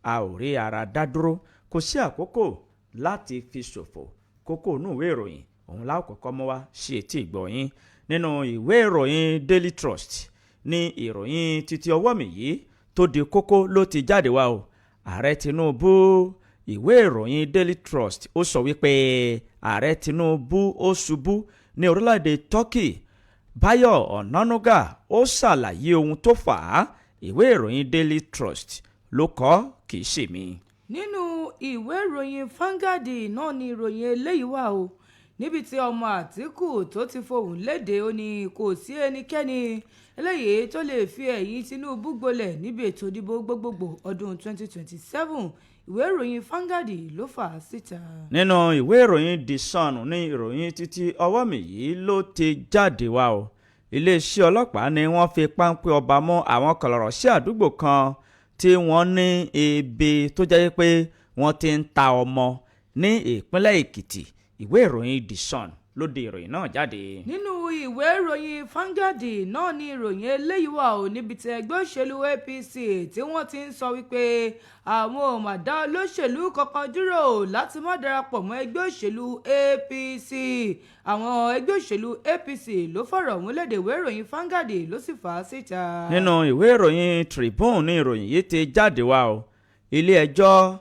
A ò rí ara dá dúró, kò sí àkókò láti fi ṣòfò. Kókó inú ìwé ìròyìn òun la kọ́kọ́ mú wá sí etí ìgbọ̀nyín. Nínú ìwé ìròyìn Daily Trust ní ìròyìn títí ọwọ́ mi yìí tó di kókó ló ti jáde wá o. Ààrẹ Tinubu, ìwé ìròyìn Daily Trust ó sọ wípé Ààrẹ Tinubu ó ṣubú ní orílẹ̀-èdè Turkey. Báyọ̀ Ọ̀nànúgà ó ṣàlàyé ohun tó fà á. Ìwé ìròyìn Daily Trust ló kọ, kì í ṣe mi. Nínú ìwé ìròyìn Vanguard náà ni ìròyìn eléyìí wà o, níbi tí ọmọ Àtìkù tó ti fohùn lédè. Ó ní kò sí ẹnikẹ́ni eléyìí tó lè fi ẹ̀yìn Tinubu gbolẹ̀ níbi ètò ìdìbò gbogbogbò ọdún 2027. Ìwé ìròyìn Vanguard ló fà á síta. Nínú ìwé ìròyìn The Sun ní ìròyìn títí ọwọ́ mi yìí ló ti jáde wá o. Iléeṣẹ́ ọlọ́pàá ni wọ́n fi páńpẹ́ ọba mú àwọn kọlọ̀rọ̀ sí àdúgbò kan tí wọ́n ní ibi tó jẹ́ pé wọ́n ti ń ta ọmọ ní ìpínlẹ̀ Èkìtì. Ìwé ìròyìn The Sun ló de ìròyìn náà jáde. Nínú ìwé ìròyìn Vanguard náà ni ìròyìn eléyìí wà ò, níbi tí ẹgbẹ́ òṣèlú APC tí wọ́n ti ń sọ wípé àwọn ò mà dá olóṣèlú kankan dúró láti má darapọ̀ mọ́ ẹgbẹ́ òṣèlú APC. Àwọn ẹgbẹ́ òṣèlú APC ló fọ̀rọ̀ ọ̀hún lédè. Ìwé ìròyìn Vanguard ló sì fà á síta. Nínú ìwé ìròyìn Tribune ní ìròyìn yìí ti jáde wá o. Ilé ẹjọ́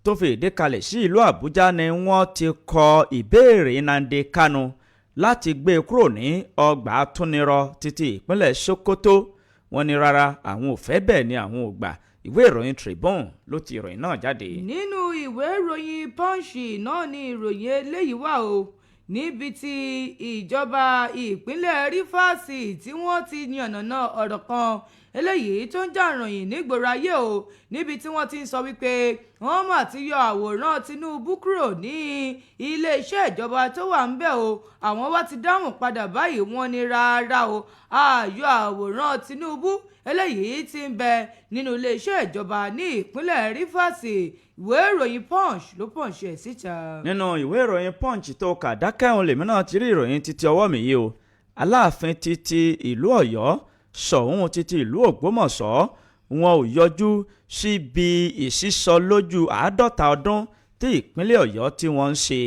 tó fi ìdí kalẹ̀ sí ìlú Àbújá ni wọ́n ti kọ ìbéèrè Nnamdi Kanu láti gbé e kúrò ní ọgbà àtúnirọ títí ìpínlẹ̀ Sokoto. Wọ́n ní rárá, àwọn ò fẹ́ bẹ́ẹ̀ ni àwọn ò gbà. Ìwé ìròyìn Tribune ló ti ìròyìn náà jáde. Nínú ìwé ìròyìn Punch náà ni ìròyìn eléyìí wà o, níbi tí ìjọba ìpínlẹ̀ Rivers tí wọ́n ti yànnàná ọ̀rọ̀ kan eléyìí tó ń jà ròyìn nígboro ayé o, níbi tí wọ́n ti ń sọ wípé wọ́n mà ti yọ àwòrán Tinubu kúrò ní iléeṣẹ́ ìjọba tó wà ń bẹ̀ o. Àwọn wá ti dáhùn padà báyìí. Wọ́n ní rárá o, ààyò àwòrán Tinubu eléyìí ti ń bẹ nínú iléeṣẹ́ ìjọba ní ìpínlẹ̀ Rivers. Ìwé ìròyìn Punch ló punch ẹ̀ síta. Nínú ìwé ìròyìn Punch tó kà dákẹ́hùn lèmi náà ti rí ìròyìn títí ọwọ́ mi yìí o. Aláàfin títí ìlú Ọ̀yọ́, Ṣọ̀ún títí ìlú Ògbómọ̀ṣọ́, wọn ò yọjú síbi ìsísọ lójú 50 ọdún tí ìpínlẹ̀ Ọ̀yọ́ tí wọ́n ń ṣe.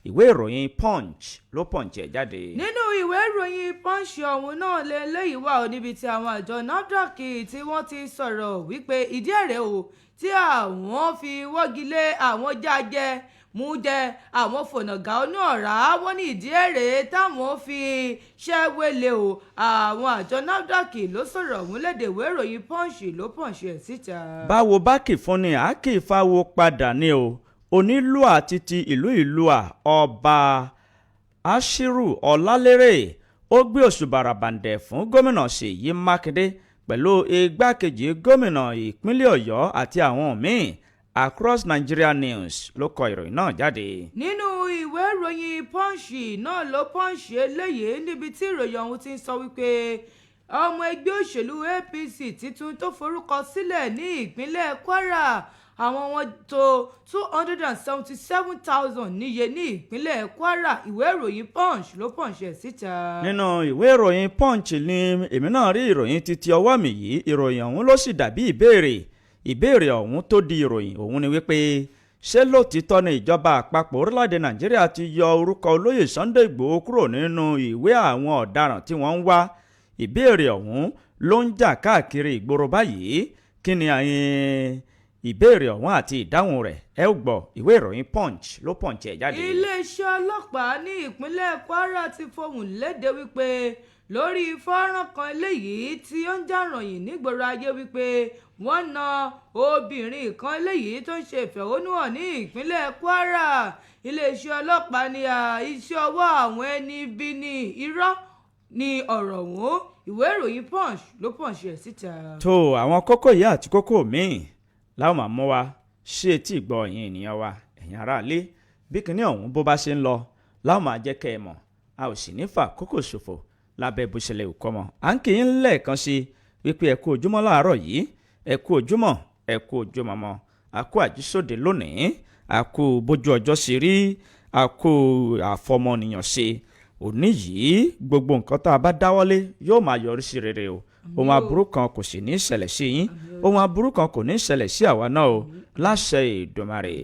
Ìwé ìròyìn Punch ló punch ẹ̀ jáde. Nínú ìwé ìròyìn Punch ọ̀hún náà lélẹ́yìí wà ó, níbi tí àwọn àjọ NAFDAC tí wọ́n ti sọ̀rọ̀ wípé ìdí ẹ̀rẹ́ o tí àwọn fi wọ́gi lé àwọn jájẹ mú jẹ àwọn fònàgà onú ọ̀rá. Wọ́n ní ìdí ẹ̀rẹ́ táwọn fi ṣẹ́wélé o. Àwọn àjọ NAFDAC ló sọ̀rọ̀ ọ̀hún lédè. Ìwé ìròyìn Punch ló punch ẹ̀ síta. Báwo bá kì fún ni, à kì í fáwo padà ní o. Onílùà títí ìlú Ìlúà, Ọba Ashiru Ọlálérè, ó gbé òṣùbà ràbàǹdẹ̀ fún Gómìnà Ṣèyí Mákindé pẹ̀lú igbákejì gómìnà ìpínlẹ̀ Ọ̀yọ́ àti àwọn míì. Across Nigeria News ló kọ ìròyìn náà jáde. Nínú ìwé ìròyìn Punch náà ló punch eléyìí, níbi tí ìròyìn ọ̀hún ti ń sọ wípé ọmọ ẹgbẹ́ òṣèlú APC titun tó forúkọ sílẹ̀ ní ìpínlẹ̀ Kwara, àwọn wọn tó 277,000 níye ní ìpínlẹ̀ Kwara. Ìwé ìròyìn Punch ló punch ẹ̀ síta. Nínú ìwé ìròyìn Punch ni èmi náà rí ìròyìn títí ọwọ́ mi yìí. Ìròyìn ọ̀hún ló sì dàbí ìbéèrè. Ìbéèrè ọ̀hún tó di ìròyìn ọ̀hún ni wípé, ṣé lóòtítọ́ ni ìjọba àpapọ̀ orílẹ̀-èdè Nàìjíríà ti yọ orúkọ Olóyè Sunday Ìgbòho kúrò nínú ìwé àwọn ọ̀daràn tí wọ́n ń wá? Ìbéèrè ọ̀hún ló ń jà káàkiri ìgboro báyìí. Kí ni àyìn ìbéèrè ọ̀hún àti ìdáhùn rẹ̀? Ẹ ó gbọ́. Ìwé ìròyìn Punch ló punch ẹ̀ jáde. Iléeṣẹ́ ọlọ́pàá ní ìpínlẹ̀ Kwara ti fohùn lédè wípé lórí fọ́nrán kan eléyìí tí ó ń jà ròyìn nígboro ayé wípé wọ́n na obìnrin kan eléyìí tó ń ṣe ìfẹ̀hónúhàn ní ìpínlẹ̀ Kwara, iléeṣẹ́ ọlọ́pàá ní iṣẹ́ ọwọ́ àwọn ẹni ibi ní, irọ́ ní ọ̀rọ̀ ọ̀hún. Ìwé ìròyìn Punch ló punch ẹ̀ síta. Tó àwọn kókó yìí àti kókó míì láwọn máa mú wa ṣé etí ìgbọ́ ẹ̀yin ènìyàn wa, ẹ̀yin aráalé. Bí kinní ọ̀hún bó bá ṣe ń lọ láwọn máa jẹ́ kẹ́ ẹ mọ̀. A ò sì ní fà kókò ṣòfò lábẹ́ bó ṣẹlẹ̀ ò kọ́ mọ́. À ń kì í lẹ́ẹ̀kan sí wípé ẹ kú ojúmọ́ láàárọ̀ yìí, ẹ kú ojúmọ́, ẹ kú ojúmọ́ mọ́, a kú àjísòde lónìí, a kú bójú ọjọ́ ṣe rí, a kú àfọmọnìyàn ṣe òní yìí. Gbogbo nǹkan tá a bá dáwọ́lé yóò máa yọrí sí rere o. Ohun aburú kan kò sì ní ṣẹlẹ̀ sí yín, ohun aburú kan kò ní ṣẹlẹ̀ sí àwa náà o, láṣẹ Èdùmàrè.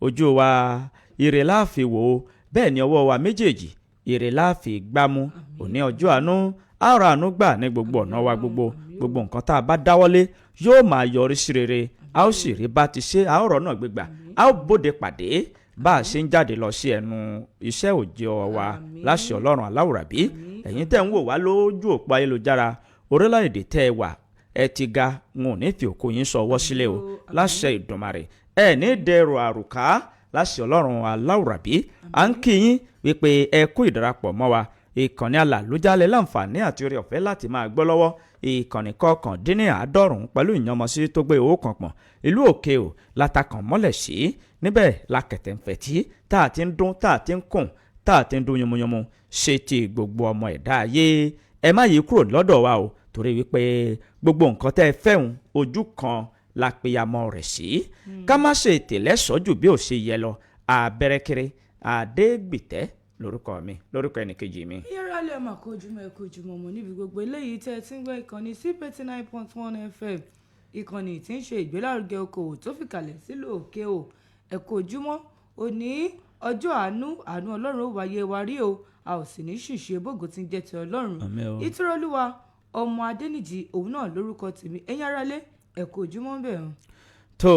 Ojú wa ire la fi wò ó, bẹ́ẹ̀ ni ọwọ́ wa méjèèjì ire la fi gbámú. Òní ọjọ́ àánú, àrà àánú gbà ní gbogbo ọ̀nà wa gbogbo. Gbogbo nǹkan tá a bá dáwọ́lé yóò máa yọrí sí rere, a ó sì rí bá ti ṣe, a ó rọ́nà gbégbà, a ó bóde pàdé bá a ṣe ń jáde lọ sí ẹnu iṣẹ́ òòjọ́ wa láṣẹ Ọlọ́run aláwùrábí. Ẹ̀yin tẹ́ ń wò wá lójú òpó ayélujára, orílẹ̀-èdè tẹ́ ẹ wà, ẹ ti ga, n ò ní fi òkú yín sọ ọwọ́ sílẹ̀ o, láṣẹ Ìdùmarè. Ẹ ní dẹrù àrùká láṣẹ Ọlọ́run aláwùrábí. À ń kí yín wípé ẹ kú ìdarapọ̀ mọ́ wa. Ìkànnì alàlójálẹ̀ láǹfààní àti oore ọ̀fẹ́ láti máa gbọ́ lọ́wọ́, ìkànnì 99 pẹ̀lú ìyànmọ́sí tó gbé owó kan pọ̀n, ìlú òkè ò látàkàn mọ́lẹ̀ sí níbẹ̀ la kẹ̀tẹ̀ ń fẹ̀tí tá a ti ń dún, tá a ti ń kùn, tá a ti ń dún yomoyomo ṣe ti gbogbo ọmọ ẹ̀dá ayé. Ẹ má yí kúrò lọ́dọ̀ wa o, torí wípé gbogbo nǹkan tẹ́ ẹ fẹ́hùn, ojú kan la peyamọ́ rẹ̀ sí. Ká má ṣe tẹ̀lẹ́sọ́jù bí ò ṣe yẹ lọ. Abẹ́rẹ́kẹ́rẹ́ Adégbìtẹ́ lórúkọ mi, lórúkọ ẹnìkejì mi. Yẹ́rọ alẹ́ mà kó ojúmọ́, ẹ kó ojúmọ́ mọ́ níbi gbogbo eléyìí tẹ́ ẹ ti ń gbọ́ ìkànnì sí 39.1 FM, ìkànnì tí ń ṣe ìgbélárugẹ okòwò tó fìkàlẹ̀ sílùú òkè o. Ẹ kó ojúmọ́. Òní ọjọ́ àánú, àánú Ọlọ́run ó wáyé wa rí o, a ò sì ní ṣìṣe, bógo tí ń jẹ́ ti Ọlọ́run. Ìtúrọ̀lúwa ọmọ Adẹ́nìjì òun náà lórúkọ tèmi. Ẹ̀yin aráalé, ẹ kó ojúmọ́ ń bẹ̀ hàn. Tó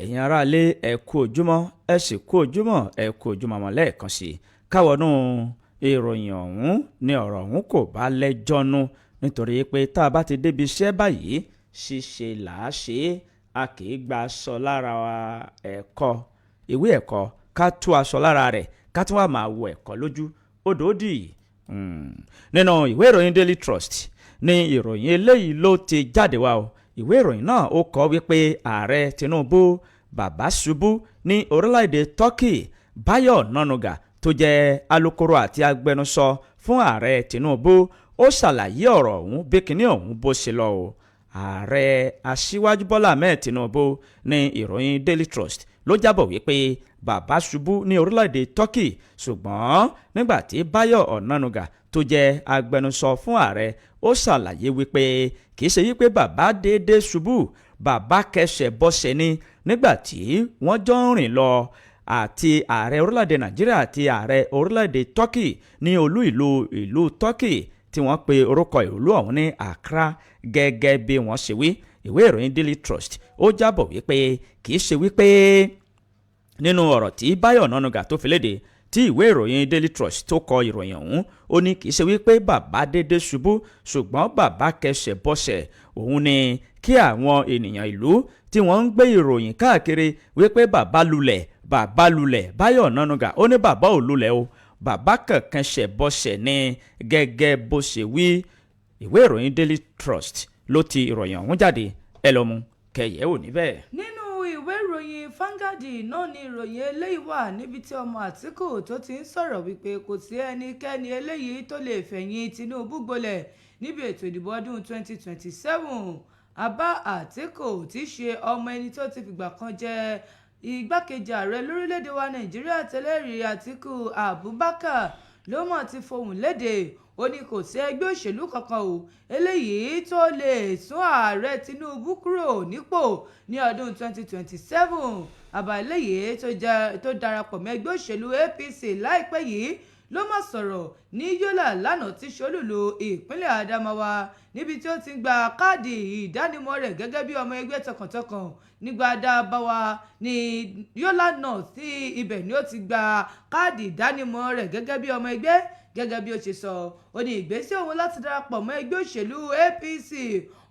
ẹ̀yin aráalé, ẹ kú ojúmọ́, ẹ sì kú ojúmọ́, ẹ kú ojúmọ́ mọ́ lẹ́ẹ̀kan sí i. Káwọnú ìròyìn ọ̀hún ni ọ̀rọ̀ ọ̀hún kò bá lẹ́jọ́ nú, nítorí pé tá a bá ti débi iṣẹ́ báyìí, ṣíṣe là á ṣe é. A kì í gba aṣọ lára ẹ̀kọ́, ìwé ẹ̀kọ́, ká tú aṣọ lára rẹ̀ ká tún wà máa wo ẹ̀kọ́ lójú odò dì. Nínú ìwé ìròyìn Daily Trust ní ìròyìn eléyìí ló ti jáde wá o. Ìwé ìròyìn náà ó kọ wípé ààrẹ Tinubu bàbá ṣubú ní orílẹ̀-èdè Turkey. Báyọ̀ Nọ́nùgà tó jẹ́ alukoro àti agbẹnusọ fún ààrẹ Tinubu, ó ṣàlàyé ọ̀rọ̀ ọ̀hún bí kinní ọ̀hún bó ṣe lọ o. Ààrẹ Aṣíwájú Bọ́lá Ahmed Tinubu ní ìròyìn Daily Trust ló jábọ̀ wípé bàbá ṣubú ní orílẹ̀-èdè Turkey, ṣùgbọ́n nígbà tí Báyọ̀ Ọ̀nànúgà tó jẹ́ agbẹnusọ fún ààrẹ ó ṣàlàyé wípé kì í ṣe wípé bàbá déédéé ṣubú, bàbá kẹsẹ̀ bọ́sẹ̀ ni nígbà tí wọ́n jọ ń rìn lọ àti ààrẹ orílẹ̀-èdè Nàìjíríà àti ààrẹ orílẹ̀-èdè Turkey ní olú ìlú ìlú Turkey tí wọ́n pe orúkọ ìlú ọ̀hún ní Accra. Gẹ́gẹ́ bí wọ́n ṣe wí, ìwé ìròyìn Daily Trust ó jábọ̀ wípé kì í ṣe wípé nínú ọ̀rọ̀ tí Báyọ̀ Ọ̀nànúgà tó fi léde, tí ìwé ìròyìn Daily Trust tó kọ ìròyìn ọ̀hún, ó ní kì í ṣe wípé bàbá dédé ṣubú, ṣùgbọ́n bàbá kẹsẹ̀ bọ́sẹ̀. Òun ni kí àwọn ènìyàn ìlú tí wọ́n ń gbé ìròyìn káàkiri wípé bàbá lulẹ̀, bàbá lulẹ̀. Báyọ̀ Ọ̀nànúgà ó ní bàbá ò lulẹ̀ o, bàbá kankan ṣẹ̀ bọ́sẹ̀ ní gẹ́gẹ́ bó ṣe wí. Ìwé ìròyìn Daily Trust ló ti ìròyìn ọ̀hún jáde, ẹ lọ mú kẹyẹ ò níbẹ̀. Nínú ìwé ìròyìn Vanguard náà ni ìròyìn eléyìí wà, níbi tí ọmọ Àtìkù tó ti ń sọ̀rọ̀ wípé kò sí ẹnikẹ́ni eléyìí tó lè fẹ̀yìn Tinubu gbolẹ̀ níbi ètò ìdìbò ọdún 2027. Abba Àtìkù, tí í ṣe ọmọ ẹni tó ti fìgbà kan jẹ́ igbákejì ààrẹ lórílẹ̀‐èdè wa Nàìjíríà tẹ́lẹ̀ rí, Àtìkù Abubakar, ló mọ̀ ti fohùn léde. Ó ní kò sí ẹgbẹ́ òṣèlú kankan o eléyìí tó lè sún ààrẹ Tinubu kúrò nípò ní ọdún 2027. Àbá eléyìí tó darapọ̀ mọ́ ẹgbẹ́ òṣèlú APC láìpẹ́ yìí ló mọ̀ sọ̀rọ̀ ní Yọ́là lánàá tí ṣolúlu ìpínlẹ̀ Adamawa, níbi tí ó ti ń gba káàdì ìdánimọ̀ rẹ̀ gẹ́gẹ́ bí ọmọ ẹgbẹ́ tọkàntọkàn nígbà Adamawa ní Yọ́là North, tí ibẹ̀ ni ó ti gba káàdì ìdánimọ̀ rẹ̀ gẹ́gẹ́ bí ọmọ ẹgbẹ́. Gẹ́gẹ́ bí ó ṣe sọ, ó ní ìgbésẹ̀ òun láti darapọ̀ mọ́ ẹgbẹ́ òṣèlú APC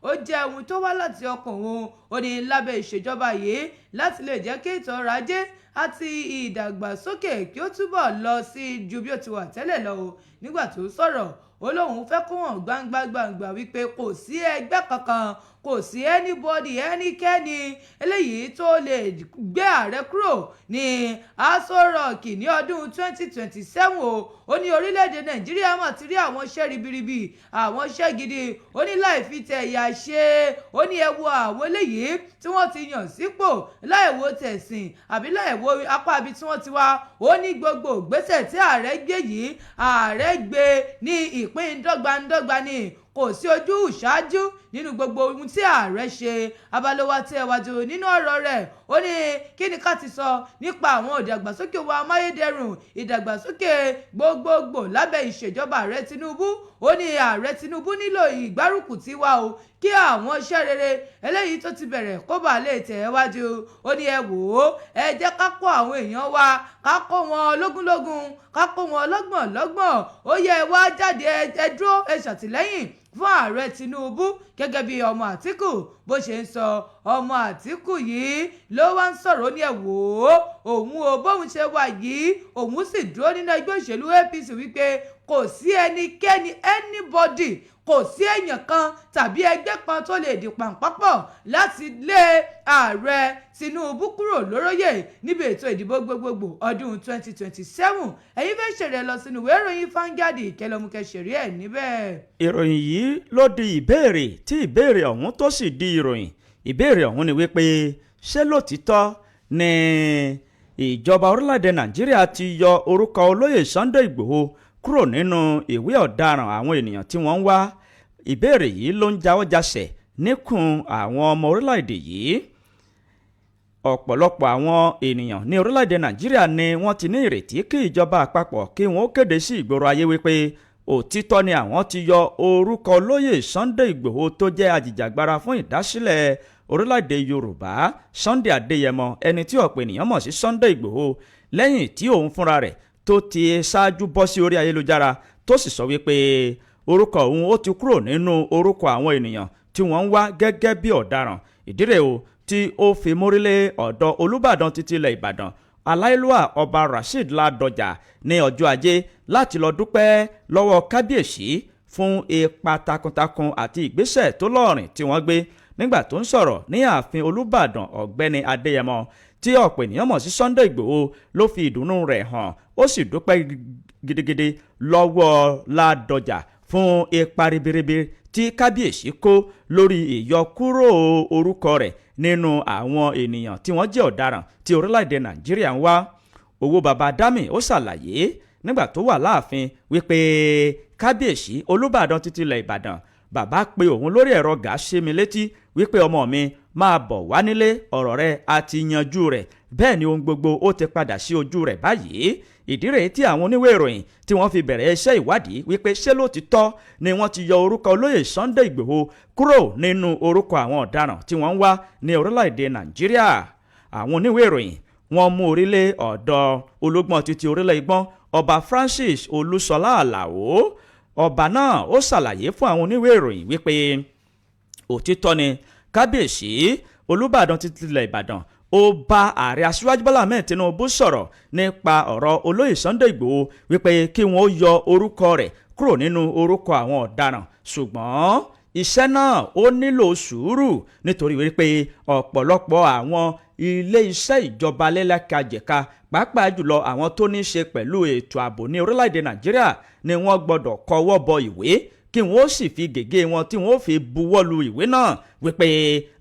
ó jẹ́ ohun tó wá láti ọkàn òun. Ó ní lábẹ́ ìṣèjọba yìí, láti lè jẹ́ kí ètò ọrọ̀ ajé àti ìdàgbàsókè kí ó túbọ̀ lọ sí ju bí ó ti wà tẹ́lẹ̀ lọ o. Nígbà tó sọ̀rọ̀, ó lóun fẹ́ kó hàn gbangba gbangba wípé kò sí ẹgbẹ́ kankan, kò sí anybody, ẹnikẹ́ni eléyìí tó lè gbé ààrẹ kúrò ní Aso Rock ní ọdún 2027 o. Ó ní orílẹ̀-èdè Nàìjíríà mà ti rí àwọn iṣẹ́ ribiribi, àwọn iṣẹ́ gidi. Ó ní láì fi tẹ̀yà ṣe, ó ní ẹ wo àwọn eléyìí tí wọ́n ti yàn sípò, láì wo tẹ̀sìn àbí láì wo apá ibi tí wọ́n ti wá. Ó ní gbogbo ìgbésẹ̀ tí ààrẹ gbé yìí, ààrẹ gbé ní ìpín dọ́gbandọ́gba ni. Kò sí ojú ìṣáájú nínú gbogbo ohun tí ààrẹ ṣe. Abalowa tẹ̀ wájú nínú ọ̀rọ̀ rẹ̀, ó ní kí ni ká ti sọ nípa àwọn ìdàgbàsókè wa, amáyédẹrùn ìdàgbàsókè gbogbogbò lábẹ́ ìṣèjọba ààrẹ Tinubu? Ó ní ààrẹ Tinubu nílò ìgbárùkù tiwa o, kí àwọn iṣẹ́ rere eléyìí tó ti bẹ̀rẹ̀ kó bàa lè tẹ̀ wájú. Ó ní ẹ wò ó, ẹ jẹ́ ká kó àwọn èèyàn wa, ká kó wọn lógúnlógún, ká kó wọn lọ́gbọ̀n lọ́gbọ̀n. Ó yẹ ẹ wá jáde, ẹ dúró, ẹ ṣàtìlẹ́yìn fún ààrẹ Tinubu. Gẹ́gẹ́ bí ọmọ Àtìkù bó ṣe ń sọ, ọmọ Àtìkù yìí ló wá ń sọ̀rọ̀. Ó ní ẹ wò ó, òun ò bóun ṣe wà yìí, òun sì dúró nínú ẹgbẹ́ òṣèlú APC wípé kò sí ẹnikẹ́ni, anybody, kò sí èèyàn kan tàbí ẹgbẹ́ kan tó lè di pàǹpápọ̀ láti lé ààrẹ Tinubu kúrò lóróyè níbi ètò ìdìbò gbogbogbò ọdún 2027. Ẹ̀yin fẹ́ ṣèrè lọ sínú ìwé ìròyìn Vanguard, ìkẹlẹ́mukẹ́ ṣèrè ẹ̀ níbẹ̀. Ìròyìn yìí ló di ìbéèrè tí ìbéèrè ọ̀hún tó sì di ìròyìn. Ìbéèrè ọ̀hún ni wípé, ṣé lótìítọ́ ni ìjọba orílẹ̀-èdè Nàìjíríà ti yọ orúkọ olóyè Sunday Ìgbòho kúrò nínú ìwé ọ̀daràn àwọn ènìyàn tí wọ́n ń wá? Ìbéèrè yìí ló ń jáwọ́-jasẹ̀ níkùn àwọn ọmọ orílẹ̀-èdè yìí. Ọ̀pọ̀lọpọ̀ àwọn ènìyàn ní orílẹ̀-èdè Nàìjíríà ni wọ́n ti ní ìrètí kí ìjọba àpapọ̀ kí wọ́n kéde sí ìgboro ayé wípé òtítọ́ ni àwọn ti yọ orúkọ olóyè Sunday Ìgbòho, tó jẹ́ ajìjàgbara fún ìdásílẹ̀ orílẹ̀-èdè Yorùbá, Sunday Adéyẹmọ, ẹni tí ọ̀pọ̀ ènìyàn mọ̀ sí Sunday Ìgbòho, lẹ́yìn tí òun fúnra rẹ̀ tó ti ṣáájú bọ́ sí orí ayélujára tó sì sọ wípé orúkọ òun ó ti kúrò nínú orúkọ àwọn ènìyàn tí wọ́n ń wá gẹ́gẹ́ bí ọ̀daràn. Ìdí rèé o tí ó fi mórílé ọ̀dọ̀ Olúbàdàn títí ilẹ̀ Ìbàdàn, aláìlúwà Ọba Rasheed Ládọjà, ní ọjọ́ Ajé láti lọ dúpẹ́ lọ́wọ́ kábíyèsí fún ipa takuntakun àti ìgbésẹ̀ tó lọ́ọ̀rìn tí wọ́n gbé. Nígbà tó ń sọ̀rọ̀ ní ààfin Olúbàdàn, Ọ̀gbẹ́ni Adéyẹmọ, tí ọ̀pọ̀ ènìyàn mọ̀ sí Sunday Ìgbòho, ló fi ìdùnnú rẹ̀ hàn, ó sì dúpẹ́ gidigidi lọ́wọ́ Ládọjà fún ipa ribiribi tí kábíyèsí kó lórí ìyọkúrò orúkọ rẹ̀ nínú àwọn ènìyàn tí wọ́n jẹ́ ọ̀daràn tí orílẹ̀-èdè Nàìjíríà ń wá. Owó baba dami ó ṣàlàyé nígbà tó wà láàfin wípé kábíyèsí Olúbàdàn títí ilẹ̀ Ìbàdàn, bàbá pe òun lórí ẹ̀rọ gàá mi létí wípé ọmọ mi, máa bọ̀ wá nílé, ọ̀rọ̀ rẹ̀ a ti yanjú rẹ̀. Bẹ́ẹ̀ ni ohun gbogbo ó ti padà sí ojú rẹ̀ báyìí. Ìdí rèé tí àwọn oníwèé ìròyìn tí wọ́n fi bẹ̀rẹ̀ iṣẹ́ ìwádìí wípé ṣé lóòtítọ́ ni wọ́n ti yọ orúkọ olóyè Sunday Ìgbòho kúrò nínú orúkọ àwọn ọ̀daràn tí wọ́n ń wá ní orílẹ̀-èdè Nàìjíríà. Àwọn oníwèé ìròyìn wọ́n mú orílẹ̀ ọ̀dọ̀ ológbọ́n títí orílẹ̀ ìgbọ́n, Ọba Francis Olúṣọlá Àlàó. Ọba náà ó ṣàlàyé fún àwọn oníwèé ìròyìn wípé òtítọ́ ni kábíyèsí Olúbàdàn títí ilẹ̀ Ìbàdàn ó bá ààrẹ Aṣíwájú Bọ́lá Ahmed Tinubu sọ̀rọ̀ nípa ọ̀rọ̀ olóyè Sunday Ìgbòho, wípé kí wọ́n yọ orúkọ rẹ̀ kúrò nínú orúkọ àwọn ọ̀daràn, ṣùgbọ́n iṣẹ́ náà ó nílò sùúrù nítorí wípé ọ̀pọ̀lọpọ̀ àwọn ilé iṣẹ́ ìjọba lẹ́lẹ́kajẹ̀ka, pàápàá jùlọ àwọn tó ní í ṣe pẹ̀lú ètò ààbò ní orílẹ̀-èdè Nàìjíríà, ni wọ́n gbọ́dọ̀ kọwọ́ bọ ìwé kí wọ́n ó sì fi gègé wọn tí wọ́n ó fi buwọ́ lu ìwé náà wípé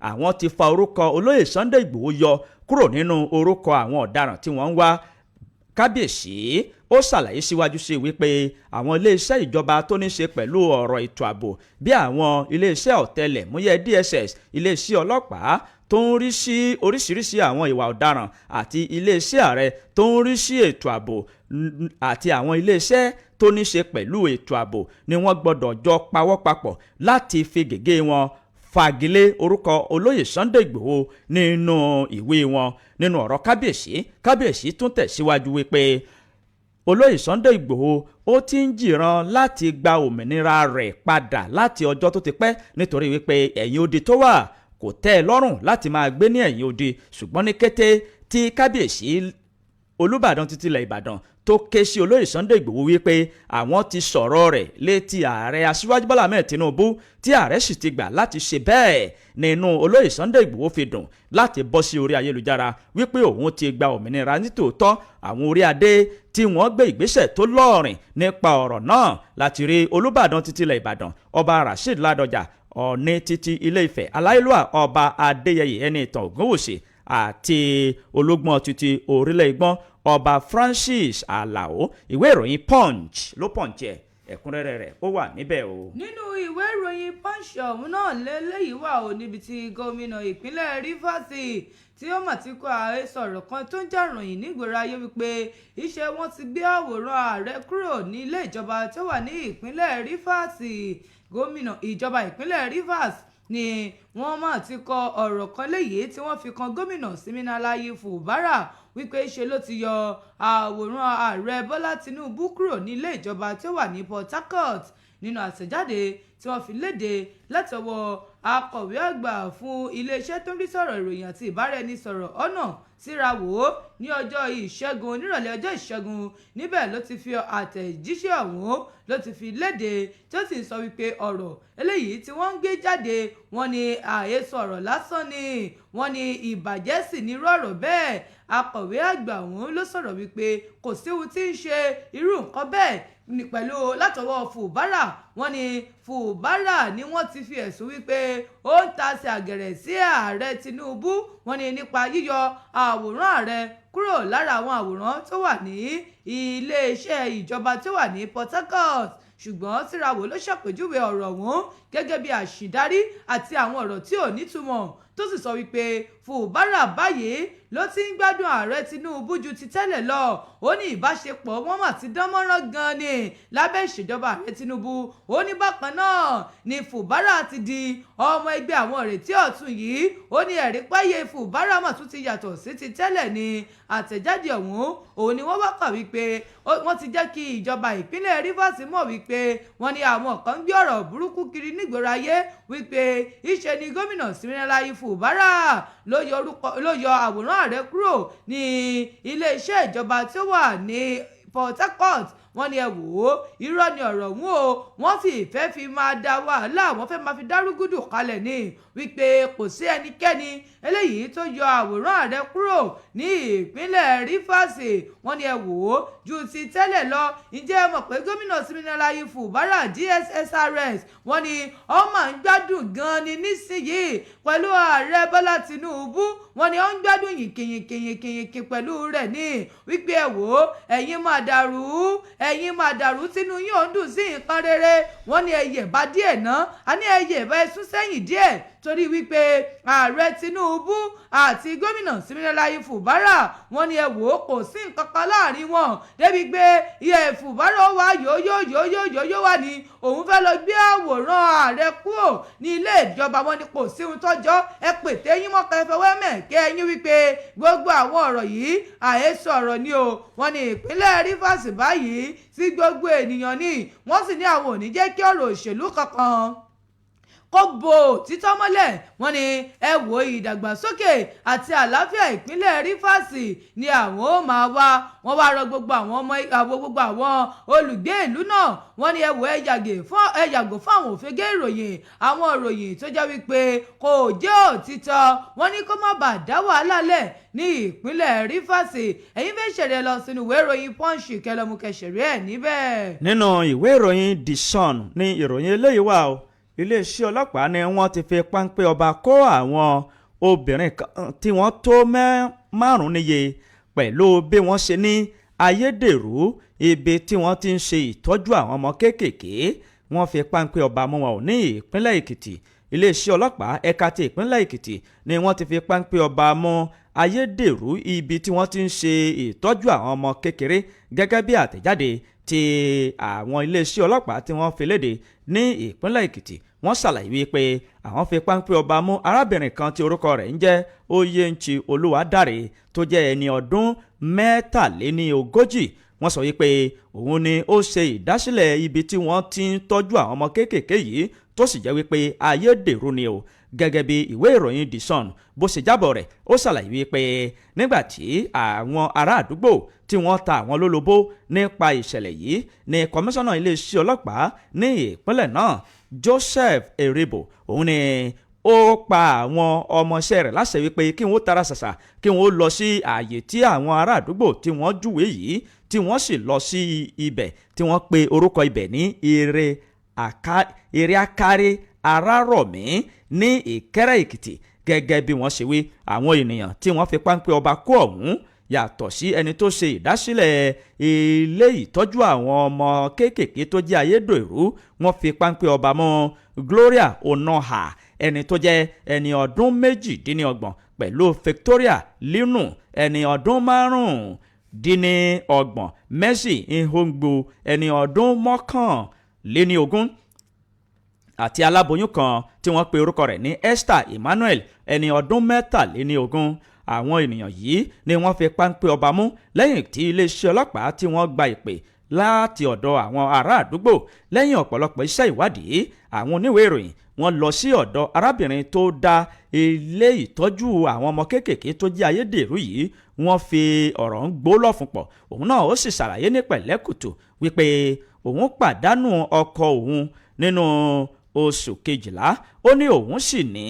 àwọn ti fa orúkọ olóyè Sunday Ìgbòho yọ kúrò nínú orúkọ àwọn ọ̀daràn tí wọ́n ń wá. Kábíyèsí ó ṣàlàyé síwájú sí wípé àwọn iléeṣẹ́ ìjọba tó ní ṣe pẹ̀lú ọ̀rọ̀ ètò ààbò, bí àwọn iléeṣẹ́ ọ̀tẹlẹ̀múyẹ́ DSS, iléeṣẹ́ ọlọ́pàá tó ń rí sí oríṣiríṣi àwọn ìwà ọ̀daràn, àti iléeṣẹ́ ààrẹ tó ń rí sí ètò ààbò, àti àwọn iléeṣẹ́ tó ní ṣe pẹ̀lú ètò ààbò, ni wọ́n gbọ́dọ̀ jọ pawọ́ papọ̀ láti fi gègé wọn fagilé orúkọ olóyè Sunday Ìgbòho nínú ìwé wọn. Nínú ọ̀rọ̀ kábíyèsí, kábíyèsí tún tẹ̀síwájú wípé olóyè Sunday Ìgbòho ó ti ń jìran láti gba òmìnira rẹ̀ padà láti ọjọ́ tó ti pẹ́, nítorí wípé ẹ̀yìn odi tó wà kò tẹ́ ẹ lọ́rùn láti máa gbé ní ẹ̀yìn odi. Ṣùgbọ́n ní kété tí kábíyèsí Olúbàdàn títí ilẹ̀ Ìbàdàn tó ké sí olóyè Sunday Ìgbòho wípé àwọn ti sọ̀rọ̀ rẹ̀ létí ààrẹ Aṣíwájú Bọ́lá Ahmed Tinubu, tí ààrẹ sì ti gbà láti ṣe bẹ́ẹ̀, nínú olóyè Sunday Ìgbòho fi dùn láti bọ́ sí orí ayélujára wípé òun ti gba òmìnira nítòótọ́. Àwọn orí adé tí wọ́n gbé ìgbésẹ̀ tó lọ́ọ̀rìn nípa ọ̀rọ̀ náà láti rí Olúbàdàn títí ilẹ̀ Ìbàdàn, Ọba Rasheed Ládọjà, Ọ̀ọ̀ni títí Ilé Ifẹ̀, aláìlúwà Ọba Adéyẹyè Ẹniìtàn Ògúnwùsì, àti ológbọ́n títí orílẹ̀ ìgbọ́n, Ọba Francis Alao. Ìwé ìròyìn Punch ló punch ẹ̀. Ẹ̀kúnrẹ́rẹ́ rẹ̀ ó wà níbẹ̀ o. Nínú ìwé ìròyìn Punch ọ̀hún náà lélẹ́yìí wà ó, níbi tí gómìnà ìpínlẹ̀ Rivers tí ó mà ti kọ àhesọ ọ̀rọ̀ kan tó ń jà ròyìn nígboro ayé wípé iṣẹ́ wọn ti gbé àwòrán ààrẹ kúrò ní ilé ìjọba tó wà ní ìpínlẹ̀ Rivers. Gómìnà ìjọba ìpínlẹ̀ Rivers ni wọ́n mà ti kọ ọ̀rọ̀ kan léyìí tí wọ́n fi kan Gómìnà Siminalayi Fubara wípé ṣe ló ti yọ àwòrán Ààrẹ Bọ́lá Tinubu kúrò nílé ìjọba tó wà ní Port Harcourt. Nínú àtẹ̀jáde tí wọ́n fi léde látọwọ́ akọ̀wé àgbà fún iléeṣẹ́ tó ń rí sọ̀rọ̀ ìròyìn àti ìbáraẹnisọ̀rọ̀ ọ̀nà síra wò ó ní ọjọ́ Ìṣẹ́gun, nírọ̀lẹ́ ọjọ́ Ìṣẹ́gun, níbẹ̀ ló ti fi àtẹ̀jíṣẹ́ ọ̀hún ló ti fi léde, tí ó sì sọ wípé ọ̀rọ̀ eléyìí tí wọ́n ń gbé jáde, wọ́n ní àhesọ ọ̀rọ̀ lásán ni, wọ́n ní ìbàjẹ́ sì ní irú ọ̀rọ̀ bẹ́ẹ̀. Akọ̀wé àgbà ọ̀hún ló sọ̀rọ̀ wípé kò sí ohun tí ń ṣe irú nǹkan bẹ́ẹ̀ ní pẹ̀lú látọwọ́ Fubara. Wọ́n ní Fubara ni wọ́n ti fi ẹ̀sùn wípé ó ń tasẹ̀ àgẹ̀rẹ̀ sí Ààrẹ Tinubu, wọ́n ní nípa yíyọ àwòrán ààrẹ kúrò lára àwọn àwòrán tó wà ní iléeṣẹ́ ìjọba tó wà ní Port Harcourt. Ṣùgbọ́n Sírawò ló ṣàpèjúwe ọ̀rọ̀ ọ̀hún gẹ́gẹ́ bí àṣìdarí àti àwọn ọ̀rọ̀ tí ò nítumọ̀, tó sì sọ wípé Fubara báyìí ló ti ń gbádùn Ààrẹ Tinubu ju ti tẹ́lẹ̀ lọ. Ó ní ìbáṣepọ̀ wọn mà ti dán mọ́rán gan ni lábẹ́ ìṣèjọba Ààrẹ Tinubu. Ó ní bákan náà ni Fubara ti di ọmọ ẹgbẹ́ àwọn Ìrètí Ọ̀tun yìí. Ó ní ẹ̀rí páyé Fubara mà tún ti yàtọ̀ sí ti tẹ́lẹ̀ ni. Àtẹ̀jáde ọ̀hún òun ni wọ́n wá kà wípé wọ́n ti jẹ́ kí ìjọba ìpínlẹ̀ Rivers mọ̀ wípé wọ́n ní àwọn kan ń gbé ọ̀rọ̀ burúkú kiri nígboro ayé wípé ìṣe ni Gómìnà Siminalayi Fubara ló yọ àwòrán ààrẹ kúrò ní iléeṣẹ́ ìjọba tí ó wà ní Port Harcourt. Wọ́n ní ẹ wò ó, irọ́ ni ọ̀rọ̀ ọ̀hún o. Wọ́n sì fẹ́ fi máa da wàhálà, wọ́n fẹ́ máa fi dárúgúdù kalẹ̀ ní wípé kò sí ẹnikẹ́ni eléyìí tó yọ àwòrán ààrẹ kúrò ní ìpínlẹ̀ Rivers. Wọ́n ní ẹ wò ó, ju ti tẹ́lẹ̀ lọ, ǹjẹ́ ẹ mọ̀ pé Gómìnà Siminalayi Fubara GSSRS, wọ́n ní ó máa ń gbádùn gan-an ni nísìnyìí pẹ̀lú Ààrẹ Bọ́lá Tinubu. Wọ́n ní ó ń gbádùn yìnkìyìnkìyìnkìyìnkì pẹ̀lú rẹ̀ ní wípé ẹ wò ó, ẹ̀yin máa dàrú, ẹ̀yin máa dàrú, tínú yín ò ń dùn sí nǹkan rere. Wọ́n ní ẹyẹ bá díẹ̀ ná a ní ẹyẹ bá ẹ sún sẹ́yìn díẹ̀, torí wípé Ààrẹ Tinubu àti Gómìnà Siminalayi Fubara, wọ́n ní ẹ wò ó, kò sí nǹkan kan láàrin wọn débi pé iye Fubara wà yóò yóò yóò yóò yóò yóò wà ní òun fẹ́ lọ gbé àwòrán ààrẹ kúrò ní ilé ìjọba. Wọn ni kò sí ohun tọ́jọ́ ẹ pètè yín mọ́ kẹfẹ́wẹ́ mẹ́kẹ́ ẹ̀yìn wípé gbogbo àwọn ọ̀rọ̀ yìí, àhesọ ọ̀rọ̀ ni o. Wọ́n ní ìpínlẹ̀ Rivers báyìí sí gbogbo ènìyàn ni wọ́n sì ní àwọn ò ní jẹ́ kí ọ̀rọ̀ òṣèlú kankan kó bo òtítọ́ mọ́lẹ̀. Wọ́n ní ẹ wo, ìdàgbàsókè àti àlàáfíà ìpínlẹ̀ Rivers ni àwọn ó máa wá. Wọ́n wá rọ gbogbo àwọn ọmọ àwọn gbogbo àwọn olùgbé ìlú náà. Wọ́n ní ẹ wò, ẹ yàgò fún àwọn òfégè ìròyìn, àwọn ìròyìn tó jẹ́ wípé kò jẹ́ òtítọ́. Wọ́n ní kó má bàa dá wàhálà lẹ̀ ní ìpínlẹ̀ Rivers. Ẹ̀yin fẹ́ ṣẹ̀rẹ̀ lọ sínú ìwé ìròyìn Punch kẹlọ́mù kẹsẹ̀rí ẹ̀ níbẹ̀. Nínú ìwé ìròyìn The Sun ní ìròyìn eléyìí wà o. Iléeṣẹ́ ọlọ́pàá ni wọ́n ti fi páńpẹ́ ọba kó àwọn obìnrin kan tí wọ́n tó 5 níye pẹ̀lú bí wọ́n ṣe ní ayédèrú ibi tí wọ́n ti ń ṣe ìtọ́jú àwọn ọmọ kéékèèké. Wọ́n fi páńpẹ́ ọba mú wọn ò ní ìpínlẹ̀ Èkìtì. Iléeṣẹ́ ọlọ́pàá ẹ̀ka ti ìpínlẹ̀ Èkìtì ni wọ́n ti fi páńpẹ́ ọba mú ayédèrú ibi tí wọ́n ti ń ṣe ìtọ́jú àwọn ọmọ kékeré, gẹ́gẹ́ bí àtẹ̀jáde tí àwọn iléeṣẹ́ ọlọ́pàá tí wọ́n fi léde ní ìpínlẹ̀ Èkìtì. Wọ́n ṣàlàyé wípé àwọn fi páńpẹ́ ọba mú arábìnrin kan tí orúkọ rẹ̀ ń jẹ́ Oyenchi Olúwadáre, tó jẹ́ ẹni ọdún 43. Wọ́n sọ wípé òun ni ó ṣe ìdásílẹ̀ ibi tí wọ́n ti ń tọ́jú àwọn ọmọ kéékèèké yìí, tó sì jẹ́ wípé ayédèrú ni o. Gẹ́gẹ́ bí ìwé ìròyìn The Sun bó ṣe jábọ̀ rẹ̀, ó ṣàlàyé wípé nígbà tí àwọn ará àdúgbò tí wọ́n ta àwọn lólobó nípa ìṣẹ̀lẹ̀ yìí ni kọmíṣánná iléeṣẹ́ ọlọ́pàá ní ìpínlẹ̀ náà, Joseph Erebo, òun ni ó pa àwọn ọmọọṣẹ́ rẹ̀ láṣẹ wípé kí wọ́n tara ṣàṣà kí wọ́n lọ sí ààyè tí àwọn ará àdúgbò tí wọ́n júwèé yìí, tí wọ́n sì lọ sí ibẹ̀ tí wọ́n pe orúkọ ibẹ̀ ní Eré Akárí Arárọ̀mí ní Ìkẹ́rẹ́ Èkìtì. Gẹ́gẹ́ bí wọ́n ṣe wí, àwọn ènìyàn tí wọ́n fi páńpẹ́ ọba kó ọ̀hún Yàtọ̀ sí ẹni tó ṣe ìdásílẹ̀ ilé ìtọ́jú àwọn ọmọ kéékèèké tó jẹ́ ayédèrú, wọ́n fi páńpẹ́ ọba mọ́ Gloria Onoha, ẹni tó jẹ́ ẹni ọdún 28, pẹ̀lú Victoria Linu, ẹni ọdún 35, Mercy Ihongbo, ẹni ọdún 21, àti aláboyún kan tí wọ́n pe orúkọ rẹ̀ ní Esther Emmanuel, ẹni ọdún 23. Àwọn ènìyàn yìí ni wọ́n fi páńpẹ́ ọba mú lẹ́yìn tí iléeṣẹ́ ọlọ́pàá tí wọ́n gba ìpè láti ọ̀dọ̀ àwọn ará àdúgbò. Lẹ́yìn ọ̀pọ̀lọpọ̀ iṣẹ́ ìwádìí, àwọn oníwèé ìròyìn wọ́n lọ sí ọ̀dọ̀ arábìnrin tó dá ilé ìtọ́jú àwọn ọmọ kéékèèké tó jẹ́ ayédèrú yìí. Wọ́n fi ọ̀rọ̀ ń gbó lọ́fun pọ̀. Òun náà ó sì ṣàlàyé ní pẹ̀lẹ́kùtù wípé òun pàdánù ọkọ òun nínú oṣù kejìlá. Ó ní òun sì ní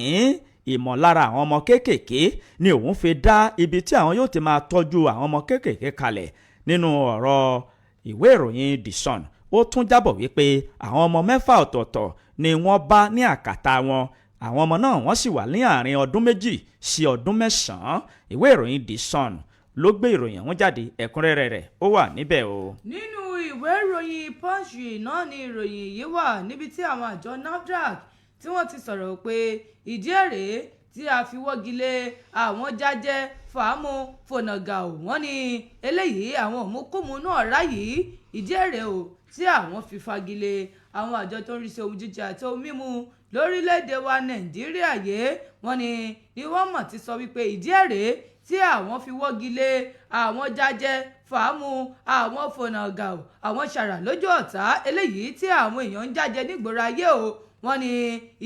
ìmọ̀lára àwọn ọmọ kéékèèké ni òun fi dá ibi tí àwọn yóò ti máa tọ́jú àwọn ọmọ kéékèèké kalẹ̀. Nínú ọ̀rọ̀ ìwé ìròyìn The Sun, ó tún jábọ̀ wípé àwọn ọmọ mẹ́fà ọ̀tọ̀ọ̀tọ̀ ni wọ́n bá ní àkàtà wọn. Àwọn ọmọ náà wọ́n sì wà ní àárín ọdún 2 sí ọdún 9. Ìwé ìròyìn The Sun ló gbé ìròyìn ọ̀hún jáde. Ẹ̀kúnrẹ́rẹ́ rẹ̀ ó wà níbẹ̀ o. Nínú ìwé ìròyìn Punch náà ni ìròyìn yìí wà, níbi tí àwọn àjọ NAFDAC tí wọ́n ti sọ̀rọ̀ pé ìdí ẹ̀ rèé tí a fi wọ́gi lé àwọn jájẹ́ fàámu fònàgà ò. Wọ́n ní eléyìí, àwọn òmùkùmù náà ráyìí, ìdí ẹ̀ rèé o tí àwọn fi fagilé. Àwọn àjọ tó ń rí sí ohun jíjẹ àti ohun mímu lórílẹ̀‐èdè wa Nàìjíríà yé, wọ́n ní ni wọ́n mọ̀ ti sọ wípé ìdí ẹ̀ rèé tí àwọn fi wọ́gi lé àwọn jájẹ́ fàámu, àwọn fònàgà, àwọn ṣàrà lójú ọ̀tá, eléyìí tí àwọn èèyàn ń jájẹ nígboro ayé o. Wọ́n ní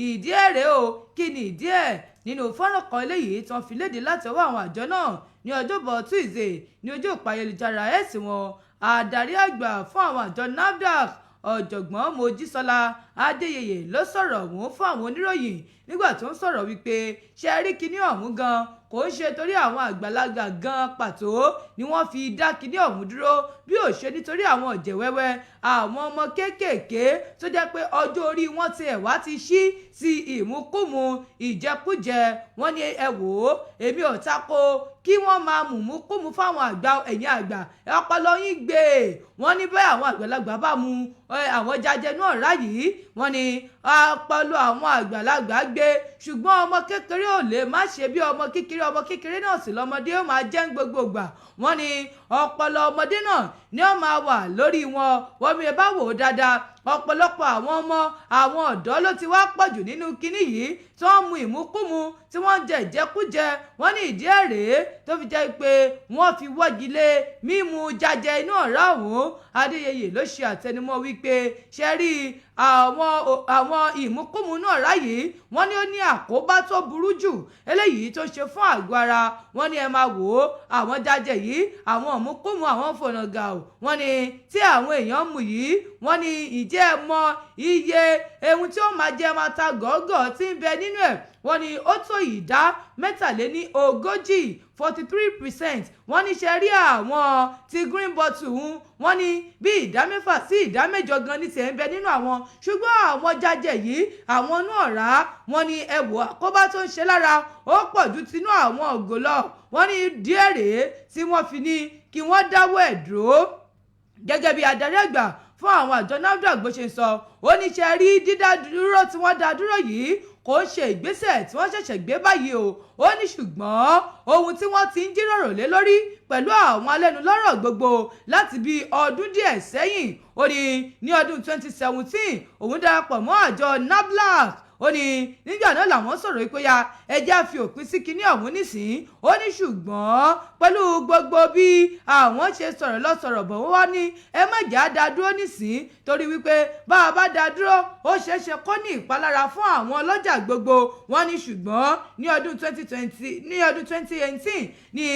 ìdí ẹ̀ rèé o. Kí ni ìdí ẹ̀? Nínú fọ́nrán kan eléyìí tí wọ́n fi léde láti ọwọ́ àwọn àjọ náà ní ọjọ́bọ̀ Tuesday ní ojú òpó ayélujára X wọn, adarí àgbà fún àwọn àjọ NAFDAC, Ọ̀jọ̀gbọ́n Mojísọ́lá Adéyẹyẹ, ló sọ̀rọ̀ ọ̀hún fún àwọn oníròyìn nígbà tó ń sọ̀rọ̀ wípé ṣe rí kinní ọ̀hún gan, kò ń ṣe torí àwọn àgbàlagbà gan pàtó ni wọ́n fi dá kinní ọ̀hún dúró, bí ò ṣe nítorí àwọn ọ̀jẹ̀ wẹ́wẹ́, àwọn ọmọ kéékèèké tó jẹ́ pé ọjọ́ orí wọn tiẹ̀ wá ti ṣí sí ìmúkúmu, ìjẹkújẹ. Wọ́n ní ẹ wò ó, èmi ò tako kí wọ́n máa mùmúkúmu fáwọn àgbà. Ẹ̀yìn àgbà, ọpọlọ yín gbé e. Wọ́n ní bẹ́ẹ̀ àwọn àgbàlagbà bá mu àwọn jajẹ náà ráyìí, wọ́n ní ọpọlọ àwọn àgbàlagbà gbé, ṣùgbọ́n ọmọ kékeré ò lè má ṣe bí ọmọ kékeré. Ọmọ kékeré náà sì lọ́mọdé ó máa jẹ́ ń gbogbo ìgbà. Wọ́n ní ọpọlọ ọmọdé náà ni ó máa wà lórí wọn. Wọ́n mi bá wò ó dáadáa, ọ̀pọ̀lọpọ̀ àwọn ọmọ, àwọn ọ̀dọ́ ló ti wá pọ̀jù nínú kinní yìí tí wọ́n mu ìmúkúmu, tí wọ́n ń jẹ ìjẹkújẹ. Wọ́n ní ìdí ẹ̀ rèé tó fi jẹ́ pé wọ́n fi wọ́gi lé mímu jajẹ inú ọ̀rá ọ̀hún. Adéyẹyẹ ló ṣe àtẹnumọ́ wípé ṣe rí àwọn ìmúkúmu náà ráyìí, wọ́n ní ó ní àkóbá tó burú jù eléyìí tó ṣe fún àgọ́ ara. Wọ́n ní ẹ máa wò ó, àwọn jajẹ yìí, àwọn ìmúkúmu, àwọn fònàgà ò, wọ́n ní tí àwọn èèyàn mú yìí, wọ́n ní ìjẹ́ ẹ mọ iye ohun tí ó máa jẹ máa ta gọ́gọ́ tí ń bẹ nínú ẹ̀? Wọ́n ní ó tó 43%, 43%. Wọ́n ní ṣe rí àwọn tí green bottle ń, wọ́n ní bí 6% sí 8% gan ní tiẹ̀ ń bẹ nínú àwọn, ṣùgbọ́n àwọn jajẹ yìí, àwọn inú ọ̀rá, wọ́n ní ẹ wò, àkóbá tó ń ṣe lára ó pọ̀ ju tinú àwọn ògò lọ. Wọ́n ní díẹ̀ rèé tí wọ́n fi ní kí wọ́n dáwọ́ ẹ̀ dúró. Gẹ́gẹ́ bí adarí àgbà fún àwọn àjọ NAFDAC bó ṣe ń sọ, ó ní ṣe rí dídá dúró tí wọ́n dá dúró yìí, kò ń ṣe ìgbésẹ̀ tí wọ́n ṣẹ̀ṣẹ̀ gbé báyìí o. Ó ní ṣùgbọ́n ohun tí wọ́n ti ń jíròrò lé lórí pẹ̀lú àwọn alẹ́nulọ́rọ̀ gbogbo láti bí ọdún díẹ̀ sẹ́yìn. Ó ní ní ọdún 2017 òun darapọ̀ mọ́ àjọ NABLAC. Ó ní nígbà náà làwọn sọ̀rọ̀ pé ya ẹjẹ́ á fi òpin sí kinní ọ̀hún nísìnyí. Ó ní ṣùgbọ́n pẹ̀lú gbogbo bí àwọn ṣe sọ̀rọ̀ lọ sọ̀rọ̀ bọ̀, wọ́n wá ní ẹ má jà á dá dúró nísìnyí, torí wípé bá a bá dá dúró, ó ṣeé ṣe kó ní ìpalára fún àwọn ọlọ́jà gbogbo. Wọ́n ní ṣùgbọ́n ní ọdún 2020, ní ọdún 2018 ni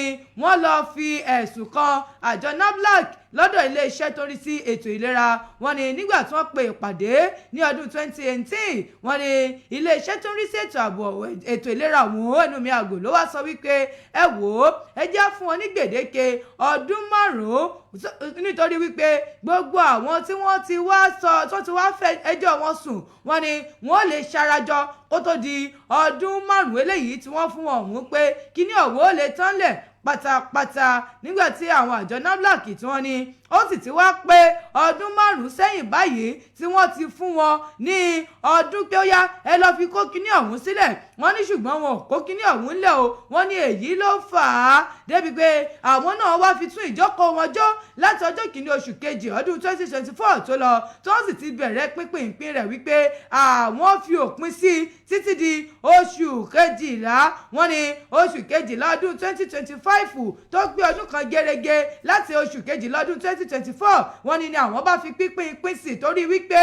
wọ́n lọ fi ẹ̀sùn kan àjọ NAFDAC lọ́dọ̀ iléeṣẹ́ tó ń rí sí ètò ìlera. Wọ́n ní nígbà tí wọ́n pe ìpàdé ní ọdún 2018, wọ́n ní iléeṣẹ́ tó ń rí sí ètò ààbò, ètò ìlera ọ̀hún, ẹnu mi àgò ló wá sọ wípé ẹ wò ó, ẹ jẹ́ fún wọn ní gbèdéke ọdún 5, nítorí wípé gbogbo àwọn tí wọ́n ti wá sọ, tó ti wá fẹ́ ẹjọ́ wọn sùn, wọ́n ní wọ́n lè ṣarajọ kó tó di ọdún 5 eléyìí tí wọ́n fún wọn ọ̀hún, pé kíní ọ̀hún ó lè tán lẹ̀. Pátápátá nígbà tí àwọn àjọ NAFDAC tí wọ́n ní ó sì ti wá pé ọdún 5 sẹ́yìn báyìí tí wọ́n ti fún wọn ní ọdún pé ó yá, ẹ lọ́ọ́ fi kó kinní ọ̀hún sílẹ̀. Wọ́n ní ṣùgbọ́n wọn ò kó kinní ọ̀hún lẹ̀ o. Wọ́n ní èyí ló fà á débi pé àwọn náà wá fi tún ìjókòó wọn jó láti ọjọ́ 1 oṣù kejì ọdún 2024 tó lọ, tó sì ti bẹ̀rẹ̀ pínpín ìpín rẹ̀ wípé àwọn fi òpin sí títí di oṣù kejìlá. Wọ́n ní oṣù kejìlá ọdún 2025 tó pé ọdún kan gẹ́rẹ́gẹ́ láti oṣù kejìlá ọdún 2024. Wọ́n ní ni àwọn bá fi pínpín ìpín sí torí wípé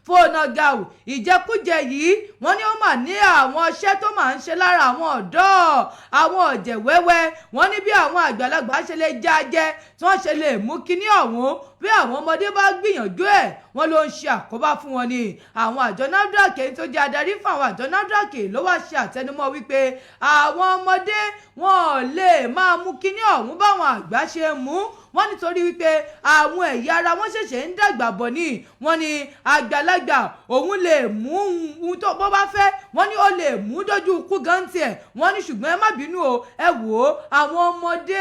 fóònù ìjẹkújẹ yìí, wọ́n ní ó mà ní àwọn ọṣẹ́ tó máa ń ṣe lára àwọn ọ̀dọ́, àwọn ọ̀jẹ̀ wẹ́wẹ́. Wọ́n ní bí àwọn àgbàlagbà ṣe lè já jẹ, tí wọ́n ṣe lè mú kinní ọ̀hún, bí àwọn ọmọdé bá gbìyànjú ẹ̀, wọ́n ló ń ṣe àkóbá fún wọn ni. Àwọn àjọ NAFDAC, èyí tó jẹ́ adarí fún àwọn àjọ NAFDAC, ló wá ṣe àtẹnumọ́ wípé àwọn ọmọdé wọn ò lè máa mú kinní ọ̀hún báwọn àgbà ṣe mú wọ́n, nítorí wípé àwọn ẹ̀yà ara wọn ṣẹ̀ṣẹ̀ ń dàgbà bọ̀ ni. Wọ́n ní àgbàlagbà òun lè mú ohun tó bó bá fẹ́, wọ́n ní ó lè mú dójú ikú gan tiẹ̀. Wọ́n ní ṣùgbọ́n ẹ má bínú o, ẹ wò ó, àwọn ọmọdé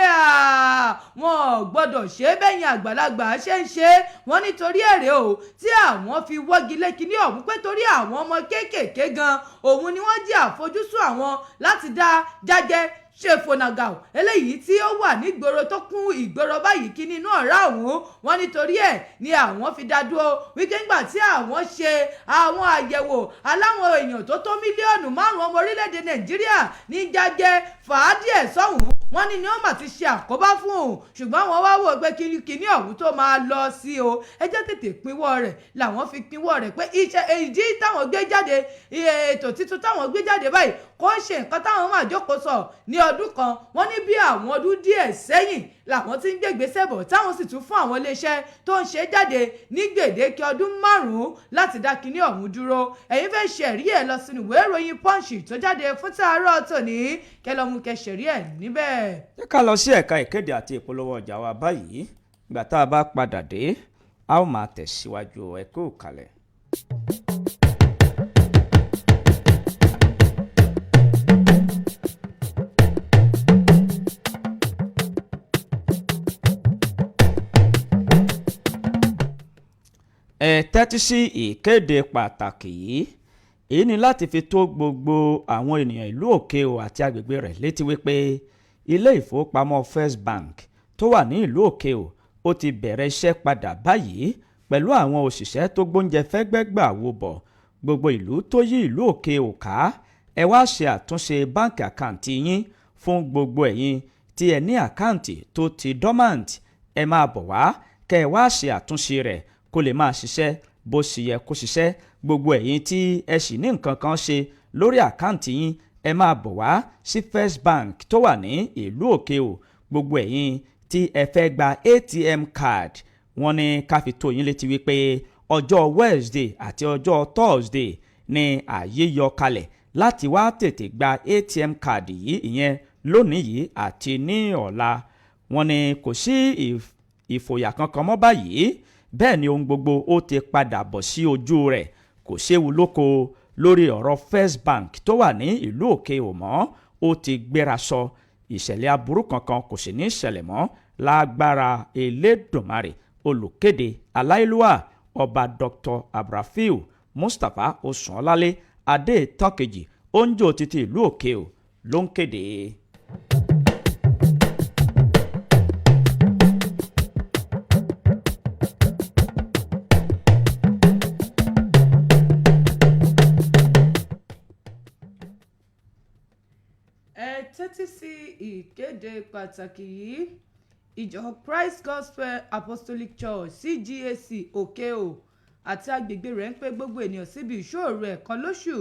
wọn ò gbọ́dọ̀ ṣe é bẹ́yìn àgbàlagbà ṣe ń ṣe é. Wọ́n nítorí èrè o tí àwọn fi wọ́gi lé kinní ọ̀hún, pé torí àwọn ọmọ kéékèèké gan òun ni wọ́n jẹ́ àfojúsùn àwọn láti dá jájẹ́ ṣe fònàgà eléyìí tí ó wà nígboro, tó kún ìgboro báyìí kí nínú ọ̀rá ọ̀hún. Wọ́n nítorí ẹ̀ ni àwọn fi dá dúró, wípé ńgbà tí àwọn ṣe àwọn àyẹ̀wò aláwọn èèyàn tó tó mílíọ̀nù 5 ọmọ orílẹ̀-èdè Nàìjíríà ní jájẹ́ fàádìẹ̀ sọ́hùn, wọ́n ní ni ó mà ti ṣe àkóbá fún òun. Ṣùgbọ́n wọ́n wá wò pé kíní ọ̀hún tó máa lọ sí o, ẹ jẹ́ tètè pinwọ́ rẹ̀. Làwọn fi pinwọ́ rẹ̀ pé iṣẹ́ ìdí táwọn gbé jáde, ètò tuntun táwọn gbé jáde báyìí, kò ń ṣe nǹkan táwọn máa jókòó sọ ní ọdún kan. Wọ́n ní bí àwọn ọdún díẹ̀ sẹ́yìn làwọn ti ń gbégbèsè bọ̀, táwọn sì tún fún àwọn iléeṣẹ́ tó ń ṣe jáde ní gbèdéke ọdún 5 láti dá kinní ọ̀hún dúró. Ẹ̀yin fẹ́ ṣẹ̀rí ẹ̀, lọ sínú ìwé ìròyìn Punch tó jáde fún tàárọ̀ tòní, kẹlọ́mú kẹṣẹ̀rí ẹ̀ níbẹ̀. Jẹ́ ká lọ sí ẹ̀ka ìkéde àti ìpolówó ọjà wa báyìí. Ìgbà tá a bá padà dé, a ó máa tẹ̀síwájú. Ẹ kú kalẹ̀. Ẹ tẹ́tí sí ìkéde pàtàkì yìí. Èyí ni láti fi tó gbogbo àwọn ènìyàn ìlú Òkè-Òò àti agbègbè rẹ̀ létí wípé ilé ìfowópamọ́ First Bank tó wà ní ìlú Òkè-Òò ó ti bẹ̀rẹ̀ iṣẹ́ padà báyìí pẹ̀lú àwọn òṣìṣẹ́ tó gbóúnjẹ fẹ́gbẹ́ gbà wò bọ̀. Gbogbo ìlú tó yí ìlú Òkè-Òò ká, ẹ wá ṣe àtúnṣe báǹkì àkáǹtì yín. Fún gbogbo ẹ̀yin tí ẹ ní àkáǹtì tó ti dormant, ẹ máa bọ̀ wá kẹ́ ẹ wá ṣe àtúnṣe rẹ̀ kó lè máa ṣiṣẹ́ bó ṣe yẹ kó ṣiṣẹ́. Gbogbo ẹ̀yin tí ẹ sì ní nǹkan kan ṣe lórí àkáǹtì yín, ẹ máa bọ̀ wá sí First Bank tó wà ní ìlú Òkè-Òò. Gbogbo ẹ̀yin tí ẹ fẹ́ gba ATM card, wọ́n ní ká fi tó yín létí wípé ọjọ́ Wednesday àti ọjọ́ Thursday ní ààyè yọ kalẹ̀ láti wá tètè gba ATM card yìí, ìyẹn lónìí yìí àti ní ọ̀la. Wọ́n ní kò sí ìfòyà kankan mọ́ báyìí, bẹ́ẹ̀ ni ohun gbogbo ó ti padà bọ̀ sí ojú rẹ̀. Kò séwu lóko lórí ọ̀rọ̀ First Bank tó wà ní ìlú Òkè-Òò mọ́. Ó ti gbéra sọ, ìṣẹ̀lẹ̀ aburú kankan kò sì ní ṣẹlẹ̀ mọ́ lágbára Elédùmarè. Olùkéde, aláìlúwà Ọba Dr. Abrafiu Mustapha Osunọlálé Adétọ́kejì, oúnjẹ títí ìlú Òkè-Òò ló ń kéde. Ẹ tẹ́tí sí ìkéde pàtàkì yìí. Ìjọ Christ Gospel Apostolic Church, CGAC, Òkè-Òò àti agbègbè rẹ̀ ń pe gbogbo ènìyàn síbi ìṣọ́ òru ẹ̀kan lóṣù,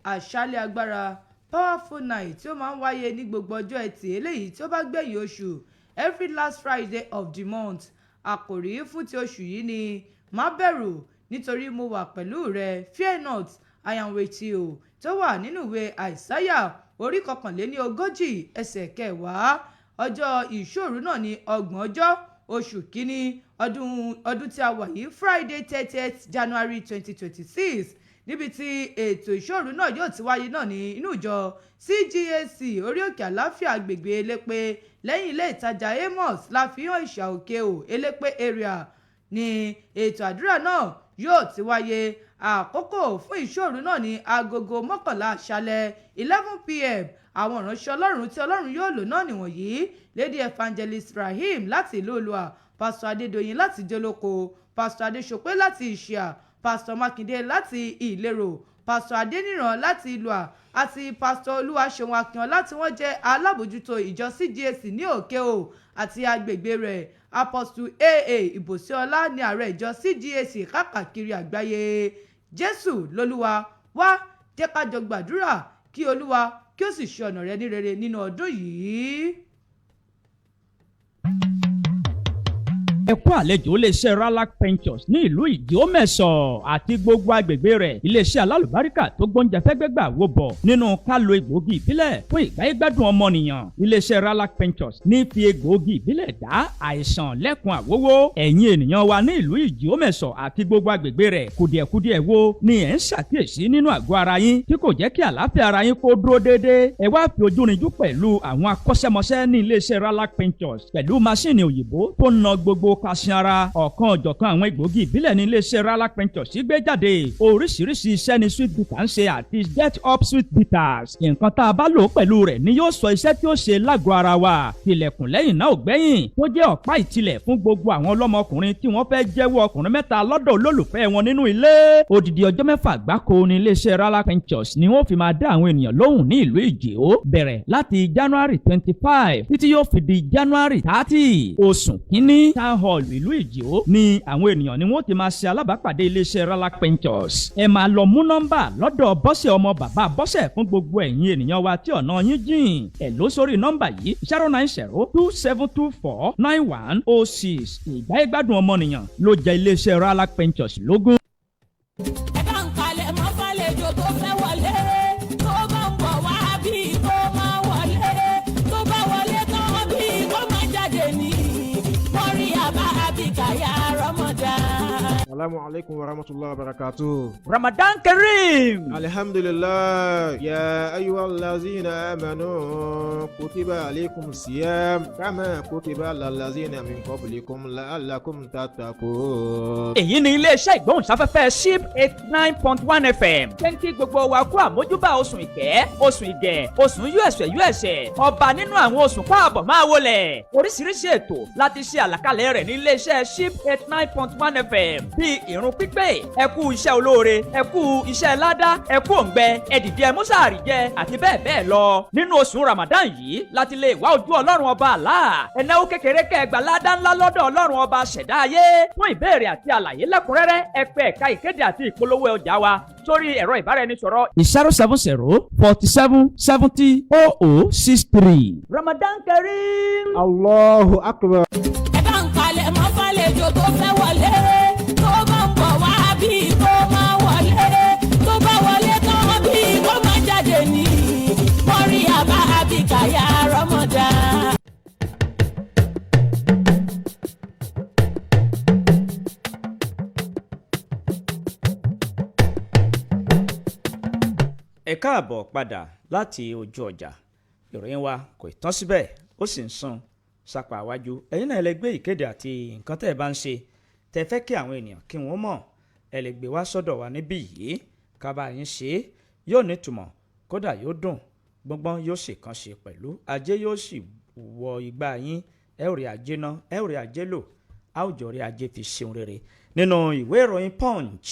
àṣálẹ́ agbára, Powerful Night, tí ó máa ń wáyé ní gbogbo ọjọ́ Ẹtì eléyìí tí ó bá gbẹ̀yìn oṣù, every last Friday of the month. Àkòrí fún ti oṣù yìí ni "Má bẹ̀rù, nítorí mo wà pẹ̀lú rẹ", "Fear not, I am with you", tó wà nínú ìwé Àìsáyà orí 41, ẹsẹ̀ 10. Ọjọ́ ìṣọ́ òru náà ní 30 oṣù kínní ọdún tí a wà yìí, Friday 30th January 2026. Níbi tí ètò ìṣọ́òru náà yóò ti wáyé náà ní inú ìjọ CGAC Orí Òkè Àláfíà, agbègbè Elépé, lẹ́yìn ilé ìtajà Amos Láfihàn, Ìṣà Òkè O, Elépé area ní ètò àdúrà náà yóò ti wáyé. Àkókò fún ìṣọ́òru náà ní 11:00 àṣálẹ́, 11 p.m. Àwọn ìránṣẹ́ Ọlọ́run tí Ọlọ́run yóò lò náà nìwọ̀nyí: Lady Evangelist Rahim láti ìlú Olúwa, Pastor Adédọ̀yìn láti Jólókò, Pastor Adéṣọpé láti Ìṣíà, Pastor Mákindé láti Ìlérò, Pastor Adéníran láti Ìlúà àti Pastor Olúwaṣeun Akínọlá, tí wọ́n jẹ́ alábòjútó ìjọ CGAC ní Òkè O àti agbègbè rẹ̀. Apostle Aa Ìbòsíọlá ní ààrẹ ìjọ CGAC káàkiri àgbáyé. Jésù lolúwa. Wá, jẹ́ ká jọ gbàdúrà kí Olúwa kí ó sì ṣe ọ̀nà rẹ ní rere nínú ọdún yìí. Ẹ kú àlejò iléeṣẹ́ Ralac Ventures ní ìlú Ìdíọ́mẹ̀sọ̀ àti gbogbo agbègbè rẹ̀. Iléeṣẹ́ alálùbáríkà tó gbóúnjẹ fẹ́gbẹ́gbà wò bọ̀ nínú ká lo egbòogi ìbílẹ̀ fún ìgbáyégbádùn ọmọnìyàn. Iléeṣẹ́ Ralac Ventures ní fi egbòogi ìbílẹ̀ dá àìsàn lẹ́kun àwówó. Ẹ̀yin ènìyàn wa ní ìlú Ìdíọ́mẹ̀sọ̀ àti gbogbo agbègbè rẹ̀, kùdìẹ̀kudiẹ wo ni ẹ̀ ń ṣàkíyèsí nínú àgọ́ ara yín tí kò jẹ́ kí àlàáfíà ara yín kó dúró déédéé? Ẹ wá fi ojú rinjú pẹ̀lú àwọn akọ́ṣẹ́mọṣẹ́ ní iléeṣẹ́ Ralac Ventures pẹ̀lú maṣíìnì òyìnbó tó ń na gbogbo kaṣan ara. Ọ̀kan ọ̀jọ̀kan àwọn egbòogi ìbílẹ̀ ní iléeṣẹ́ Ralac Ventures gbé jáde. Oríṣiríṣi iṣẹ́ ni Sweet Bitter ń ṣe àti Get Up Sweet Bitters. Nǹkan tá a bá lò pẹ̀lú rẹ̀ ni yóò sọ iṣẹ́ tí ó ṣe lágọ̀ọ́ ara wa. Tilẹ̀kùn lẹ́yìn náà ò gbẹ́yìn, tó jẹ́ ọ̀pá ìtilẹ̀ fún gbogbo àwọn ọlọ́mọkùnrin tí wọ́n fẹ́ jẹ́wọ́ ọkùnrin mẹ́ta lọ́dọ̀ olólùfẹ́ wọn nínú ilé. Odidi ọjọ́ 6 gbáko ní iléeṣẹ́ Ralac Ventures ni wọ́n fi máa dá àwọn ènìyàn lóhùn ní ìlú Ìjẹ̀ó, bẹ̀rẹ̀ láti January 25 títí yóò fi di January 30. Oṣù kínní, Town Hall ìlú Ìjẹ̀ó ni àwọn ènìyàn ni wọ́n ti máa ṣe alábàápàdé iléeṣẹ́ Ralac Ventures. Ẹ máa lọ mú nọ́mbà lọ́dọ̀ Bọ́sẹ̀, ọmọ bàbá Bọ́sẹ̀. Fún gbogbo ẹ̀yin ènìyàn wa tí ọ̀nà yín jìn, ẹ̀ ló sórí nọ́mbà yìí: 09027249106. Ìgbáyégbádùn ọmọnìyàn ló jẹ́ iléeṣẹ́ Ralac Ventures lógún. Ẹ bá ń kalẹ̀ mọ́ fàlejò tó fẹ́ wọlé, tó bá ń bọ̀ wá bí kó máa wọlé, tó bá wọlé tán bí kó máa jáde ní mọ́rí àbá àbíkàyà Ramadan. Salamu alaikum wa rahmatullahi wa barakatuh. Ramadan Kareem. Alhamdulillah, ya ayyuhallazina amanu, kutiba alaykum siyam kama kutiba alal lazina min qablikum la'allakum tattaqun. Èyí ni iléeṣẹ́ ìgbóhùnsáfẹ́fẹ́ Ship 89.1 FM ṣé ń kí gbogbo wa kú àmójúbà oṣù ìkẹ́, oṣù ìgẹ̀, oṣù yúẹ̀sẹ̀ yúẹ̀sẹ̀, ọba nínú àwọn oṣù. Káàbọ̀, máa wọlé. Oríṣiríṣi ètò láti ṣe àlàkalẹ̀ rẹ̀ ní iléeṣẹ́ Ship 89.1 FM, bíi ìrun pípé, ẹ kú iṣẹ́ olóore, ẹ kú iṣẹ́ ládá, ẹ kú òǹgbẹ, ẹ dìde ẹ mú sàárì jẹ, àti bẹ́ẹ̀ bẹ́ẹ̀ lọ. Nínú oṣù Ramadan yìí láti lè wá ojú Ọlọ́run ọba àlá, ẹ náwó kékeré kẹ́ ẹ gbà ládá ńlá lọ́dọ̀ Ọlọ́run ọba ṣẹ̀dá ayé. Fún ìbéèrè àti àlàyé lẹ́kùnrẹ́rẹ́, ẹ pè ẹ̀ka ìkéde àti ìpolówó ọjà wa sórí ẹ̀rọ ìbáraẹnisọ̀rọ̀ 07047700063. Ramadan Kareem. Allahu akbar. Ẹ bá ń kalẹ̀ mọ́ fàlejò tó fẹ́ wọlé, tó bá ń bọ̀ wá bí kó máa wọlé, tó bá wọlé tán bí kó máa jáde ní mọ́rí àbá àbíkàyà Ramadan. Ẹ káàbọ̀ padà láti ojú ọjà. Ìròyìn wa kò ì tán síbẹ̀, ó sì ń sún sápá iwájú. Ẹ̀yin náà lè gbé ìkéde àti nǹkan tẹ́ ẹ bá ń ṣe tẹ́ fẹ́ kí àwọn ènìyàn kí wọ́n mọ̀, ẹ lè gbé wá sọ́dọ̀ wa níbí yìí ká bá yín ṣe é. Yóò nítumọ̀, kódà yóò dùn gbọ́ngbọ́n, yóò sì kàn ṣe pẹ̀lú ajé, yóò sì wọ igbá yín. Ẹ ò rí ajé ná, ẹ ò rí ajé lò, a ó jọ rí ajé fi ṣeun rere. Nínú ìwé ìròyìn Punch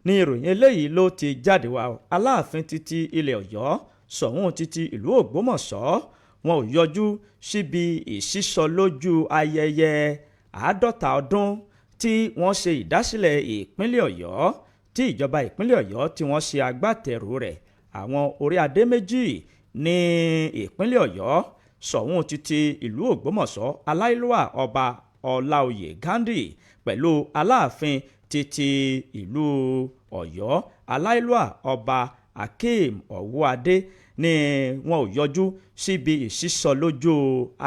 ní ìròyìn eléyìí ló ti jáde wá o. Aláàfin títí ilẹ̀ Ọ̀yọ́, Ṣọ̀ún títí ìlú Ògbómọ̀ṣọ́, wọn ò yọjú síbi ìsísọ lójú ayẹyẹ 50 ọdún tí wọ́n ṣe ìdásílẹ̀ ìpínlẹ̀ Ọ̀yọ́, tí ìjọba ìpínlẹ̀ Ọ̀yọ́ tí wọ́n ṣe agbátẹrù rẹ̀. Àwọn orí adé méjì ní ìpínlẹ̀ Ọ̀yọ́, Ṣọ̀ún títí ìlú Ògbómọ̀ṣọ́, Aláìlúwà Ọba Ọláoyè Ghandi, pẹ̀lú Aláàfin títí ìlú Ọ̀yọ́, Aláìlúwà Ọba Akeem Ọwọ́adé, ni wọn ò yọjú síbi ìsísọ lójú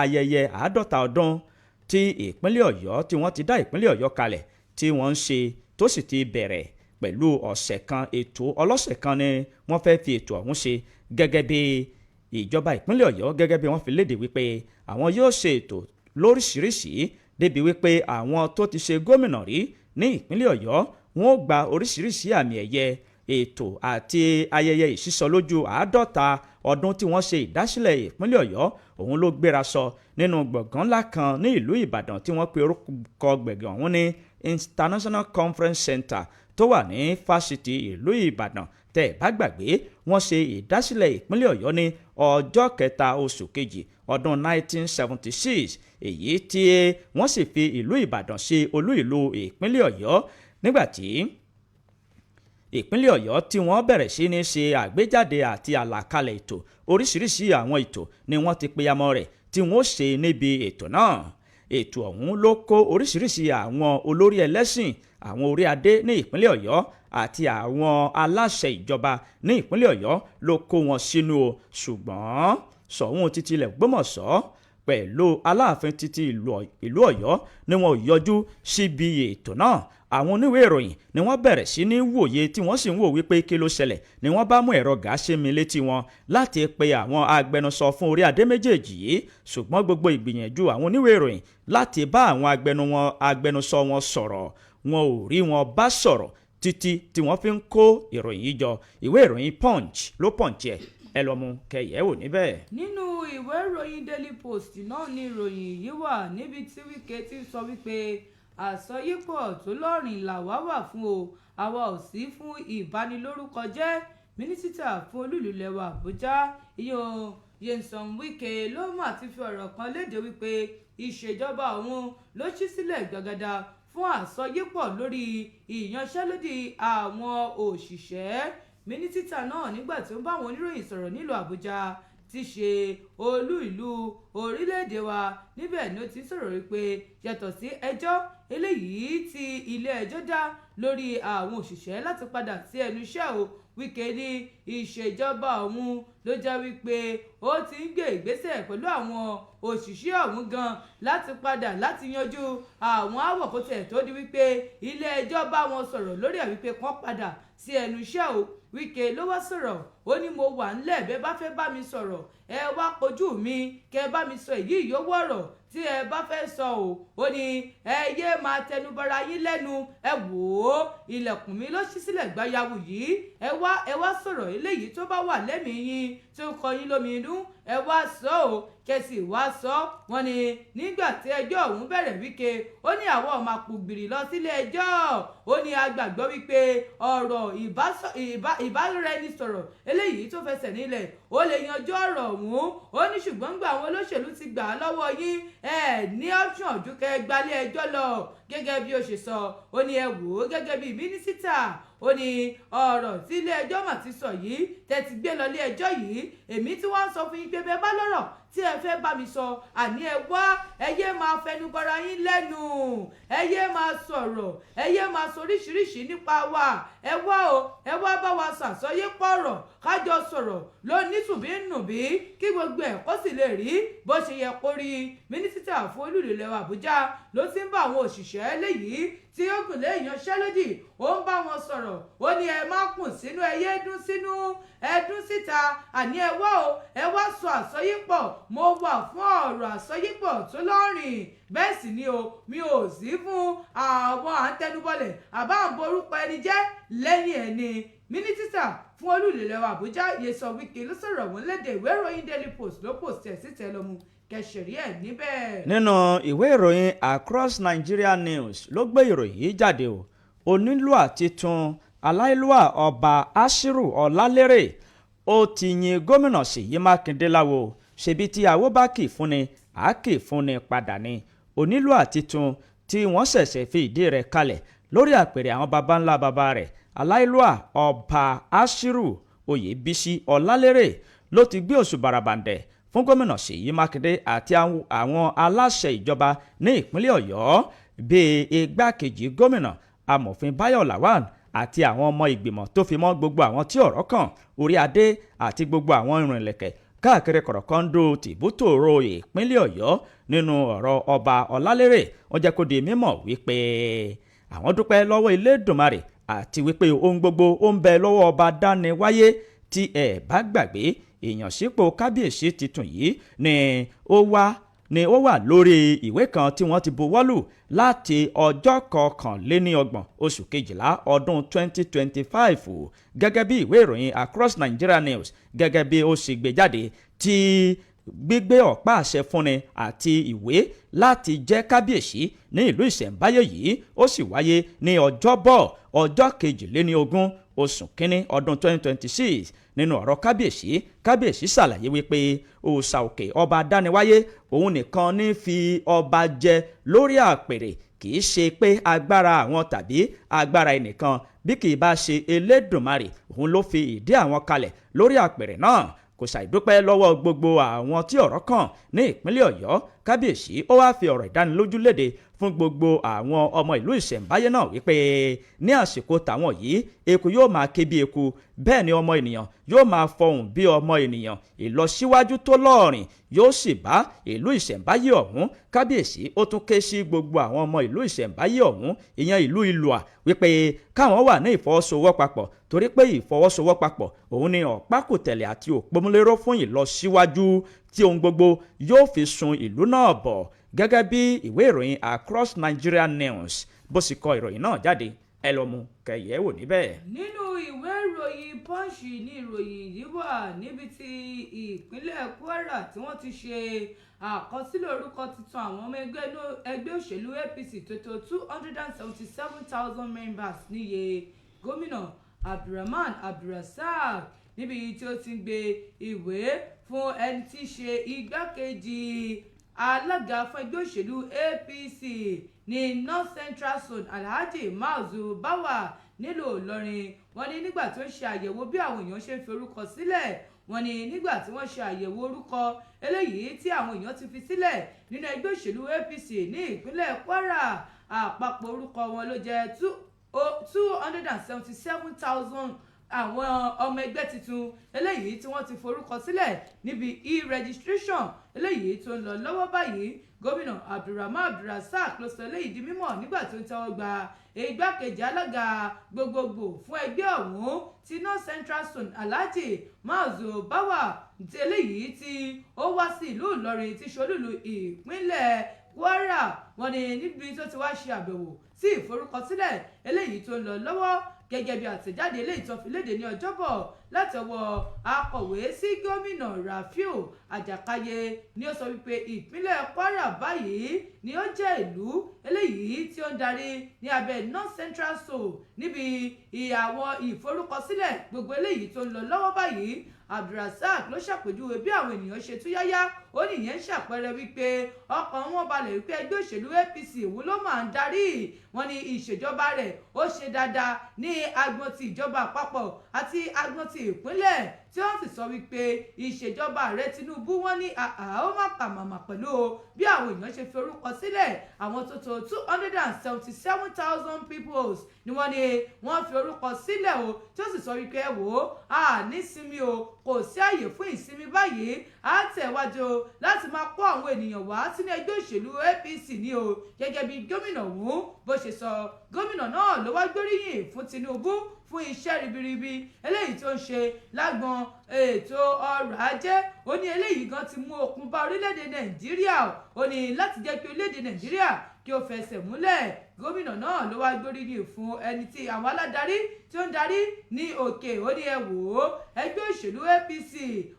ayẹyẹ 50 ọdún tí ìpínlẹ̀ Ọ̀yọ́, tí wọ́n ti dá ìpínlẹ̀ Ọ̀yọ́ kalẹ̀, tí wọ́n ń ṣe tó sì ti bẹ̀rẹ̀. Pẹ̀lú ọ̀sẹ̀ kan, ètò ọlọ́sẹ̀ kan ni wọ́n fẹ́ fi ètò ọ̀hún ṣe, gẹ́gẹ́ bí ìjọba ìpínlẹ̀ Ọ̀yọ́, gẹ́gẹ́ bí wọ́n fi léde wípé àwọn yóò ṣe ètò lóríṣiríṣi, débi wípé àwọn tó ti ṣe gómìnà rí ní ìpínlẹ̀ Ọ̀yọ́, wọn ó gba oríṣiríṣi àmì ẹ̀yẹ. Ètò àti ayẹyẹ ìṣísọlójú 50 ọdún tí wọ́n ṣe ìdásílẹ̀ ìpínlẹ̀ Ọ̀yọ́ òun ló gbéra sọ nínú gbọ̀ngàn ńlá kan ní ìlú Ìbàdàn, tí wọ́n pe orúkọ gbọ̀ngàn ọ̀hún ní International Conference Center tó wà ní Fásitì ìlú Ìbàdàn. Tẹ́ ẹ̀ bá gbàgbé, wọ́n ṣe ìdásílẹ̀ ìpínlẹ̀ Ọ̀yọ́ ní ọjọ́ 3 oṣù 2 ọdún 1976, èyí tí wọ́n sì fi ìlú Ìbàdàn ṣe olú ìlú ìpínlẹ̀ Ọ̀yọ́. Nígbàtí ìpínlẹ̀ Ọ̀yọ́ tí wọ́n bẹ̀rẹ̀ sí ní ṣe àgbéjáde àti àlàkalẹ̀ ètò, oríṣiríṣi àwọn ètò ni wọ́n ti peyamọ́ rẹ̀ tí wọ́n ṣe níbi ètò náà. Ètò ọ̀hún ló kó oríṣiríṣi àwọn olórí ẹlẹ́sìn, àwọn orí adé ní ìpínlẹ̀ Ọ̀yọ́ àti àwọn aláṣẹ ìjọba ní ìpínlẹ̀ Ọ̀yọ́ ló kó wọn sínú o. Ṣùgbọ́n Ṣọ̀ún títí ilẹ̀ Ògbómọ̀ṣọ́ pẹ̀lú Aláàfin títí ìlú Ọ̀yọ́ ni wọn ò yọjú síbi ètò náà. Àwọn oníwèé ìròyìn ni wọ́n bẹ̀rẹ̀ sí ní wòye, tí wọ́n sì ń wò wípé kí ló ṣẹlẹ̀, ni wọ́n bá mú ẹ̀rọ gàáṣẹ́mi létí wọn láti pe àwọn agbẹnusọ fún orí adé méjèèjì yìí. Ṣùgbọ́n gbogbo ìgbìyànjú àwọn oníwèé ìròyìn láti bá àwọn agbẹnusọ wọn sọ̀rọ̀, wọn ò rí wọn bá sọ̀rọ̀ títí tí wọ́n fi ń kó ìròyìn yìí jọ. Ìwé ìròyìn Punch ló punch ẹ̀, ẹ lọ mú kẹyẹ wò níbẹ̀. Nínú ìwé ìròyìn Daily Post náà ni ìròyìn yìí wà, níbi tí Wike ti sọ wípé àsọyípọ̀ tó lọ́rìn làwa wà fún o, àwa ò sí fún ìbanilórúkọ jẹ́. Mínísítà fún olú ìlú lẹwa Àbújá, ìyẹn Nyesom Wike, ló mà ti fi ọ̀rọ̀ kan léde wípé ìṣèjọba òun ló ṣí sílẹ̀ gbàgàdà fún àsọyípọ̀ lórí ìyanṣẹ́lódì àwọn òṣìṣẹ́. Mínísítà náà, nígbà tí ó ń bá àwọn oníròyìn sọ̀rọ̀ nílùú Àbújá ti ṣe olú ìlú orílẹ̀-èdè wa, níbẹ̀ ni ó ti sọ̀rọ̀ wípé yàtọ̀ sí ẹjọ́ eléyìí tí ilé ẹjọ́ dá lórí àwọn òṣìṣẹ́ láti padà sí ẹnu iṣẹ́ o, Wike ní ìṣèjọba òun ló jẹ́ wípé ó ti ń gbé ìgbésẹ̀ pẹ̀lú àwọn òṣìṣẹ́ ọ̀hún gan láti padà láti yanjú àwọn aáwọ̀, kó tiẹ̀ tó di wípé ilé ẹjọ́ bá wọn sọ̀rọ̀ lórí ẹ̀ wípé kán padà sí ẹnu iṣẹ́ o. Wike ló wá sọ̀rọ̀, ó ní mo wà ńlẹ̀, bẹ́ẹ̀ bá fẹ́ bá mi sọ̀rọ̀, ẹ wá kojú mi kẹ́ bá mi sọ èyí yòówù ọ̀rọ̀ tí ẹ bá fẹ́ sọ o. Ó ní ẹ yé máa tẹnubọra yín lẹ́nu, ẹ wò ó, ilẹ̀kùn mi ló ṣí sílẹ̀ gbayawu yìí, ẹ wá, ẹ wá sọ̀rọ̀ eléyìí tó bá wà lẹ́mìí yín tó ń kọ yín lómi inú, ẹ wá sọ ọ́, kẹsì wá sọ. Wọ́n ní nígbà tí ẹjọ́ ọ̀hún bẹ̀rẹ̀, Wike ó ní àwọn ọmọ àpògbìrì lọ sílé ẹjọ́. Ó ní a gbàgbọ́ wípé ọ̀rọ̀ ìbáraẹnisọ̀rọ̀ eléyìí tó fẹsẹ̀ nílẹ̀ ó lè yanjú ọ̀rọ̀ ọ̀hún. Ó ní ṣùgbọ́n gbà àwọn olóṣèlú ti gbà á lọ́wọ́ yín, ẹ ní option ju kẹ́ gbalé ẹjọ́ lọ. Gẹ́gẹ́ bí ó ṣe sọ, ó ní ẹ wò ó, gẹ́gẹ́ bí mínísítà, ó ní ọ̀rọ̀ tí ilé ẹjọ́ mà ti sọ yìí, tẹ́ ti gbé lọ ilé ẹjọ́ yìí, èmi tí wọ́n ń sọ fún yín pé bẹ́ẹ̀ bá lọ́rọ̀ tí ẹ fẹ́ bá mi sọ, àní ẹ wá, ẹ yé máa fẹnu bọra yín lẹ́nu, ẹ yé máa sọ̀rọ̀, ẹ yé máa sọ oríṣiríṣi nípa wa. Ẹ wá o, ẹ wá bá wa ṣàsọyé pọ̀rọ̀, kájọ sọ̀rọ̀ lónítùbí nùbí, kí gbogbo ẹ̀ kó sì lè rí bó ṣe yẹ kó rí. Mínísítà fún olú ìlú ilẹ̀ Àbújá ló ti ń bá àwọn òṣìṣẹ́ léyìí tí ó gùn lé ìyanṣẹ́lódì, ó ń bá wọn sọ̀rọ̀. Ó ní ẹ má kùn sínú, ẹ yé dún sínú, ẹ dún síta, àní ẹ wá o, ẹ wá sọ àsọyípọ̀. Mo wà fún ọ̀rọ̀ àsọyípọ̀ tó lọ́rìn, bẹ́ẹ̀ sì ni o, mi ò sí fún àwọn à ń tẹnubọlẹ̀ àbá ń borúkọ ẹni jẹ́ lẹ́yìn ẹni. Mínísítà fún olú ìlú ilẹ̀ Àbújá, Nyesom Wike, ló sọ̀rọ̀ ọ̀hún lédè. Ìwé ìròyìn Daily Post ló post ẹ̀ síta, ẹ lọ́mú kẹsìrì ẹ̀ níbẹ̀. Nínú ìwé ìròyìn Across Nigeria News ló gbé ìròyìn yìí jáde o. Onílùà titun, aláìlúà Ọba Ashiru Ọlálérè, ó ti yin Gómìnà Ṣèyí Mákindé láwo. Ṣebí tí àwo bá kì fúnni, á kì fúnni padà ni. Onílùà titun tí wọ́n ṣẹ̀ṣẹ̀ fi ìdí rẹ̀ kalẹ̀ lórí àpèrè àwọn baba ńlá baba rẹ̀, aláìlúà Ọba Ashiru Oyèbísí Ọlálérè, ló ti gbé òṣùbà ràbàǹdẹ̀ fún Gómìnà Ṣèyí Mákindé àti àwọn aláṣẹ ìjọba ní ìpínlẹ̀ Ọ̀yọ́, bíi igbákejì gómìnà Amòfin Báyọ̀ Lawal àti àwọn ọmọ ìgbìmọ̀, tó fi mọ́ gbogbo àwọn tí ọ̀rọ̀ kàn, orí adé àti gbogbo àwọn ìrìnlẹ̀kẹ̀ káàkiri kọ̀rọ̀kọ́ńdó tìbútòrò ìpínlẹ̀ Ọ̀yọ́. Nínú ọ̀rọ̀ Ọba Ọlálérè, wọ́n jẹ́ kó di mímọ̀ wípé àwọn dúpẹ́ lọ́wọ́ Elédùmarè. Àti wípé ohun gbogbo ó ń bẹ lọ́wọ́ ọba dáni wáyé. Tí ẹ bá gbàgbé, ìyànsípò kábíyèsí tuntun yìí ni ó wà lórí ìwé kan tí wọ́n ti buwọ́lù láti ọjọ́ 31 oṣù kejìlá ọdún 2025, gẹ́gẹ́ bí ìwé ìròyìn Across Nigeria News gẹ́gẹ́ bí ó sì gbé jáde, tí gbígbé ọ̀pá àṣẹ fúnni àti ìwé láti jẹ́ kábíyèsí ní ìlú ìṣẹ̀ǹbáyé yìí ó sì wáyé ní ọjọ́bọ̀, ọjọ́ 22 oṣù kínní ọdún 2026. Nínú ọ̀rọ̀ kábíyèsí, kábíyèsí ṣàlàyé wípé òòṣà òkè, ọba dániwáyé, òun nìkan ní fi ọba jẹ lórí àpèrè. Kì í ṣe pé agbára àwọn tàbí agbára ẹnìkan, bí kì í bá ṣe Elédùnmarè, òun ló fi ìdí àwọn kalẹ̀ lórí àpèrè náà. Kò ṣàìdúpẹ́ lọ́wọ́ gbogbo àwọn tí ọ̀rọ̀ kàn ní ìpínlẹ̀ Ọ̀yọ́. Kábíyèsí ó wáá fi ọ̀rọ̀ ìdánilójú léde fún gbogbo àwọn ọmọ ìlú ìṣẹ̀ǹbáyé náà wípé ní àsìkò tàwọn yìí, eku yóò máa ké bí eku, bẹ́ẹ̀ ni ọmọ ènìyàn yóò máa fọhùn bí ọmọ ènìyàn. Ìlọsíwájú tó lọ́ọ̀rìn yóò sì bá ìlú ìṣẹ̀ǹbáyé ọ̀hún. Kábíyèsí ó tún ké sí gbogbo àwọn ọmọ ìlú ìṣẹ̀ǹbáyé ọ̀hún, ìyẹn ìlú Ìlúà, wípé káwọn wà ní ìfọwọ́sowọ́papọ̀, torí pé ìfọwọ́sowọ́papọ̀ òun ni ọ̀pákùtẹ̀lẹ̀ àti òpómúléró fún ìlọsíwájú tí ohun gbogbo yóò fi sun ìlú náà bọ̀, gẹ́gẹ́ bí ìwé ìròyìn Across Nigeria News bó sì kọ ìròyìn náà jáde. Ẹ lọ mú kẹyẹ wò níbẹ̀. Nínú ìwé ìròyìn Punch ní ìròyìn yìí wà, níbi tí ìpínlẹ̀ Kwara tí wọ́n ti ṣe àkọsílẹ̀ orúkọ tuntun àwọn ọmọ ẹgbẹ́ òṣèlú APC tó tó 277,000 members níye. Gómìnà Abdulrahman Abdulrasaq, níbi tí ó ti ń gbé ìwé fún ẹni tí í ṣe igbákejì alága fún ẹgbẹ́ òṣèlú APC ní North Central Zone, Alhaji Maazu Bawa, nílùú Ìlọrin, wọ́n ní nígbà tó ń ṣe àyẹ̀wò bí àwọn èèyàn ṣe ń fi orúkọ sílẹ̀, wọ́n ní nígbà tí wọ́n ṣe àyẹ̀wò orúkọ eléyìí tí àwọn èèyàn ti fi sílẹ̀ nínú ẹgbẹ́ òṣèlú APC ní ìpínlẹ̀ Kwara, àpapọ̀ orúkọ wọn ló jẹ́ 277,000 àwọn ọmọ ẹgbẹ́ tuntun eléyìí tí wọ́n ti forúkọ sílẹ̀ níbi e-registration eléyìí tó ń lọ lọ́wọ́ báyìí. Gómìnà Abdulrahman Abdulrasaq ló sọ eléyìí di mímọ̀ nígbà tó ń tẹ́wọ́ gba igbákejì alága gbogbogbò fún ẹgbẹ́ ọ̀hún ti North Central Zone, Alhaji Maazu Bawa, tí eléyìí tí ó wá sí ìlú Ìlọrin tí ṣolúlu ìpínlẹ̀ Kwara. Wọ́n ní níbi tó ti wá ṣe àbẹ̀wò sí ìforúkọsílẹ̀ eléyìí tó ń lọ lọ́wọ́. Gẹ́gẹ́ bí àtẹ̀jáde eléyìí tó fi léde ní Ọjọ́bọ̀ látọwọ́ akọ̀wé sí gómìnà Rafiu Àjàkáyé ni ó sọ wípé ìpínlẹ̀ Kwara báyìí ni ó jẹ́ ìlú eléyìí tí ó ń darí ní abẹ́ North Central Zone níbi ìyàwó ìforúkọsílẹ̀ gbogbo eléyìí tó ń lọ lọ́wọ́ báyìí. Abdulrasaq ló ṣàpèjúwe bí àwọn ènìyàn ṣe túyáyá. Ó nìyẹn ń ṣàpẹẹrẹ wípé ọkàn wọn balẹ̀ wípé ẹgbẹ́ òṣèlú APC òun ló máa ń darí. Wọn ní ìṣèjọba rẹ̀ ó ṣe dáadáa ní agbọn ti ìjọba àpapọ̀ àti agbọn ti ìpínlẹ̀, tí wọ́n sì sọ wípé ìṣèjọba ààrẹ Tinubu, wọ́n ní àá ó má kà màmá pẹ̀lú o bí àwọn èèyàn ṣe fi orúkọ sílẹ̀. Àwọn tó tó 277,000 peoples ni wọ́n ní wọ́n fi orúkọ sílẹ̀ o, tí ó sì sọ wípé ẹ wò ó, a ní sinmi o, kò sí àyè fún ìsinmi báyìí, á tẹ̀wájú láti máa kó àwọn ènìyàn wá sínú ẹgbẹ́ òṣèlú APC ní o, gẹ́gẹ́ bí gómìnà ọ̀hún bó ṣe sọ. Gómìnà náà ló wá gbóríyìn fún Tinubu fún iṣẹ́ ribiribi eléyìí tó ń ṣe lágbọn ètò ọrọ̀ ajé. Ó ní eléyìí gan ti mú okun bá orílẹ̀-èdè Nàìjíríà. Ó ní láti jẹ́ kí orílẹ̀-èdè Nàìjíríà kí ó fẹsẹ̀ múlẹ̀. Gómìnà náà ló wá gbóríyìn fún ẹni tí àwọn aládarí tí ó ń darí ní òkè. Ó ní ẹ wò ó, ẹgbẹ́ òṣèlú APC,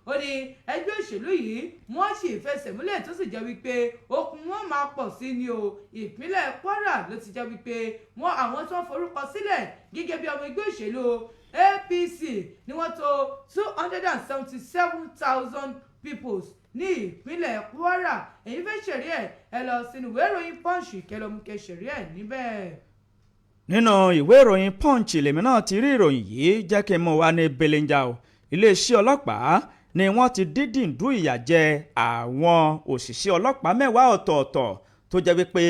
ó ní ẹgbẹ́ òṣèlú yìí wọ́n sì fẹsẹ̀ múlẹ̀, tó sì jẹ́ wípé okun wọn máa pọ̀ sí ni o. Ìpínlẹ̀ Kwara ló ti jẹ́ wípé wọ́n àwọn tí wọ́n forúkọ sílẹ̀ gẹ́gẹ́ bí ọmọ ẹgbẹ́ òṣèlú APC ni wọ́n tó 277,000 peoples ní ìpínlẹ̀ Kwara. Èyí fẹ́ ṣẹ̀rí ẹ̀, ẹ lọ sínú ìwé ìròyìn Punch kẹlọ́mùkẹ́ ṣẹ̀rí ẹ̀ níbẹ̀. Nínú ìwé ìròyìn Punch lèmi náà ti rí ìròyìn yìí. Jẹ́ kí n mú wa ní belenja o. Iléeṣẹ́ ọlọ́pàá ni wọ́n ti dídìndú ìyà jẹ àwọn òṣìṣẹ́ ọlọ́pàá 10 ọ̀tọ̀ọ̀tọ̀ tó jẹ́ wípé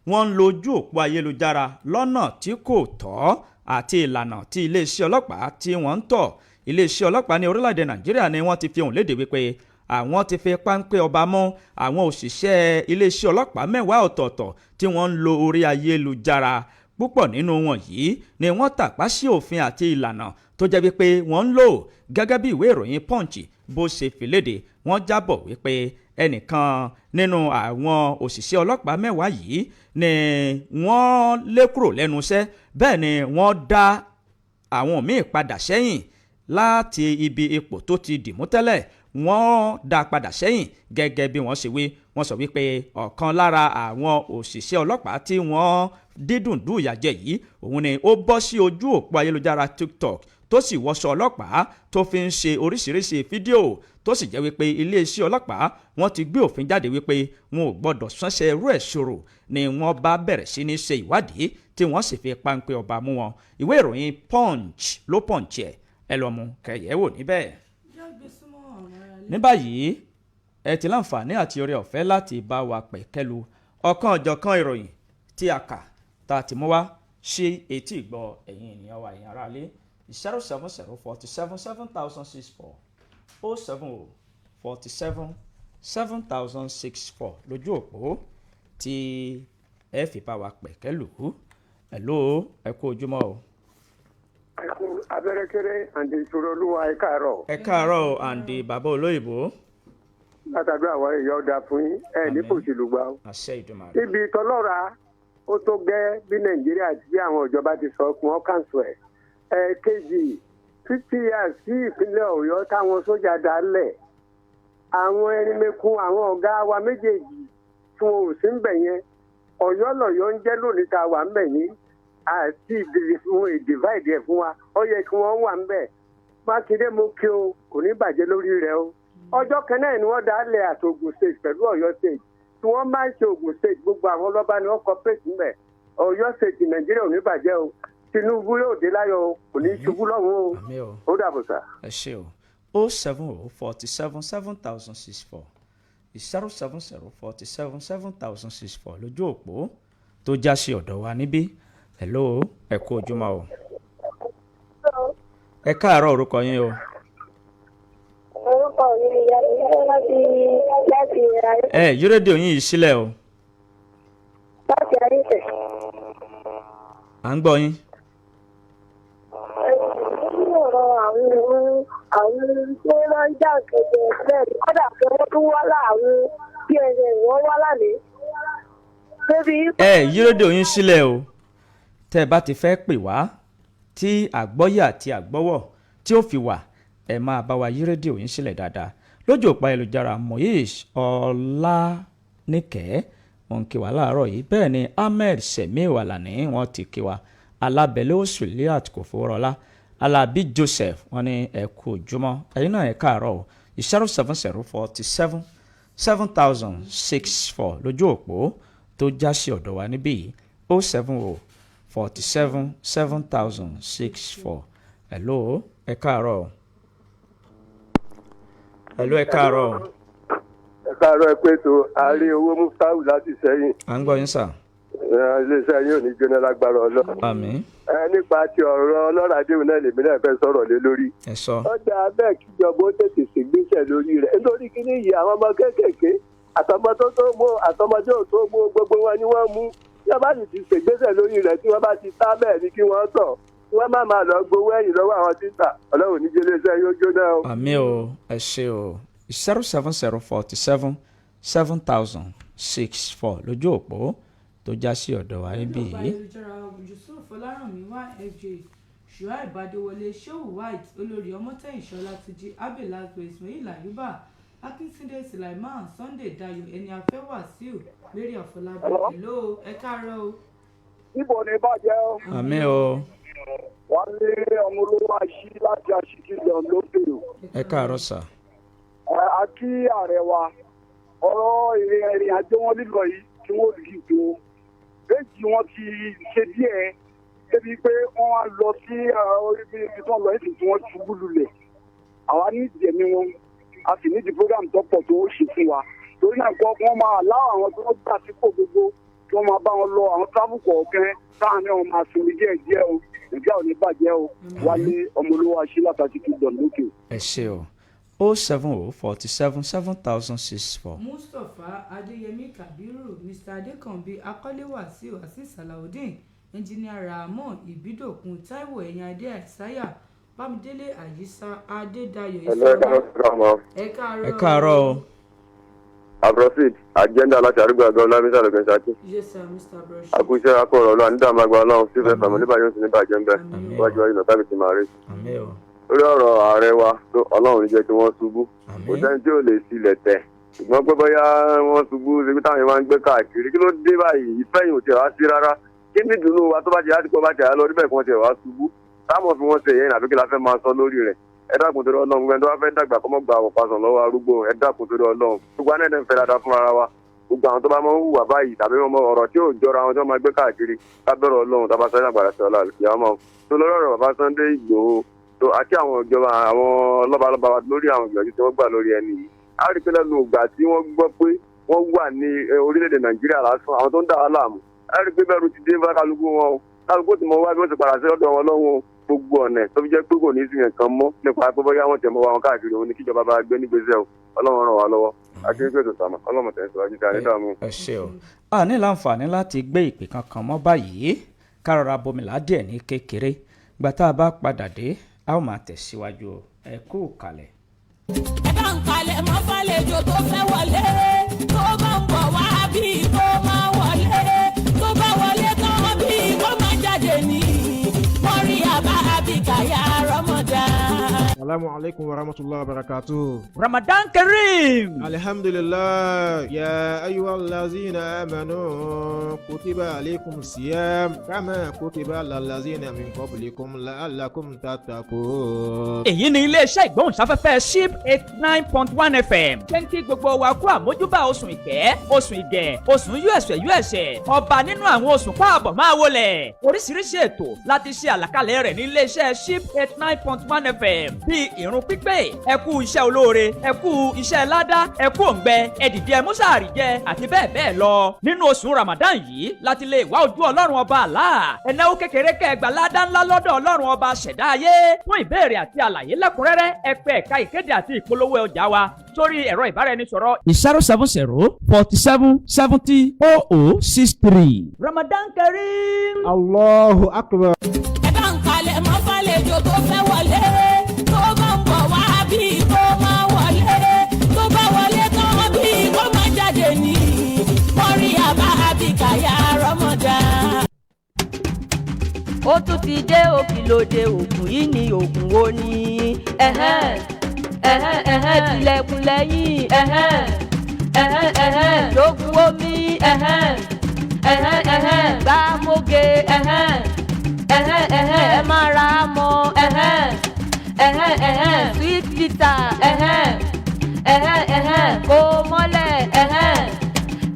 wọ́n ń lo ojú òpó ayélujára lọ́nà tí kò tọ́ àti ìlànà tí iléeṣẹ́ ọlọ́pàá tí wọ́n ń tọ̀. Iléeṣẹ́ ọlọ́pàá ní orílẹ̀-èdè Nàìjíríà ni wọ́n ti fi hàn léde wípé àwọn ti fi páńpẹ́ ọba mú àwọn òṣìṣẹ́ iléeṣẹ́ ọlọ́pàá 10 ọ̀tọ̀ọ̀tọ̀ tí wọ́n ń lo orí ayélujára. Púpọ̀ nínú wọn yìí ni wọ́n tàpá sí òfin àti ìlànà tó jẹ́ wípé wọ́n ń lò. Gẹ́gẹ́ bí ìwé ìròyìn Punch bó ṣe fi léde, wọ́n jábọ̀ wípé ẹnìkan nínú àwọn òṣìṣẹ́ ọlọ́pàá 10 yìí ni wọ́n lé kúrò lẹ́nu iṣẹ́. Bẹ́ẹ̀ ni wọ́n dá àwọn míì padà sẹ́yìn láti ibi ipò tó ti dìmú tẹ́lẹ̀, wọ́n dá padà sẹ́yìn. Gẹ́gẹ́ bí wọ́n ṣe wí, wọ́n sọ wípé ọ̀kan lára àwọn òṣìṣẹ́ ọlọ́pàá tí wọ́n dídùn dùn ìyà jẹ yìí, òun ni ó bọ́ sí ojú òpó ayélujára TikTok, tó sì wọṣọ ọlọ́pàá, tó fi ń ṣe oríṣiríṣi fídíò, tó sì jẹ́ wípé iléeṣẹ́ ọlọ́pàá, wọ́n ti gbé òfin jáde wípé wọn ò gbọ́dọ̀ sánṣẹ́ irú ẹ̀ ṣòro, ni wọ́n bá bẹ̀rẹ̀ sí ní ṣe ìwádìí, tí wọ́n sì fi páńpẹ́ ọba mú wọn. Ìwé ìròyìn Punch ló punch ẹ̀. Ẹ lọ mú kẹyẹ wò níbẹ̀. Ní báyìí, ẹ ti láǹfààní àti oore ọ̀fẹ́ láti bá wa pẹ̀kẹ́lu ọ̀kan ọ̀jọ̀kan ìròyìn tí a kà, tá a ti mú wá sí etí ìgbọ́ ẹ̀yin ènìyàn wa, ẹ̀yin aráalé. 070 47 7064, 070 47 7064 lójú òpó tí ẹ fi bá wa pẹ̀kẹ́lù. Hello, ẹ kú ojúmọ́ o. Ẹ kú abẹ́rẹ́kẹ́rẹ́ àǹdí ìṣòro olúwa, ẹ káàárọ̀. Ẹ káàárọ̀ o, àǹdí bàbá olóyìnbó. Látàdúrà àwọn èèyàn ọ̀dà fún yín, ẹ ní kò sì lùgbà o. Àṣẹ Ìdùmarè. Ibi tọlọ́ra ó tó gẹ́ bí Nàìjíríà bí àwọn ìjọba ti sọ kí wọ́n cancel ẹ̀. Ẹ̀ẹ̀kejì, 50 years sí ìpínlẹ̀ Ọ̀yọ́ táwọn sójà dálẹ̀, àwọn ẹrinmẹ́kun, àwọn ọ̀gá wa méjèèjì tí wọn ò sí ń bẹ̀ yẹn, Ọ̀yọ́ lọ̀yọ́ ń jẹ́ lónìí tá a wà ń bẹ̀ yín àti wọn divide ẹ̀ fún wa. Ó yẹ kí wọ́n wà ń bẹ̀. Mákindé, mo kí o, kò ní bàjẹ́ lórí rẹ o. Ọjọ́ kan náà ni wọ́n dálẹ̀ àti Ògùn State pẹ̀lú Ọ̀yọ́ State. Tí wọ́n máa ń ṣe Ògùn State, gbogbo àwọn ọlọ́ba ni wọ́n cooperate ń bẹ̀. Ọ̀yọ́ State, Nàìjíríà ò ní bàjẹ́ o. Tinubu yóò dé láyọ̀ o, kò ní ṣubú lọ́hùn o. Àmín o. Ó dàbọ̀ sà. Ẹ ṣé o. 070 47 7064, 070 47 7064 lójú òpó tó já sí ọ̀dọ̀ wa níbí. Hello, ẹ kú ojúmọ́ o. Ẹ káàárọ̀, orúkọ yín o? Orúkọ mi ni ìyá láti ayé. Ẹ yí rédíò yín yìí sílẹ̀ o. Láti ayé tẹ̀. À ń gbọ́ yín. Nínú ọ̀rọ̀ àwọn tí wọ́n máa ń jà kẹ̀kẹ́ bẹ́ẹ̀ ni kódà pé wọ́n tún wá láàrin psn, wọ́n wá lánàá. Débi. Ẹ yí rédíò yín sílẹ̀ o. Tẹ́ ẹ bá ti fẹ́ pè wá, tí àgbọ́yé àti àgbọ́wọ̀ tí ó fi wà, ẹ máa bá wa yí rédíò yín sílẹ̀ dáadáa. Lójú òpó ayélujára, Moish Ọlánìkẹ́, wọn ń kí wa láàárọ̀ yìí. Bẹ́ẹ̀ ni Ahmed Semiu Alani, wọ́n ti kí wa. Alábẹ̀lẹ̀ Osuliat kò fowórọlá, Alábí Joseph, wọ́n ní ẹ kú ojúmọ́. Ẹ̀yin náà, ẹ káàárọ̀ o. 070 47 7064 lójú òpó tó já sí ọ̀dọ̀ wa níbí yìí, 070 47 7064. Hello, ẹ káàárọ̀ o. Hello, ẹ káàárọ̀ o. Ẹ káàárọ̀, ẹ pé tó àárín owó Muftau láti sẹ́yìn. À ń gbọ́ yín sà. Iléeṣẹ́ yóò ní jóná lágbára Ọlọ́run. Àmín. Ẹ nípa ti ọ̀rọ̀ ọlọ́ràá déhùn náà, lèmi náà fẹ́ sọ̀rọ̀ lé lórí. Ẹ sọ. Ó dáa bẹ́ẹ̀ kíjọba ó tètè ṣègbésẹ̀ lórí rẹ̀, nítorí kíní yìí, àwọn ọmọ kéékèèké àtọmọ tó tó mú, àtọmọdé ò tó mú, gbogbo wọn ni wọ́n mú. Tí wọ́n bá sì ti ṣègbésẹ̀ lórí rẹ̀, tí wọ́n bá ti tá bẹ́ẹ̀ ni kí wọ́n tọ̀, kí wọ́n má máa lọ gbowó ẹ̀yìn lọ́wọ́ àwọn títà. Ọlọ́run ní jẹ́lẹ́sẹ̀ yóò jóná o. Àmín o, ẹ ṣé o. 070 47 7064 lójú òpó tó já sí ọ̀dọ̀ wa níbí Lójú òpó yìí. ayélujára, Yusuf Fọlárànmí yfj, Shuaib Adéwọlé, Shehu White, Olórí Ọmọtẹ́yìnṣọ́lá Túnjí, Abel Agbo, Ismail Ayuba, Akíntúndé Sulaiman, Sunday Dayo, Ẹni Afẹ́, Wàsíù Mary Àfọlábí. Hello, ẹ káàárọ̀ o. Ibo ní bàjẹ́ o. Àmín o. Wọ́n lé ọmọ olówó aṣí láti aṣíkìlẹ̀ lókè o. Ẹ káàárọ̀ sà. Ẹ, a kí ààrẹ wa. Ọ̀rọ̀ ìrìn àjò wọn lílọ yìí, kí wọ́n lè tó méjì, wọ́n ti ṣe díẹ̀ débi pé wọ́n wá lọ sí orí ibi tí wọ́n lọ yìí tí wọ́n ṣubú lulẹ̀. Àwa ní ìdẹ̀mí wọn, a sì ní di program tó pọ̀ tó ṣe fún wa. Torí náà kọ́, wọ́n máa láwọn àwọn tó gbà sípò gbogbo kí wọ́n máa bá wọn lọ àwọn travel kọ̀ọ̀kan táwọn náà máa sinmi díẹ̀ díẹ̀ o. Nàìjíríà ò ní bàjẹ́ o. Wálé ọmọ olówó aṣí látàkì kingdom lókè. Ẹ ṣé o. 070 47 7064. Mustapha Adéyẹmí Kabiru, Mr Adékànbí, Akọ́lé, Wàsíù Azeez, Salawudeen. Ẹnjìníà Rahmon Ìbídòkun, Táíwò Ẹ̀yìnadé, Àìsáyà Bámidélé, Àyíṣà Adédayọ̀. Hello, ẹ káàárọ̀. Ẹ káàárọ̀. Ẹ káàárọ̀ o. Abdulrasheed agenda láti arúgbó àgbà ọlámísà lọ́gbẹ̀ẹ́ Ṣakí. Yes sir, Mr. Abdulrasheed. Àkúṣe akọ̀rọ̀ ọlọ́run nígbà máa gba ọlọ́run sífẹ̀ fàmọ́ nígbà yóò sì ní bàjẹ́ ńbẹ. Àmín. Wájú wájú náà tábìtì máa rí. Àmín o. Lórí ọ̀rọ̀ ààrẹ wa tó ọlọ́run ní jẹ́ kí wọ́n ṣubú. Kò Àmín. sẹ́ni tí ò lè sílẹ̀ tẹ̀. Ṣùgbọ́n pé bóyá wọ́n ṣubú ṣe táwọn yẹn máa ń gbé káàkiri. Kí ló dé báyìí? Ìfẹ́ yìí ò tiẹ̀ wá sí rárá. Kí ní ìdùnnú wa tó bá ti láti pọ̀ bá ti àyà lọ rí bẹ́ẹ̀ kí wọ́n tiẹ̀ wá ṣubú? Táwọn fi wọ́n ṣe yẹn àbí kí la fẹ́ máa sọ lórí rẹ̀? Ẹ dákun torí Ọlọ́run, gbogbo ẹni tó bá fẹ́ dàgbà kọ́mọ́ gba àwọn pasàn lọ́wọ́ arúgbó. Ẹ dákun torí Ọlọ́run, gbogbo aná ẹ̀ ń fẹ́ dáadáa fún ara wa. Gbogbo àwọn tó bá máa ń hùwà báyìí tàbí wọn mọ ọ̀rọ̀ tí ò jọra àwọn tí wọ́n máa gbé káàkiri, lábẹ́rẹ́ Ọlọ́run tàbá sáré àgbàrá sí ọlá àlùkìyà ọmọ tó lórí ọ̀rọ̀ bàbá Sunday Ìgbòho tó àti àwọn ìjọba àwọn lọ́balọ́ba wa lórí àwọn ìgbìyànjú tí wọ́n gbà lórí ẹni yìí. Á rí i pé lẹ́nu ìgbà tí wọ́n gbọ́ pé wọ́n wà ní orílẹ̀-èdè Nàìjíríà lásán, àwọn tó ń dà wá láàmú, á rí i pé bẹ́ẹ̀rù ti dé bá kálukú wọn o. Kálukú ti mọ wá bí wọ́n ti padà sí ọ̀dọ̀ wọn lọ́wọ́ gbogbo ọ̀nà tó fi jẹ́ pé kò ní í sí nǹkan mọ́ nípa pé bóyá wọ́n tẹ̀ mọ́ wa wọn káàkiri. Òun ni kíjọba bá gbé nígbésẹ̀ o. Ọlọ́run ràn wá lọ́wọ́. Akéwì tó sàmà ọlọ́mọ tẹ̀ ń sọ ajíta nídààmú. Ẹ ṣé o. A ní láǹfààní láti gbé ìpè kankan mọ́ báyìí. Ká rọra bomìlà díẹ̀ ní kékeré. Gbà tá a bá padà dé, a ó máa tẹ̀síwájú o. Ẹ kú kalẹ̀. Ẹ bá ń kalẹ̀ mọ́ fàlejò tó fẹ́ wọlé, tó bá ń bọ̀ wá bí kó máa wọlé, tó bá wọlé tán bí kó máa jáde ní mọ́rí àbá àbíkàyà Ramadan. Salamu alaikum wa rahmatullahi wa barakatuh. Ramadan Kareem. Alhamdulillah, ya ayyuhallazina amanu kutiba alaykum siyam kama kutiba alal lazina min qablikum la'allakum tattaqun. Èyí ni iléeṣẹ́ ìgbóhùnsáfẹ́fẹ́ Ship 89.1 FM ṣé ń kí gbogbo wa kú àmójúbà oṣù ìkẹ́, oṣù ìgẹ̀, oṣù yúẹ̀sẹ̀ yúẹ̀sẹ̀, ọba nínú àwọn oṣù. Káàbọ̀, máa wọlẹ̀. Oríṣiríṣi ètò láti ṣe àlàkalẹ̀ rẹ̀ ní iléeṣẹ́ Ship 89.1 FM, bíi ìrun pípé, ẹ kú iṣẹ́ olóore, ẹ kú iṣẹ́ ládá, ẹ kú òǹgbẹ, ẹ dìde ẹ mú sàárì jẹ, àti bẹ́ẹ̀ bẹ́ẹ̀ lọ. Nínú oṣù Ramadan yìí láti lè wá ojú Ọlọ́run ọba àlá, ẹnáwó kékeré kẹgbà ládá ńlá lọ́dọ̀ Ọlọ́run ọba ṣẹ̀dá ayé. Fún ìbéèrè àti àlàyé lẹ́kùnrẹ́rẹ́, ẹ pè ẹ̀ka ìkéde àti ìpolówó ọjà wa sórí ẹ̀rọ ìbáraẹnisọ̀rọ̀ 070 47 70 00 63. Ramadan Kareem. Allahu akbar. Ẹ bá ń kalẹ̀ mọ́ fàlejò tó fẹ́ wọlé, tó bá ń bọ̀ wá bí kó máa wọlé, tó bá wọlé tán bí kó máa jáde ní mọ́rí àbá àbíkàyà Ramadan. Ó tún ti dé òkìlóde ògùn yìí ní ògùn wo ni? Ẹ̀hẹ́n, ẹ̀hẹ́n, ẹ̀hẹ́n, tilẹ̀kùn lẹ́yìn, ẹ̀hẹ́n, ẹ̀hẹ́n, ẹ̀hẹ́n, lógun omi, ẹ̀hẹ́n, ẹ̀hẹ́n, ẹ̀hẹ́n, gbàmóge, ẹ̀hẹ́n, ẹ̀hẹ́n, ẹ̀hẹ́n, ẹ má ra mọ́, ẹ̀hẹ́n, ẹ̀hẹ́n, ẹ̀hẹ́n, sweet bitter, ẹ̀hẹ́n, ẹ̀hẹ́n, ẹ̀hẹ́n, kò mọ́lẹ̀, ẹ̀hẹ́n,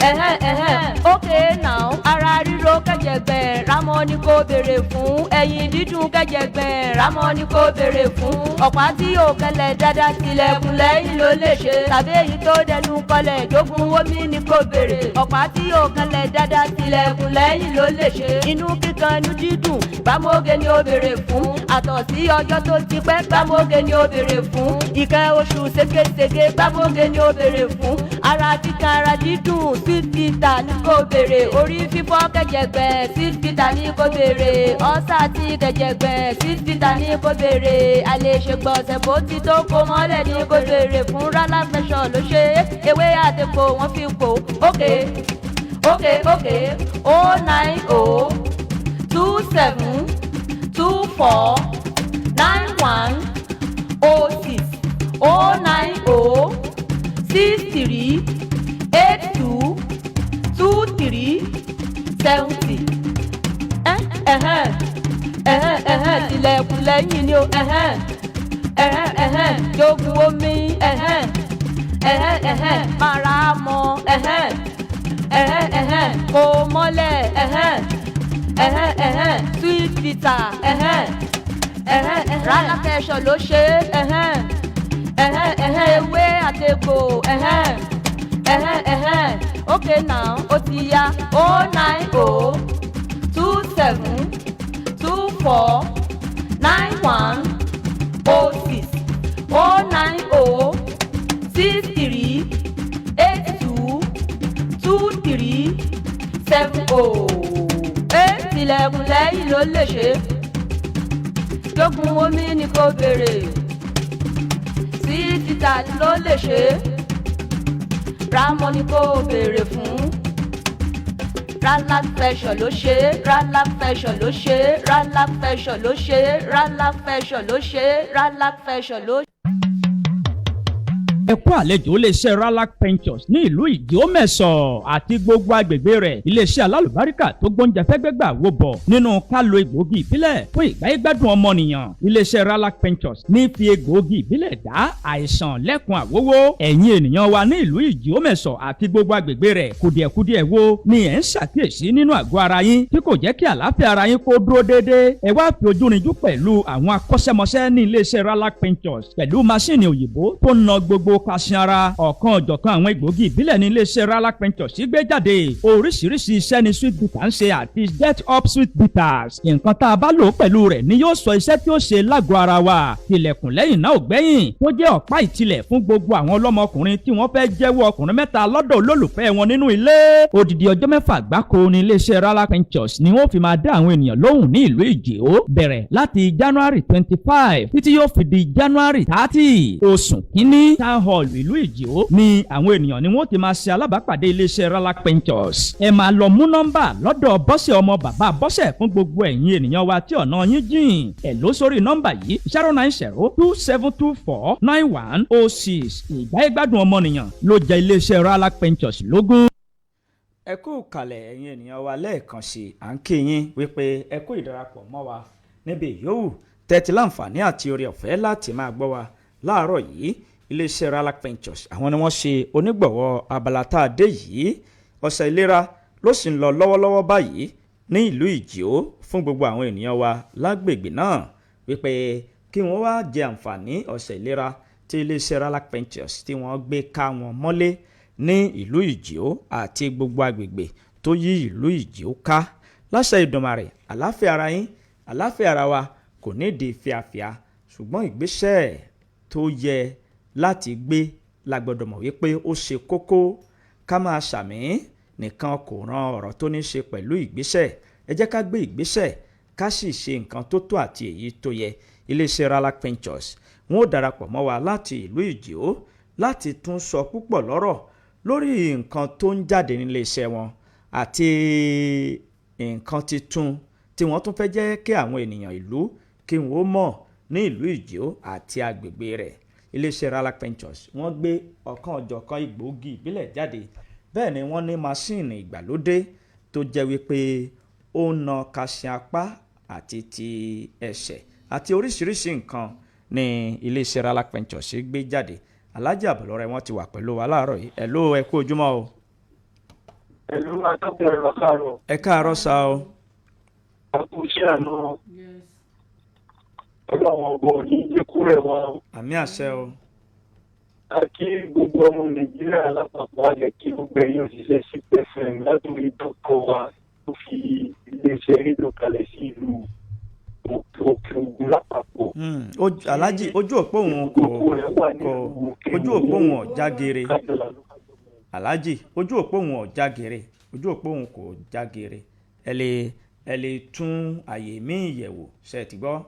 ẹ̀hẹ́n, ẹ̀hẹ́n, okay now. Ara ríro kẹ̀jẹ̀gbẹ̀, rámọ́ ni kò béèrè fún. Ẹ̀yìn dídùn kẹ̀jẹ̀gbẹ̀, rámọ́ ni kò béèrè fún. Ọ̀pá tí yóò kẹlẹ̀ dáadáa, tilẹ̀kùn lẹ́yìn ló lè ṣe, tàbí èyí tó dẹnu kọlẹ̀, jogun omi ni kò béèrè. Ọ̀pá tí yóò kẹlẹ̀ dáadáa, tilẹ̀kùn lẹ́yìn ló lè ṣe. Inú kíkan, inú dídùn, gbàmóge ni ó béèrè fún. Àtọ̀sí ọjọ́ tó ti pẹ́, gbàmóge ni ó béèrè fún. Ìkẹ́ oṣù ségesège, gbàmóge ni ó béèrè fún. Ara tíkan, ara dídùn, sweet bitter ni kò béèrè. Orí fífọ́ kẹ̀jẹ̀gbẹ̀, sweet bitter ni kò béèrè. Ọ́sà tí kẹ̀jẹ̀gbẹ̀, sweet bitter ni kò béèrè. Àlè ṣègbọ̀nsẹ̀ bó ti tó, kó mọ́lẹ̀ ni kò béèrè fún. Rálá special ló ṣe é, ewé àtẹ̀kọ́ wọ́n fi kó. Okay, 090 27 24 91 06, 090 63 82 23 70. Ẹ̀hẹ́n, ẹ̀hẹ́n, ẹ̀hẹ́n, tilẹ̀kùn lẹ́yìn ni o, ẹ̀hẹ́n, ẹ̀hẹ́n, ẹ̀hẹ́n, jogun omi, ẹ̀hẹ́n, ẹ̀hẹ́n, ẹ̀hẹ́n, mara mọ́, ẹ̀hẹ́n, ẹ̀hẹ́n, ẹ̀hẹ́n, kò mọ́lẹ̀, ẹ̀hẹ́n, ẹ̀hẹ́n, ẹ̀hẹ́n, sweet bitter, ẹ̀hẹ́n, ẹ̀hẹ́n, ẹ̀hẹ́n, rálá fẹsọ̀ ló ṣe é, ẹ̀hẹ́n, ẹ̀hẹ́n, ẹ̀hẹ́n, ewé àtegbò, ẹ̀hẹ́n, ẹ̀hẹ́n, ẹ̀hẹ́n, okay now, ó ti yá, 090 27 24 91 06, 090 63 82 23 70. Tilẹ̀kùn lẹ́yìn ló lè ṣe é. Jogun omi ni kò béèrè, sí títà ló lè ṣe é. Ramọ ni kò béèrè fún. Rala fashion ló ṣe é, Rala fashion ló ṣe é, Rala fashion ló ṣe é, Rala fashion ló ṣe é, Rala fashion ló. Ẹ kú àlejò iléeṣẹ́ Ralac Ventures ní ìlú Ìdíọ́mẹ̀sọ̀ àti gbogbo agbègbè rẹ̀. Iléeṣẹ́ alálùbáríkà tó gbóúnjẹ fẹ́gbẹ́gbà wò bọ̀ nínú ká lo egbòogi ìbílẹ̀ fún ìgbáyégbádùn ọmọnìyàn. Iléeṣẹ́ Ralac Ventures ní fi egbòogi ìbílẹ̀ dá àìsàn lẹ́kun àwówó. Ẹ̀yin ènìyàn wa ní ìlú Ìdíọ́mẹ̀sọ̀ àti gbogbo agbègbè rẹ̀, kùdìẹ̀kudiẹ wo ni ẹ̀ ń ṣàkíyèsí nínú àgọ́ ara yín tí kò jẹ́ kí àlàáfíà ara yín kó dúró déédéé? Ẹ wá fi ojú rinjú pẹ̀lú àwọn akọ́ṣẹ́mọṣẹ́ ní iléeṣẹ́ Ralac Ventures pẹ̀lú maṣíìnì òyìnbó tó ń na gbogbo kaṣin ara. Ọ̀kan ọ̀jọ̀kan àwọn egbòogi ìbílẹ̀ ní iléeṣẹ́ Ralac Ventures gbé jáde. Oríṣiríṣi iṣẹ́ ni Sweet Bitter ń ṣe àti Get Up Sweet Bitters. Nǹkan tá a bá lò pẹ̀lú rẹ̀ ni yóò sọ iṣẹ́ tí ó ṣe lágọ̀ọ́ ara wa. Tilẹ̀kùn lẹ́yìn náà ò gbẹ́yìn, tó jẹ́ ọ̀pá ìtilẹ̀ fún gbogbo àwọn ọlọ́mọkùnrin tí wọ́n fẹ́ jẹ́wọ́ ọkùnrin mẹ́ta lọ́dọ̀ olólùfẹ́ wọn nínú ilé. Odidi ọjọ́ 6 gbáko ní iléeṣẹ́ Ralac Ventures ni wọ́n fi máa dá àwọn ènìyàn lóhùn ní ìlú Ìjẹ̀ó, bẹ̀rẹ̀ láti January 25 títí yóò fi di January 30. Oṣù kínní, Town Hall ìlú Ìjẹ̀ó ni àwọn ènìyàn ni wọ́n ti máa ṣe alábàápàdé iléeṣẹ́ Ralac Ventures. Ẹ máa lọ mú nọ́mbà lọ́dọ̀ Bọ́sẹ̀, ọmọ bàbá Bọ́sẹ̀, fún gbogbo ẹ̀yin ènìyàn wa tí ọ̀nà yín jìn. Ẹ̀ ló sórí nọ́mbà yìí: 09027249106. Ìgbáyégbádùn ọmọnìyàn ló jẹ́ iléeṣẹ́ Ralac Ventures lógún. Ẹ kú kalẹ̀, ẹ̀yin ènìyàn wa. Lẹ́ẹ̀kan sí, à ń kí yín wípé ẹ kú ìdarapọ̀ mọ́ wa níbi ìyówù tẹ́tí láǹfààní àti oore ọ̀fẹ́ láti máa gbọ́ wa láàárọ̀ yìí. Iléeṣẹ́ Ralac Ventures, àwọn ni wọ́n ṣe onígbọ̀wọ́ abala tá a dé yìí. Ọ̀sẹ̀ ìlera ló sì ń lọ lọ́wọ́lọ́wọ́ báyìí ní ìlú Ìjìó fún gbogbo àwọn ènìyàn wa lágbègbè náà, wípé kí wọ́n wá jẹ àǹfààní ọ̀sẹ̀ ìlera tí iléeṣẹ́ Ralac Ventures tí wọ́n gbé ká wọn mọ́lé ní ìlú Ìjìó àti gbogbo agbègbè tó yí ìlú Ìjìó ká. Láṣẹ Ìdùnmàrè, àláfíà ara yín, àláfíà ara wa kò ní di fíafíà, ṣùgbọ́n ìgbésẹ̀ tó yẹ láti gbé la gbọ́dọ̀ mọ̀ wípé ó ṣe kókó. Ká máa ṣàmì nìkan kò ran ọ̀rọ̀ tó ní ṣe pẹ̀lú ìgbésẹ̀. Ẹ jẹ́ ká gbé ìgbésẹ̀, ká sì ṣe nǹkan tó tó àti èyí tó yẹ. Iléeṣẹ́ Ralac Ventures, wọn ò darapọ̀ mọ́ wa láti ìlú Ìjìó láti tún sọ púpọ̀ lọ́rọ̀ lórí nǹkan tó ń jáde nílé iṣẹ́ wọn àti nǹkan tuntun tí wọ́n tún fẹ́ jẹ́ kí àwọn ènìyàn ìlú kí wọ́n mọ̀ ní ìlú Ìjìó àti agbègbè rẹ̀. Iléeṣẹ́ Ralac Ventures, wọ́n gbé ọ̀kan ọ̀jọ̀kan egbòogi ìbílẹ̀ jáde. Bẹ́ẹ̀ ni wọ́n ní maṣíìnì ìgbàlódé tó jẹ́ wípé ó ń na kaṣin apá àti ti ẹsẹ̀ àti oríṣiríṣi nǹkan ní iléeṣẹ́ Ralac Ventures gbé jáde. Alhaji Àbọ̀lọ́rẹ́, wọ́n ti wà pẹ̀lú wa láàárọ̀ yìí. Ẹ̀ ló ẹ kú ojúmọ́ o. Ẹ̀lú atọ́kùn, ẹ̀rọ káàárọ̀. Ẹ káàárọ̀ sá o. A kú iṣẹ́ àná. Ọlọ́run ọgbọ̀n ní jẹ́kú rẹ̀ wá o. Àmín, àṣẹ o. A kí gbogbo ọmọ Nàìjíríà lápapọ̀, a lè kí gbogbo ẹ̀yin òṣìṣẹ́ CPFM, látòrí dọ́kọ̀ wa tó fi iléeṣẹ́ rédíò kalẹ̀ sí ìlú Òkè Ògùn lápapọ̀. Alhaji, ojú òpó òun kò ojú òpó òun ò jágere. Alhaji, ojú òpó òun ò jágere, ojú òpó òun kò jágere. Ẹ lè tún àyè míì yẹ̀wò, ṣe ti gbọ́.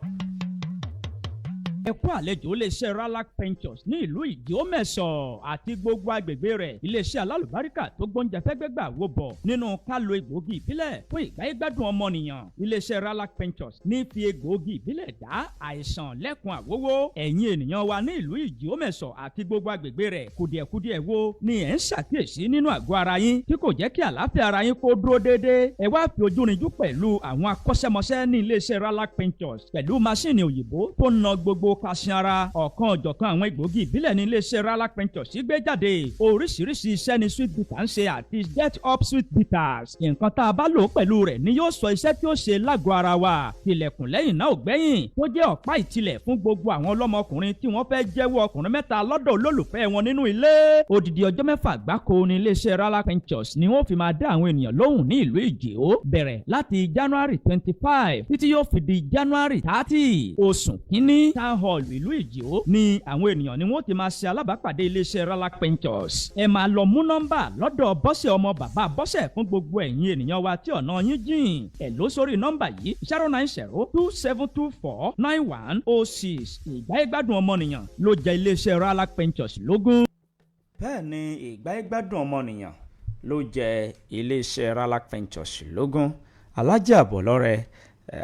Ẹ kú àlejò iléeṣẹ́ Ralac Ventures ní ìlú Ìdíọ́mẹ̀sọ̀ àti gbogbo agbègbè rẹ̀. Iléeṣẹ́ alálùbáríkà tó gbóúnjẹ fẹ́gbẹ́gbà wò bọ̀ nínú ká lo egbòogi ìbílẹ̀ fún ìgbáyégbádùn ọmọnìyàn. Iléeṣẹ́ Ralac Ventures ní fi egbòogi ìbílẹ̀ dá àìsàn lẹ́kun àwówó. Ẹ̀yin ènìyàn wa ní ìlú Ìdíọ́mẹ̀sọ̀ àti gbogbo agbègbè rẹ̀, kùdìẹ̀kudiẹ wo ni ẹ̀ ń ṣàkíyèsí nínú àgọ́ ara yín tí kò jẹ́ kí àlàáfíà ara yín kó dúró déédéé? Ẹ wá fi ojú rinjú pẹ̀lú àwọn akọ́ṣẹ́mọṣẹ́ ní iléeṣẹ́ Ralac Ventures pẹ̀lú maṣíìnì òyìnbó tó ń na gbogbo kaṣin ara. Ọ̀kan ọ̀jọ̀kan àwọn egbòogi ìbílẹ̀ ní iléeṣẹ́ Ralac Ventures gbé jáde. Oríṣiríṣi iṣẹ́ ni Sweet Bitter ń ṣe àti Get Up Sweet Bitters. Nǹkan tá a bá lò pẹ̀lú rẹ̀ ni yóò sọ iṣẹ́ tí ó ṣe lágọ̀ọ́ ara wa. Tilẹ̀kùn lẹ́yìn náà ò gbẹ́yìn, tó jẹ́ ọ̀pá ìtilẹ̀ fún gbogbo àwọn ọlọ́mọkùnrin tí wọ́n fẹ́ jẹ́wọ́ ọkùnrin mẹ́ta lọ́dọ̀ olólùfẹ́ wọn nínú ilé. Odidi ọjọ́ 6 gbáko ní iléeṣẹ́ Ralac Ventures ni wọ́n fi máa dá àwọn ènìyàn lóhùn ní ìlú Ìjẹ̀ó, bẹ̀rẹ̀ láti January 25 títí yóò fi di January 30. Oṣù kínní, Town Hall. Hall ìlú Ìjìó ni àwọn ènìyàn ni wọ́n ti máa ṣe alábàápàdé iléeṣẹ́ Ralac Ventures. Ẹ máa lọ mú nọ́mbà lọ́dọ̀ Bọ́sẹ̀ ọmọ bàbá Bọ́sẹ̀ fún gbogbo ẹ̀yin ènìyàn wa tí ọ̀nà yín jìn. Ẹ lọ sórí nọ́mbà yìí, 09027249106. Ìgbáyégbádùn ọmọnìyàn ló jẹ́ iléeṣẹ́ Ralac Ventures lógún. Bẹ́ẹ̀ ni, ìgbáyégbádùn ọmọnìyàn ló jẹ́ iléeṣẹ́ Ralac Ventures lógún. Alájà Àbọ̀lọ́rẹ̀,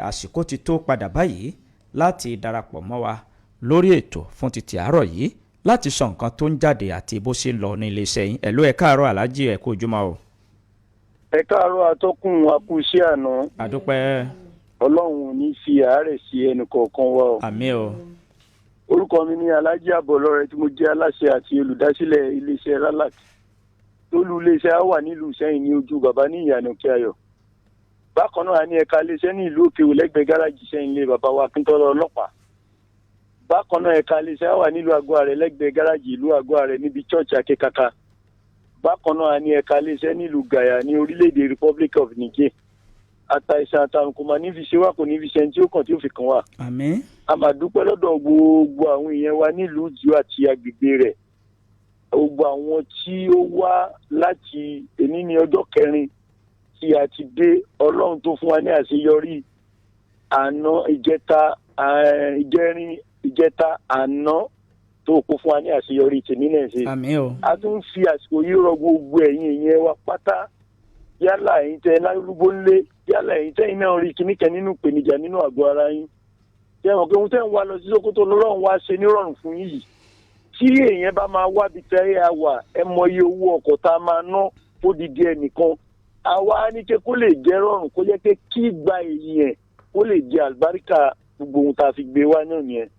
àsìkò ti tó padà báyìí láti darapọ̀ mọ́ wa lórí ètò fún ti tìárọ̀ yìí láti sọ nǹkan tó ń jáde àti bó ṣe ń lọ ní iléeṣẹ́ yín. Ẹ̀lú, ẹ̀ káàárọ̀ aláàjì, ẹ̀ kú ojúmọ́ o. Ẹ káàárọ̀ atọ́kùn, akúṣẹ́ àná. Àdúpẹ́. Ọlọ́run ò ní fi àárẹ̀ sí ẹnì kọ̀ọ̀kan wa o. Àmín o. Orúkọ mi ní Alhaji Àbọ̀lọ́rẹ̀, tí mo jẹ́ aláṣẹ àti olùdásílẹ̀ iléeṣẹ́ Ralac. Tólú iléeṣẹ́ á wà nílùú Ìṣẹ́yìn, ní ojú bàbá ní ìyànà Òkè Ayọ̀. Bákan náà, a ní ẹ̀ka iléeṣẹ́ ní ìlú Òkè lẹ́gbẹ̀ẹ́ gáràjì Ìṣẹ́yìn, ilé bàbá wa Akíntọ́lá ọlọ́pàá. Bákan náà, ẹ̀ka iléeṣẹ́ á wà nílùú Àgọ́ Àrẹ, lẹ́gbẹ̀ẹ́ gáràjì ìlú Àgọ́ Àrẹ, níbi church Akékaka. Bákan náà, a ní ẹ̀ka iléeṣẹ́ nílùú Gàyà ní orílẹ̀-èdè Republic of Niger. Àtàìsàn àtàrùn kò máa ní fi ṣe wá, kò ní fi ṣe ẹni tí ó kàn tí ó fi kàn wá. Àmín. A máa dúpẹ́ lọ́dọ̀ gbogbo àwọn èèyàn wa nílùú Ìjọ àti agbègbè rẹ̀, gbogbo àwọn tí ó wá láti èní ní ọjọ́ kẹrin tí a ti dé. Ọlọ́run tó fún wa ní àṣeyọrí àná, ìjẹta, ìjẹrin, ìjẹta, àná, tó kó fún wa ní àṣeyọrí tèmi náà ṣe. Àmín o. A tún fi àsìkò yìí rọ gbogbo ẹ̀yin ìyẹn wa pátá, yálà ẹ̀yin tẹ́ lárúgbó ńlé, yálà ẹ̀yin tẹ́ iná rí kíníkẹ́ nínú ìpèníjà nínú àgọ́ ara yín, tẹ́ mọ̀ pé ohun tẹ́ ń wá lọ sí Sókótó lọ́rùn wá ṣe nírọ̀rùn fún yín yìí. Tí èèyàn bá máa wábi tẹ́ ẹ wà, ẹ mọ iye owó ọkọ̀ tá a máa ná fódìdí ẹnìkan. Àwa ní pé kó lè jẹ́ rọrùn, kó jẹ́ pé kí gba èèyàn kó lè jẹ àlùbáríkà gbogbo ohun tá a fi gbé wá náà nìyẹn.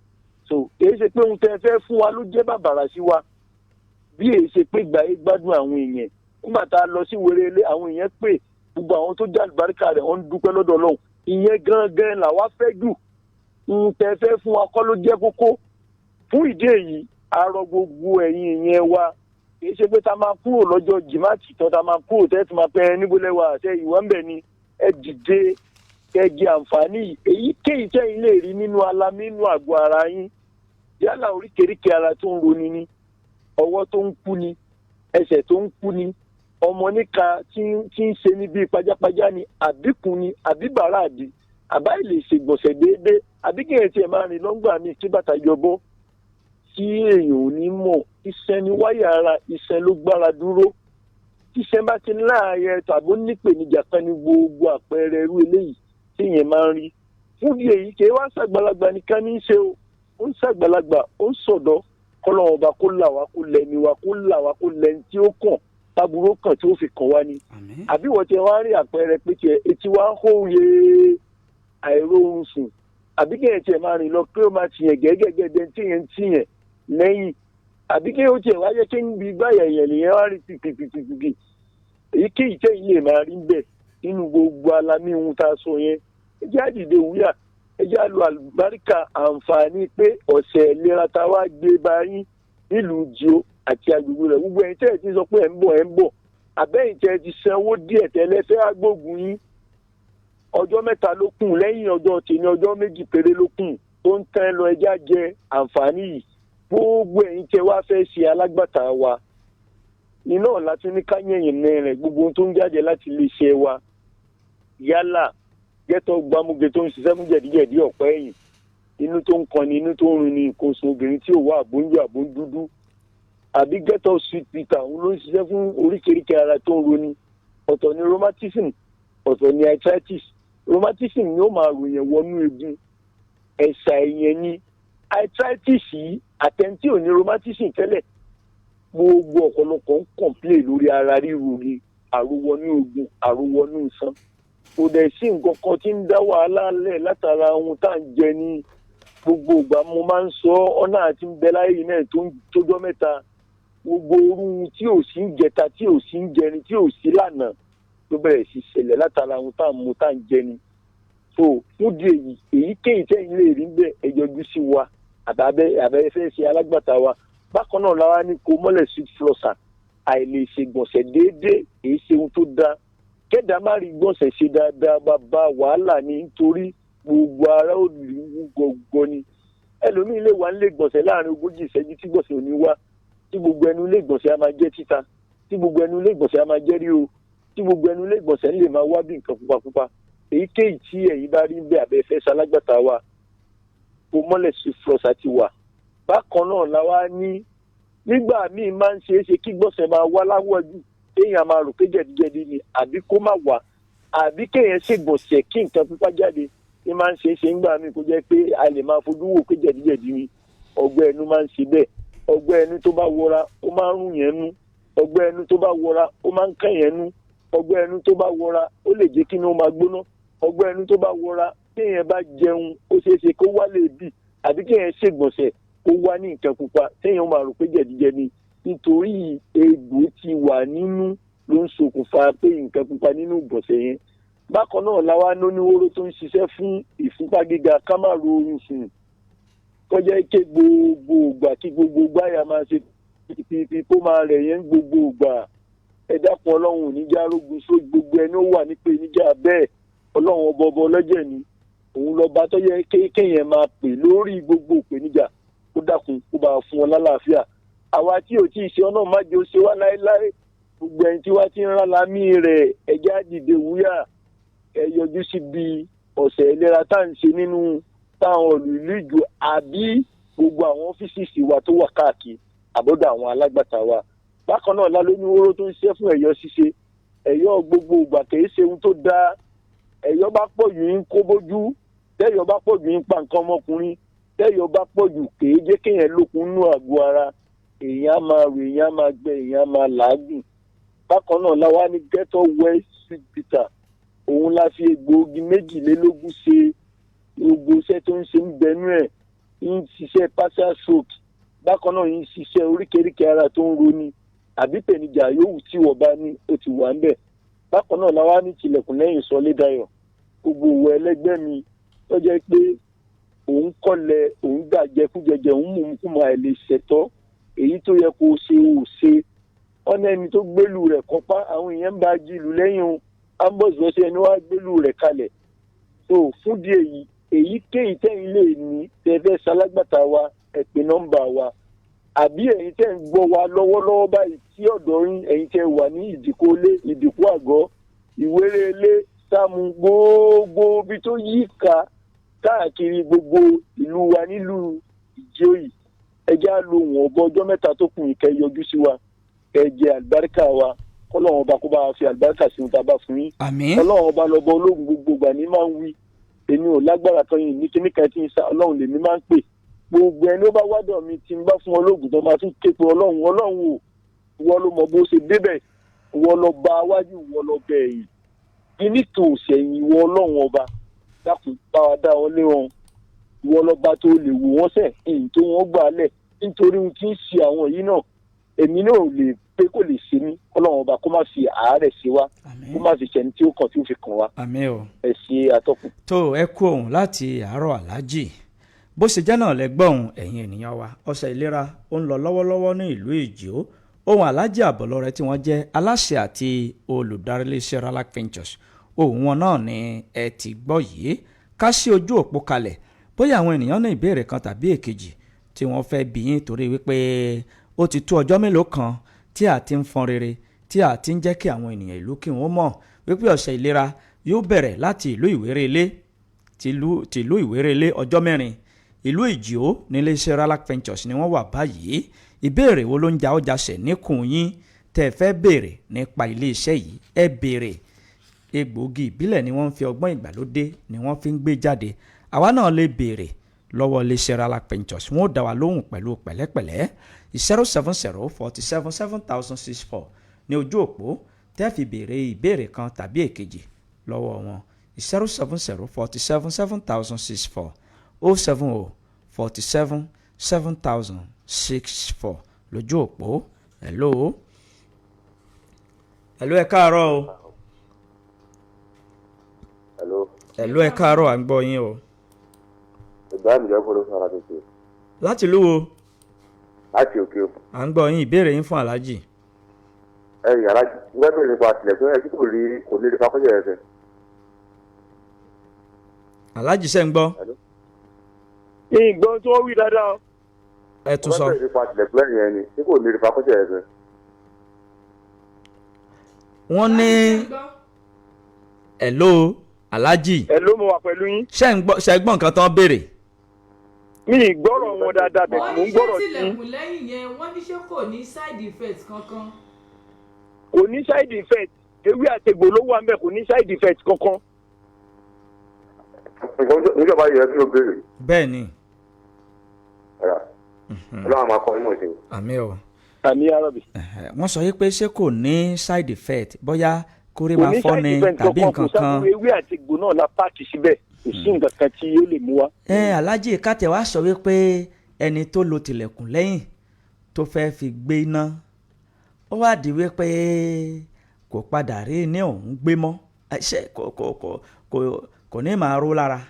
So èyí ṣe pé ohun tẹ́ fẹ́ fún wa ló jẹ́ bàbàrà sí wa, bí èyí ṣe pé gbàyé gbádùn àwọn èèyàn. Nígbà tá a lọ sí wérélé, àwọn èèyàn pè, gbogbo àwọn tó jẹ́ àlùbáríkà rẹ̀, wọ́n ń dúpẹ́ lọ́dọ̀ Ọlọ́run. Ìyẹn gangan làwa fẹ́ jù. Ohun tẹ́ fẹ́ fún wa kọ́ ló jẹ́ kókó. Fún ìdí èyí, a rọ gbogbo ẹ̀yin ìyẹn wa, kì í ṣe pé tá a máa kúrò lọ́jọ́ jìmáàtì tán, tá a máa kúrò tẹ́ tí máa pẹ́ níbo lẹ́wà àṣẹ ìwà ń bẹ̀ ni. Ẹ dìde, kẹ́ jẹ àǹfààní èyíkéyìí tẹ́yin lè rí nínú alamí nínú àgọ́ ara yín, yálà oríkèéríkèé ara tó ń roni ni, ọwọ́ tó ń kú ni, ẹsẹ̀ tó ń kú ni, ọmọ níka tí ń ṣe ní bíi pajápajá ni, àbíkún ni, àbíbàrà àdì, àbá ilé ṣègbọ̀nsẹ̀ déédéé, àbí kí èèyàn tiẹ̀ máa rìn lọ́ngbà mi kí bàtà yọbọ́ tí èèyàn ò ní mọ̀. Iṣan ni wáyà ara, iṣan ló gbára dúró. Tíṣan bá ti láàyè tàbí ó nípèníjà kan ní gbogbo àpẹẹrẹ irú eléyìí tí èèyàn máa ń rí. Fún bí èyí, kì í wá ṣàgbàlagbà nìkan ní í ṣe o, ó ń ṣàgbàlagbà, ó ń sọ̀dọ̀. Kọ́lọ́wọ́n ọba kó là wá, kó lẹ́ni wa, kó là wá, kó lẹ́ni tí ó kàn táburú kàn tí ó fi kàn wá ni. Àbí wọ́n ti wá rí àpẹẹrẹ pé tiẹ̀ etí wa ń hó ye, àìróorun sùn, àbí kéèyàn tiẹ̀ máa rìn lọ pé ó máa tìyàn gẹ́gẹ́gẹ́ tíyẹn tíyẹn lẹ́yìn, àbí kéèyàn ó tiẹ̀ wá jẹ́ kí ń bi gbáyà èèyàn nìyẹn wá rí pìpìpìpì, èyíkéyìí tẹ́yìn lè máa rí bẹ́ẹ̀ nínú gbogbo alamí ohun tá a sọ yẹn, ẹ jẹ́ àdìde wúyà, ẹ jẹ́ àlọ́ àlùbáríkà àǹfààní pé ọ̀sẹ̀ ìlera tá a wá gbé báyìí nílùú Jíò àti agbègbè rẹ̀. Gbogbo ẹ̀yin tẹ́ ẹ̀ ti sọ pé ẹ̀ ń bọ̀, ẹ̀ ń bọ̀, àbẹ́yìn tẹ́ ẹ ti sanwó díẹ̀ tẹ́lẹ̀ fẹ́ agbógun yín, ọjọ́ 3 ló kù lẹ́yìn ọjọ́ tèmi, ọjọ́ 2 péré ló kù tó ń tẹ́ lọ. Ẹjá jẹ àǹfààní yìí. Gbogbo ẹ̀yin tẹ́ wá fẹ́ ṣe alágbàtà wa iná ọ̀la tún ní káyẹ̀yìn rẹ̀, gbogbo ohun tó ń jáde láti iléeṣẹ́ wa, yálà gẹ́tọ̀ gbámúge tó ń ṣiṣẹ́ fún jẹ̀díjẹ̀dí, ọ̀pẹ́ ẹ̀yìn, inú tó ń kọni, inú tó ń run ni, nǹkan oṣù obìnrin tí ò wá, àbóńjọ àbóńdúdú, àbí gẹ́tọ̀ sweet peter, òun ló ń ṣiṣẹ́ fún oríkèéríkèé ara tó ń roni. Ọ̀tọ̀ ni rheumatism, ọ̀tọ̀ ni arthritis. Rheumatism ni ó máa ròyìn wọnú egun ẹ̀sà ẹ̀yẹn ni. Arthritis yìí, àtẹ̀ntí ò ní rheumatism tẹ́lẹ̀, gbogbo ọ̀pọ̀lọpọ̀ ń complain lórí ara ríro ni, àròwọnú egun, àròwọnú iṣan. Kò dẹ̀ sí nǹkan kan tí ń dá wàhálà lẹ̀ látara ohun tá à ń jẹ ní gbogbo ìgbà. Mo máa ń sọ ọ́nà àti ń bẹ láyé náà tó ń tójọ́ mẹ́ta, gbogbo orú tí ò sí ń jẹta, tí ò sí ń jẹrin, tí ò sí lánàá, tó bẹ̀rẹ̀ sí ṣẹlẹ̀ látara ohun tá à ń mu, tá à ń jẹ ni. So fún di èyí, èyíkéyìí tẹ́yìn lè rí bẹ́ẹ̀, ẹ yọjú sí wa àbẹ́ àbẹ́ fẹ́ ṣe alágbàtà wa. Bákan náà, láwa ní kó mọ́lẹ̀ sweet flosser, àìlè ṣègbọ̀nsẹ̀ déédéé, èyí ṣe ohun tó dáa. Kẹ́dà má rí gbọ̀nsẹ̀ ṣe dáadáa, bàbá wàhálà ni, nítorí gbogbo ara ò lù ú gọ̀gọ̀ ni. Ẹlòmíín lè wà nílé gbọ̀nsẹ̀ láàrin 40 ìṣẹ́jú tí gbọ̀nsẹ̀ ò ní wá, tí gbogbo ẹnu ilé gbọ̀nsẹ̀ á máa jẹ́ títa, tí gbogbo ẹnu ilé gbọ̀nsẹ̀ á máa jẹ́ ríro, tí gbogbo ẹnu ilé gbọ̀nsẹ̀ lè máa wá bí nǹkan pupapupa. Èyíkéyìí tí ẹ̀yin bá rí ń bẹ àbẹ́ fẹ́ ṣalágbàtà wa, kò mọ́lẹ̀ sí flọ́sà ti wà. Bákan náà la wá ní nígbà míì máa ń ṣeé ṣe kí gbọ̀nsẹ̀ máa wá láwọ̀ jù, téèyàn máa rò pé jẹ̀díjẹ̀dí ni, àbí kó má wà, àbí kéèyàn ṣègbọ̀nsẹ̀ kí nǹkan pupa jáde. Ní máa ń ṣeé ṣe ńgbà míì kó jẹ́ pé a lè máa fojú wò pé jẹ̀díjẹ̀dí ni. Ọgbẹ́ ẹnu máa ń ṣe bẹ́ẹ̀. Ọgbẹ́ ẹnu tó bá wọra ó máa ń rún yẹn nú. Ọgbẹ́ ẹnu tó bá wọra ó máa ń kàn yẹn nú. Ọgbẹ́ ẹnu tó bá wọra ó lè jẹ́ kí inú máa gbóná. Ọgbẹ́ ẹnu tó bá wọra, téèyàn bá jẹun ó ṣeé ṣe kó wá lè bì, àbí kéèyàn ṣègbọ̀nsẹ̀ kó wá ní nǹkan pupa téèyàn máa rò pé jẹ̀díjẹ̀dí, nítorí egbò ti wà nínú ló ń ṣokùnfà pé nǹkan pupa nínú ìgbọ̀nsẹ̀ yẹn. Bákan náà la wá lóníwóró tó ń ṣiṣẹ́ fún ìfúnpá gíga, ká má ro oorun sùn, kọjá ike gbogbo ìgbà kí gbogbo gbáyà máa ṣe pípípí kó máa rẹ̀ yẹn gbogbo ìgbà. Ẹ dákun, Ọlọ́run ò ní já rógun só gbogbo ẹni ó wà nípe níjà bẹ́ẹ̀. Ọlọ́run ọba ọba ọlọ́jẹ̀ ni, òun lọ́ba tó yẹ kéèyàn máa pè lórí gbogbo ìpèníjà. Kó dákun kó bá fún wọn lálàáfíà. Àwa tí ò tí ì ṣe, ọ̀nà má jẹ́ ó ṣe wá láéláé. Gbogbo ẹni tí wá ti ń rán lámì rẹ̀, ẹjẹ́ àdìde wúyà, ẹ yọjú síbi ọ̀sẹ̀ ìlera tá à ń ṣe nínú táwọn olú ìlú Ìjò àbí gbogbo àwọn ọ́fíìsì wa tó wà káàkiri àbọ̀dọ̀ àwọn alágbàtà wa. Bákan náà la lóní oró tó ń ṣiṣẹ́ fún ẹ̀yọ́ ṣíṣe. Ẹ̀yọ́ gbogbo ìgbà kìí ṣe ohun tó dáa. Ẹ̀yọ́ bá pọ̀ jù ń kó bójú, tẹ́yọ́ bá pọ̀ jù ń pa nǹkan ọmọkùnrin, tẹ́yọ́ bá pọ̀ jù kìí jẹ́ kéèyàn lókun nínú àgọ́ ara. Èèyàn á máa rò, èèyàn á máa gbẹ, èèyàn á máa làágùn. Bákan náà la wá ní Ghetto West Sweet Bitter. Òun la fi egbòogi 22 ṣe. Gbogbo iṣẹ́ tó ń ṣe ń bẹnu ẹ̀ ń ṣiṣẹ́ partial stroke. Bákan náà ń ṣiṣẹ́ oríkèéríkèé ara tó ń roni àbí pèníjà yòówù tí wọ́n bá ní, ó ti wà ń bẹ̀. Bákan náà la wá ní tilẹ̀kùn lẹ́yìn sọlé dayọ̀. Gbogbo òwò ẹlẹ́gbẹ́ mi tó jẹ́ pé òun kọ́lẹ̀, òun gbà jẹkújẹjẹ, òun mú kú mọ́ àìlè ṣẹ̀tọ́ èyí tó yẹ kó ṣe ò ṣe. Ọ̀nà ẹni tó gbélú rẹ̀ kọ́pá, àwọn èèyàn ń bá jí ìlú lẹ́yìn o, ambos lọ́sẹ̀ ẹni wá gbélú rẹ̀ kalẹ̀. Tó fún di èyí, èyíkéyìí tẹ́yìn lè ní tẹ́fẹ́ ṣalágbàtà wa, ẹ pè nọ́mbà wa, àbí ẹ̀yin tẹ́ ń gbọ́ wa lọ́wọ́lọ́wọ́ báyìí tí ọ̀dọ̀ yín, ẹ̀yin tẹ́ wà ní ìdìkólé, ìdìkú àgọ́, ìwérelé, sáàmù, gbogbo ibi tó yí ká káàkiri gbogbo ìlú wa nílùú Ìjòyè, ẹ já lo wọn ọbọ ọjọ́ mẹ́ta tó kù yìí kẹ́ yọjú sí wa, kẹ́ jẹ àlùbáríkà wa. Kọ́lọ́run ọba kó bá wa fi àlùbáríkà sí ohun tá a bá fún yín. Àmín. Ọlọ́run ọba lọ́bọ ológun gbogbo ìgbà ní máa ń wí, èmi ò lágbára kan yìí ní kíní kan tí ń sa, Ọlọ́run lèmi máa ń pè. Gbogbo ẹni ó bá wádọ̀ mi tí ń bá fún ọlọ́gùn tó máa tún ké pe Ọlọ́run. Ọlọ́run o, ìwọ ló mọ bó ṣe débẹ̀, ìwọ lọ bá wájú, ìwọ lọ bẹ̀ ẹ̀yìn, kíní tó ṣẹ̀yìn, ìwọ Ọlọ́run ọba dákun bá wa dá ọ lé wọn. Ìwọ lọba tó lè wò wọ́n sẹ̀ èyí tó wọ́n gbà lẹ̀, nítorí ohun tí ń ṣe àwọn yìí náà èmi náà ò lè pé kò lè ṣe mí. Ọlọ́run ọba kó má fi àárẹ̀ ṣe wá, kó má fi ṣẹni tí ó kàn tí ó fi kàn wá. Àmín o. Ẹ ṣe àtọkùn. Tó ẹ kú òun láti àárọ̀ aláàjì, bó ṣe jẹ́ náà lẹ́gbọ̀n ẹ̀yin ènìyàn wa. Ọ̀sẹ̀ ìlera ó ń lọ lọ́wọ́lọ́wọ́ ní ìlú Ìjò. Ohun aláàjì Àbọ̀lọ́rẹ́ tí wọ́n jẹ́ aláṣẹ àti olùdarí iléeṣẹ́ Ralac Ventures, ohun wọn náà ni ẹ ti gbọ́ yìí. Ká sí ojú òpó kalẹ̀ bóyá àwọn ènìyàn ní ìbéèrè kan tàbí èkejì tí wọ́n fẹ́ bi yín, torí wípé ó ti tó ọjọ́ mélòó kan tí a ti ń fọn rere, tí a ti ń jẹ́ kí àwọn ènìyàn ìlú kí wọ́n mọ̀ wípé ọ̀sẹ̀ ìlera yóò bẹ̀rẹ̀ láti ìlú Ìwérelé, tìlú Ìwérelé ọjọ́ mẹ́rin, ìlú Ìjìó nílé iṣẹ́ Ralac Ventures ni wọ́n wà báyìí. Ìbéèrè wo ló ń ja ọjà ṣẹ̀ níkùn yín tẹ́ ẹ fẹ́ béèrè nípa ilé iṣẹ́ yìí? Ẹ béèrè. Egbòogi ìbílẹ̀ ni wọ́n ń fi ọgbọ́n ìgbàlódé ni wọ́n fi ń gbé jáde. Àwa náà lè béèrè lọ́wọ́ iléeṣẹ́ Ralac Ventures, wọ́n ó dá wa lóhùn pẹ̀lú pẹ̀lẹ́pẹ̀lẹ́. 070 47 7064 ní ojú òpó tẹ́ fi béèrè ìbéèrè kan tàbí èkejì lọ́wọ́ wọn. 070 47 7064, 070 47 7064 lójú òpó. Hello, hello, ẹ káàárọ̀ o. Hello. Hello, ẹ káàárọ̀, à ń gbọ́ yín o. Ibrahim Jẹ́kọ̀ ló sọ̀rọ̀ tètè. Láti ìlú wo? Láti òkè o. À ń gbọ́ yín, ìbéèrè yín fún aláàjì. Ẹ yàrá gbẹ́dọ̀ nípa àtìlẹ́kùn ẹ̀ tí kò rí kò ní rí fakọ́jọ́ ẹ̀sẹ̀. Aláàjì, ṣe ń gbọ́? Ìgbọ́n tí wọ́n wí dáadáa. Ẹ tún sọ. Wọ́n bẹ̀rẹ̀ nípa tilẹ̀kùn lẹ́yìn yẹn ni tí kò ní ìfakọ́sẹ̀ ẹ̀ gan. Wọ́n ní hello Alhaji. Hello, mo wà pẹ̀lú yín. Ṣé ń gbọ́, ṣé gbọ́ nǹkan tán béèrè? Mi ì gbọ́rọ̀ wọn dáadáa bẹ̀, Wọ́n mò ní ń ṣé gbọ́rọ̀ sí. tilẹ̀kùn lẹ́yìn yẹn, wọ́n ní ṣé kò ní side effect kankan? Kò ní side effect, ewé àtegbò ló wà ńbẹ̀, kò ní side effect kankan. Nǹkan níjọba yẹ kí ló béèrè. Bẹ́ẹ̀ ni. Ọlọ́run máa kọ́ inú ìsìn. Àmín o. Àmín arabi. Wọ́n sọ yìí pé ṣé kò ní side effect, bóyá kórè Kò máa ní fọ́ side ni effect tàbí kankan, kò nǹkan kan. sábúrú, ewé àtegbò náà la páàkì síbẹ̀, kò sí nǹkan kan tí ó lè mú wa. Ẹ Alhaji, kátẹ wá sọ wípé ẹni tó lo tilẹ̀kùn lẹ́yìn tó fẹ́ fi gbé iná, ó wá di wípé kò padà rí ní òun gbé mọ́. Ẹ, ṣé kò ní máa ró lára?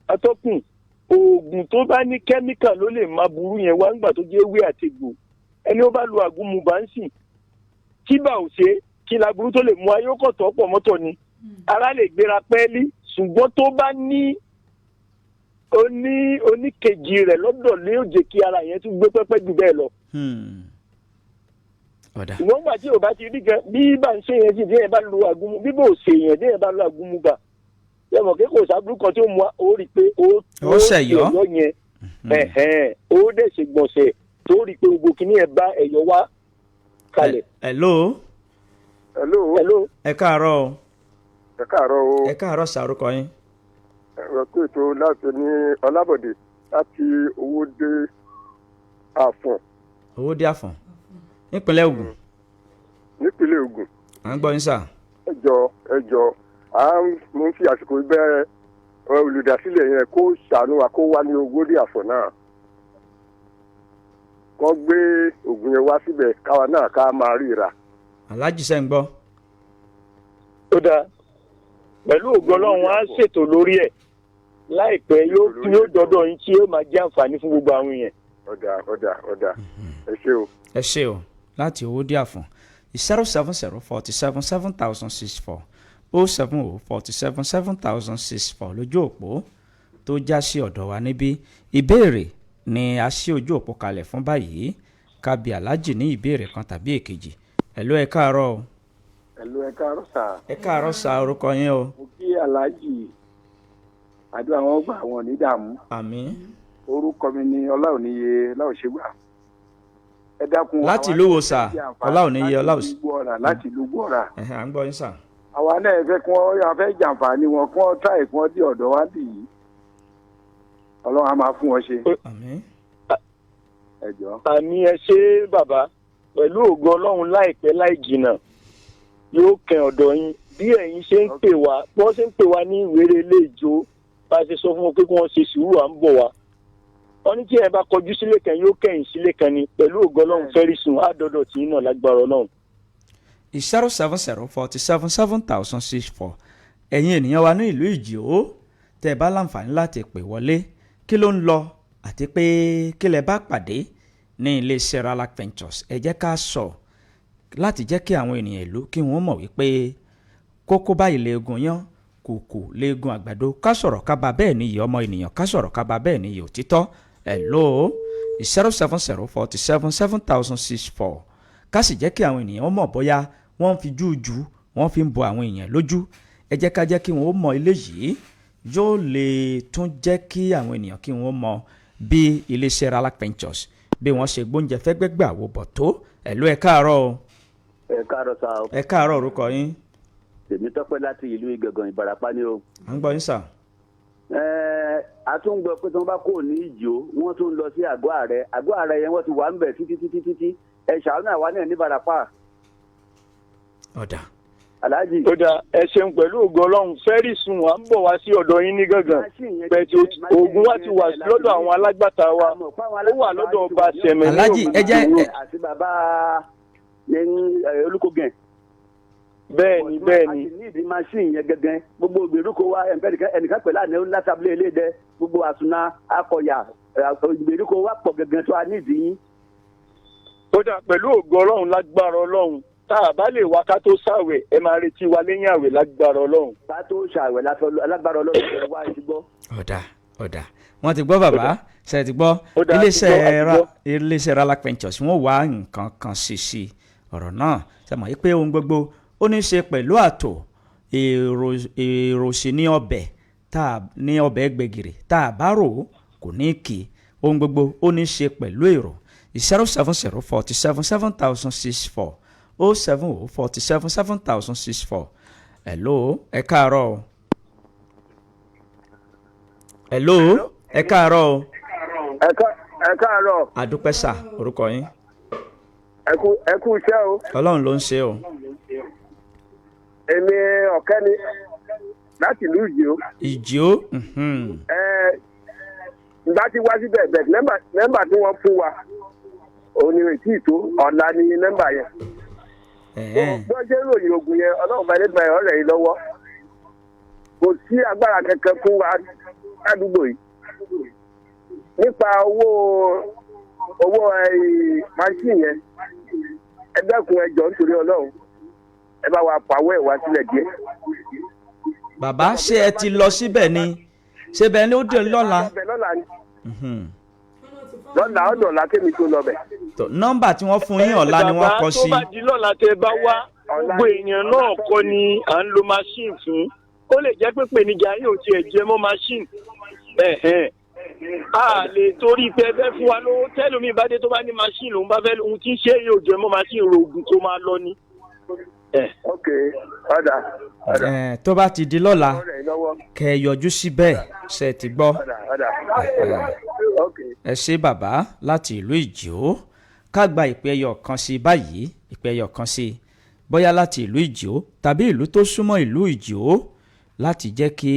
Atọ́kùn, oògùn tó bá ní kẹ́míkà ló lè máa burú yẹn wá nígbà tó jẹ́ ewé àtegbò. Ẹni ó bá lo àgúnmu bá ń sìn tí bá ò ṣe kí laburú tó lè mú ayókọ̀tọ̀ pọ̀ mọ́tọ̀ ni ara lè gbéra pẹ́ẹ́lí, ṣùgbọ́n tó bá ní oní oníkejì rẹ̀ lọ́dọ̀ ní ó jẹ́ kí ara yẹn tún gbé pẹ́pẹ́ jù bẹ́ẹ̀ lọ. Ọ̀dà. Ṣùgbọ́n gbà tí ò bá ti rí gan bí bá ń ṣe yẹn sí, díẹ̀ bá lo àgúnmu, bí bò ṣe yẹn díẹ̀ bá lo àgúnmu gbà yẹ mọ̀ kí kò sábúrú kan tí ó mú wa, ó rí i pé ó Ó ṣẹ̀yọ́. ṣẹ̀yọ́ yẹn. Ẹ̀hẹ́n, ó dẹ̀ ṣe gbọ̀nsẹ̀ tó rí i pé gbogbo kìíní ẹ̀ bá ẹ̀yọ́ wá kalẹ̀. Hello. Hello. Hello. Ẹ káàárọ̀ o. Ẹ káàárọ̀ o. Ẹ káàárọ̀, sàrúkọ yín. Ẹ̀rọ tó ètò láti ní Ọlábọ̀dé láti Owódé Àfọ̀n. Owódé Àfọ̀n nípínlẹ̀ Ògùn. Nípínlẹ̀ Ògùn. À ń gbọ́ yín sà. Ẹ jọ, ẹ jọ, à ń mo ń fi àsìkò bẹ́ẹ̀ olùdásílẹ̀ yẹn kó ṣàánú wa, kó wá ní Owódé Àfọ̀n náà, kó gbé ògùn yẹn wá síbẹ̀ káwa náà ká máa ríra. Alhaji, ṣe ń gbọ́? Ó dáa, pẹ̀lú ògo Ọlọ́run á ṣètò lórí ẹ̀ láìpẹ́, yóò dọ́dọ̀ yín tí yóò máa jẹ́ àǹfààní fún gbogbo àwọn èèyàn. Ọ̀dà, ọ̀dà, ọ̀dà, ẹ ṣé o. Ẹ ṣé o, láti Owódé Àfọ̀n. 070 47 7064, 070 47 7064 lójú òpó tó já sí ọ̀dọ̀ wa níbí. Ìbéèrè ni a ṣí ojú òpó kalẹ̀ fún báyìí, ká bi Alhaji ní ìbéèrè kan tàbí èkejì. Hello, ẹ káàárọ̀ o. Hello, ẹ káàárọ̀ sà. Ẹ káàárọ̀ sà, orúkọ yín o. Mo kí Aláàjì, àdúrà wọn gbà, wọn ní dààmú. Àmín. Orúkọ mi ni Ọláòníye Láòṣègbà. Ẹ dákun. Láti ìlú wo sà? Ọláòníye Ọláòṣè. Láti ìlú Gbọ́ra, láti ìlú Gbọ́ra. Ẹ̀hẹ̀, à ń gbọ́ yín sà. Àwa náà fẹ́ kí wọ́n a fẹ́ jàǹfààní wọn, kí wọ́n táì kí wọ́n dé ọ̀dọ̀ wa bì yìí. Ọlọ́run á máa fún wọn ṣe. Àmín. Ẹ jọ̀ọ́. Àmín, ẹ ṣé bàbá. Pẹ̀lú ògo Ọlọ́run, láìpẹ́ láì jìnnà yóò kẹ́ ọ̀dọ̀ yín. Bí ẹ̀yin ṣe ń pè wá, bí wọ́n ṣe ń pè wá ní ìwéré ilé ìjó, bá a ṣe sọ fún wọn pé kí wọ́n ṣe sùúrù, à ń bọ̀ wá. Wọ́n ní tí ẹ bá kọjú sílé kan, yóò kẹ́yìn sílé kan ni. Pẹ̀lú ògo Ọlọ́run, fẹ́rí sùn á dọ́dọ̀ tí yín náà lágbára Ọlọ́run. 070 47 7064. Ẹ̀yin ènìyàn wa ní ìlú Ìjìó, tẹ́ ẹ bá láǹfààní láti pè wọlé, kí ló ń lọ àti pé kí lẹ bá pàdé ní iléeṣẹ́ Ralac Ventures, ẹ jẹ́ ká sọ láti jẹ́ kí àwọn ènìyàn ìlú kí wọ́n mọ̀ wípé kókó báyìí léegun yán, kòkò léegun àgbàdo. Ká sọ̀rọ̀ ká bá bẹ́ẹ̀ níyì ọmọ ènìyàn, ká sọ̀rọ̀ ká bá bẹ́ẹ̀ níyì òtítọ́. Hello, 070 47 7064. Ká sì jẹ́ kí àwọn ènìyàn mọ̀ bóyá wọ́n fi júùjú, wọ́n fi ń bo àwọn èèyàn lójú. Ẹ jẹ́ ká jẹ́ kí wọ́n mọ ilé yìí, yóò lè tún jẹ́ kí àwọn ènìyàn kí wọ́n mọ bí iléeṣẹ́ Ralac Ventures bí wọ́n ṣe gbóúnjẹ fẹ́gbẹ́gbà wo bọ̀ tó. Hello, ẹ káàárọ̀ o. Ẹ káàárọ̀ sá o. Ẹ káàárọ̀, orúkọ yín. Tèmi tọ́pẹ́ láti ìlú Ìgàngàn, Ìbàràpá ni o. À ń gbọ́ yín sà. Ẹ a tún gbọ́ pé tí wọ́n bá kúrò ní Ìjó, wọ́n tún lọ sí àgọ́ ààrẹ. Àgọ́ ààrẹ yẹn, wọ́n ti wà ń bẹ̀ títí títí títí. Ẹ ṣàánú àwa náà ní Ìbàràpá. Ọ̀dà. Aláàjì. Ó dáa, ẹ ṣeun. Pẹ̀lú ògo Ọlọ́run, fẹ́rí sùn à ń bọ̀ wá sí ọ̀dọ̀ yín ní gángan. Pẹ̀tù oògùn wa ti wà lọ́dọ̀ àwọn alágbàtà wa, ó wà lọ́dọ̀ ọba Sẹ̀mẹ̀ ní Aláàjì, ẹ jẹ́ àti bàbá ní Olùkọ́gẹ̀. Bẹ́ẹ̀ni, bẹ́ẹ̀ni. A ti ní ìdí machine yẹn gẹ́gẹ́, gbogbo ìgbèríko wa, ẹnìkan pẹ̀lú àná látàbílẹ̀ elédè, gbogbo àsùnà akọ̀yà, ìgbèríko wa pọ̀ gẹ́gẹ́ tó a ní ìdí yín. Ó dáa, pẹ̀lú ògo Ọlọ́run, lágbára Ọlọ́run, tá a bá lè wá ká tó sáwẹ̀, ẹ máa retí wa lẹ́yìn àwẹ̀ lágbára Ọlọ́run. Ká tó ṣàwẹ̀ lágbára Ọlọ́run, ẹ wá ẹ ti gbọ́. Ọ̀dà, Ọ̀dà, wọ́n ti gbọ́ bàbá, ṣe ti gbọ́? Ó dáa, iléeṣẹ́ ti gbọ́, a ti ra gbọ́. Iléeṣẹ́ Ralac Ventures, wọ́n wá nǹkan kan sí sí ọ̀rọ̀ náà. Ṣe mọ̀ pé ohun gbogbo ó ní í ṣe pẹ̀lú ààtò èrò, èrò sí ní ọbẹ̀ tá a ní ọbẹ̀ gbẹ̀gìrì tá a bá rò ó kò ní kì í. Ohun gbogbo ó ní í ṣe pẹ̀lú èrò. 070 47 7064, 070 47 7064. Hello, ẹ káàárọ̀ o. Hello, ẹ káàárọ̀ o. Ẹ káàárọ̀. Àdúpẹ́ sà, orúkọ yín? Ẹ kú iṣẹ́ o. Ọlọ́run ló ń ṣe o. Èmi ọ̀kẹ́ ni láti ìlú yìí o. Ìjì ó. Ẹ ìgbà tí wá síbẹ̀ bẹ̀, nẹ́mbà tí wọ́n fún wa òun ni ètí ìtó, ọ̀la ni nẹ́mbà yẹn. Bí wọ́n ṣe ń ròyìn ogun yẹn, Ọlọ́run bá lẹ́gbàá ẹ̀ ọ̀rẹ́ yìí lọ́wọ́. Kò sí agbára kankan fún wa ládùúgbò yìí nípa owó machine yẹn. Ẹ dẹ́kun, ẹ jọ̀ọ́, nítorí Ọlọ́run, ẹ bá wa pàwọ́ ẹ̀ wá sílẹ̀ díẹ̀. Bàbá, ṣé ẹ ti lọ síbẹ̀ ni? Ṣé bẹ́ẹ̀ ni ó dé lọ́la? Ọbẹ̀ lọ́la ni, lọ́la ọ̀dọ̀ la kémi tó lọ bẹ̀. Tó, nọ́mbà tí wọ́n fún yín, ọ̀la ni wọ́n kọ Bàbá, sí. tó bá di lọ́la tẹ bá wá, gbogbo èèyàn náà kọ́ ni à ń lo machine fún. Ó lè jẹ́ pé pèníjà yóò tiẹ̀ jẹ mọ́ machine. Ẹ̀hẹ́n. A lè torí pé ẹ fẹ́ fún wa lówó, tẹ́lómi bá dé tó bá ní machine lòun bá fẹ́, ohun tí ń ṣe yóò jẹ mọ́ machine, rògùn kó máa lọ ni. Ok, ọ̀dà. Ẹ̀, tó bá ti di lọ́la, Ọ̀rẹ́ yìí lọ́wọ́. kẹ́ ẹ yọjú síbẹ̀, ṣe ti gbọ́? Ọ̀dà, ọ̀dà, ok. Ẹ ṣé bàbá láti ìlú Ìjó. Ká gba ìpè ẹyọ kan sí báyìí, ìpè ẹyọ kan sí, bóyá láti ìlú Ìjó tàbí ìlú tó súnmọ́ ìlú Ìjó, láti jẹ́ kí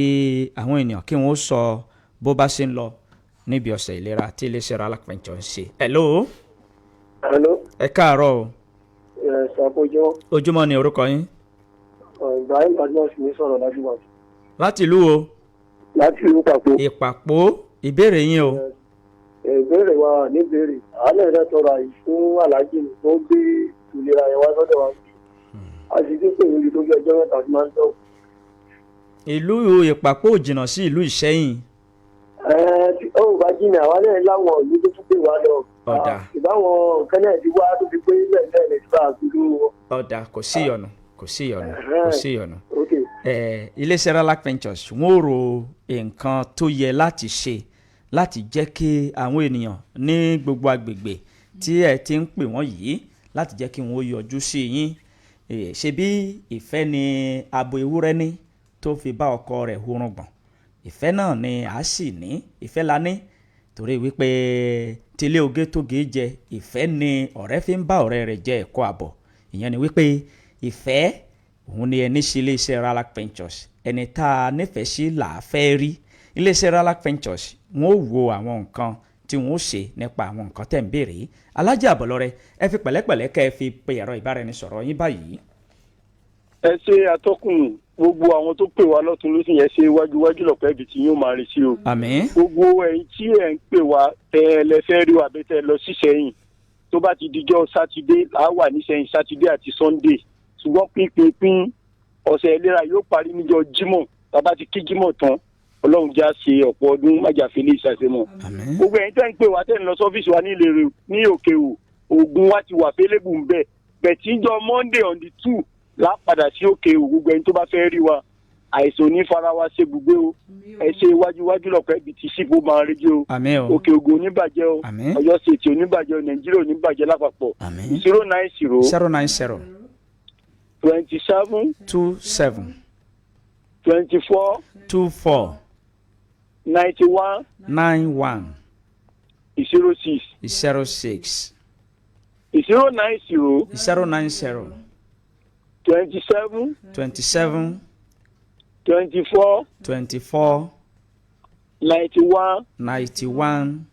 àwọn ènìyàn kí wọ́n sọ bó bá ṣe ń lọ níbi ọ̀sẹ̀ ìlera tí iléeṣẹ́ Ralac Ventures ń ṣe. Hello. Hello. Ẹ káàárọ̀ o. Ẹ ṣàkójọ. Ojúmọ́ ni, orúkọ yín? Ibrahim Badmus mi sọ̀rọ̀ láti wà. Láti ìlú wo? Láti ìlú Pàpó. Ìpàpó, ìbéèrè yín o. Ìbéèrè wa níbèrè, àánú rẹ tọrọ àyè fún aláàjì mi tó gbé ìlera yẹn wá sọ́dọ̀ wa. A sì ti pè níbi tó bí ọjọ́ 3 tí máa ń tọ́. Ìlú Ìpàpó ò jìnnà sí ìlú Ìṣẹ́yìn. Ẹ tí ó bá jìnnà, àwa náà láwọn ìlú tó tún pè wá lọ. Ọ̀dà. Ìbáwọn kẹ́nẹ̀ ti wá tó fi pé bẹ́ẹ̀ bẹ́ẹ̀ lè bá àgbélú wọn. Ọ̀dà, kò sí ìyọnu, kò sí ìyọnu, kò sí ìyọnu. Ok. Iléeṣẹ́ Ralac Ventures, wọ́n ò ro nǹkan tó yẹ láti ṣe láti jẹ́ kí àwọn ènìyàn ní gbogbo agbègbè tí ẹ ti ń pè wọ́n yìí, láti jẹ́ kí wọ́n yọjú sí yín. Ṣebí ìfẹ́ ni abo ewúrẹ́ ní tó fi bá ọkọ rẹ̀ hurungbọ̀n. Ìfẹ́ náà ni a sì ní, ìfẹ́ la ní, torí wípé tilé oge tó ge jẹ, ìfẹ́ ni ọ̀rẹ́ fi ń bá ọ̀rẹ́ rẹ̀ jẹ ẹ̀kọ́ àbọ̀. Ìyẹn ni wípé ìfẹ́ òun ni ẹni sí iléeṣẹ́ Ralac Ventures. Ẹni tá a nífẹ̀ẹ́ sí là á fẹ́ rí. Iléeṣẹ́ Ralac Ventures, wọ́n ó wo àwọn nǹkan tí wọ́n ó ṣe nípa àwọn nǹkan tẹ̀ ń béèrè yìí. Alájà Àbọ̀lọ́rẹ́, ẹ fi pẹ̀lẹ́pẹ̀lẹ́ kẹ́ ẹ fi pe ẹ̀rọ ìbáraẹnisọ̀rọ̀ yín báyìí. Ẹ ṣe atọ́kùn, gbogbo àwọn tó pè wá lọ́tún lósì yẹn, ṣe wájúwájú lọ̀pẹ́ ibi tí yóò máa rí sí o. Àmín. Gbogbo ẹ̀yin tí ẹ̀ ń pè wá, tẹ ẹ lẹ fẹ́ rí wa àbí tẹ ẹ lọ sísẹ́yìn, tó bá ti dijọ́ Sátidé á wà nísẹ́yìn, Sátidé àti Sunday. Ṣùgbọ́n pínpín ọ̀sẹ̀ ìlera yóò parí níjọ́ Jímọ̀. Bàbá ti kí Jímọ̀ tán, Ọlọ́run já ṣe ọ̀pọ̀ ọdún májàfẹ́ lè ṣàṣemọ̀. Gbogbo ẹ̀yin tẹ́ ń pè wá, tẹ́ ń lọ sọ́fíìsì wa ní Ìlérè ní Òkè o, oògùn wa ti wà fẹ́lẹ́bù ń bẹ̀ bẹ̀tí jọ Monday on the 2 lápadà sí Òkè o. Gbogbo ẹni tó bá fẹ́ rí wa, àìsàn ní fara wa ṣe gbùgbé o. Ẹ ṣe, iwájú iwájú lọ̀pẹ́ ibi tí sípò máa rí jẹ́ o. Àmín o. Òkè Ògùn oníbàjẹ́ o. Àmín. Ọ̀yọ́ State oníbàjẹ́ o. Nàìjíríà oníbàjẹ́ lápapọ̀. 090 090 27 27 24 24 91 91 06. 06. 090 090 27 27 24 24 91 91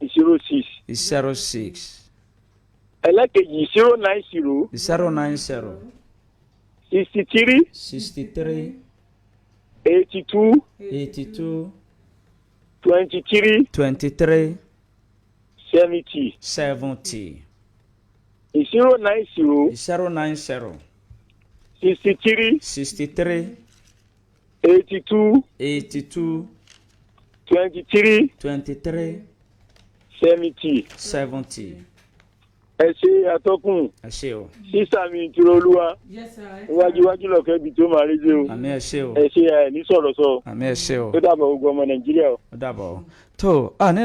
06. 06. Ẹlẹ́kejì, 090 090 63 63 82 82 23 23 70. 70. 090 090 63 63 82 82 23 23 70. 70. Ẹ ṣe, atọ́kùn. Ẹ ṣé o. Sísà mi ìtura olúwa. Yes, sir. Iwájú iwájú lọ̀kẹ́ ibi tó máa rí dé o. Àmín, ẹ ṣé o. Ẹ ṣe, ẹ ní sọ̀rọ̀ sọ. Àmín, ẹ ṣé o. Ó dàbọ̀, gbogbo ọmọ Nàìjíríà o. Ó dàbọ̀. Tó a ní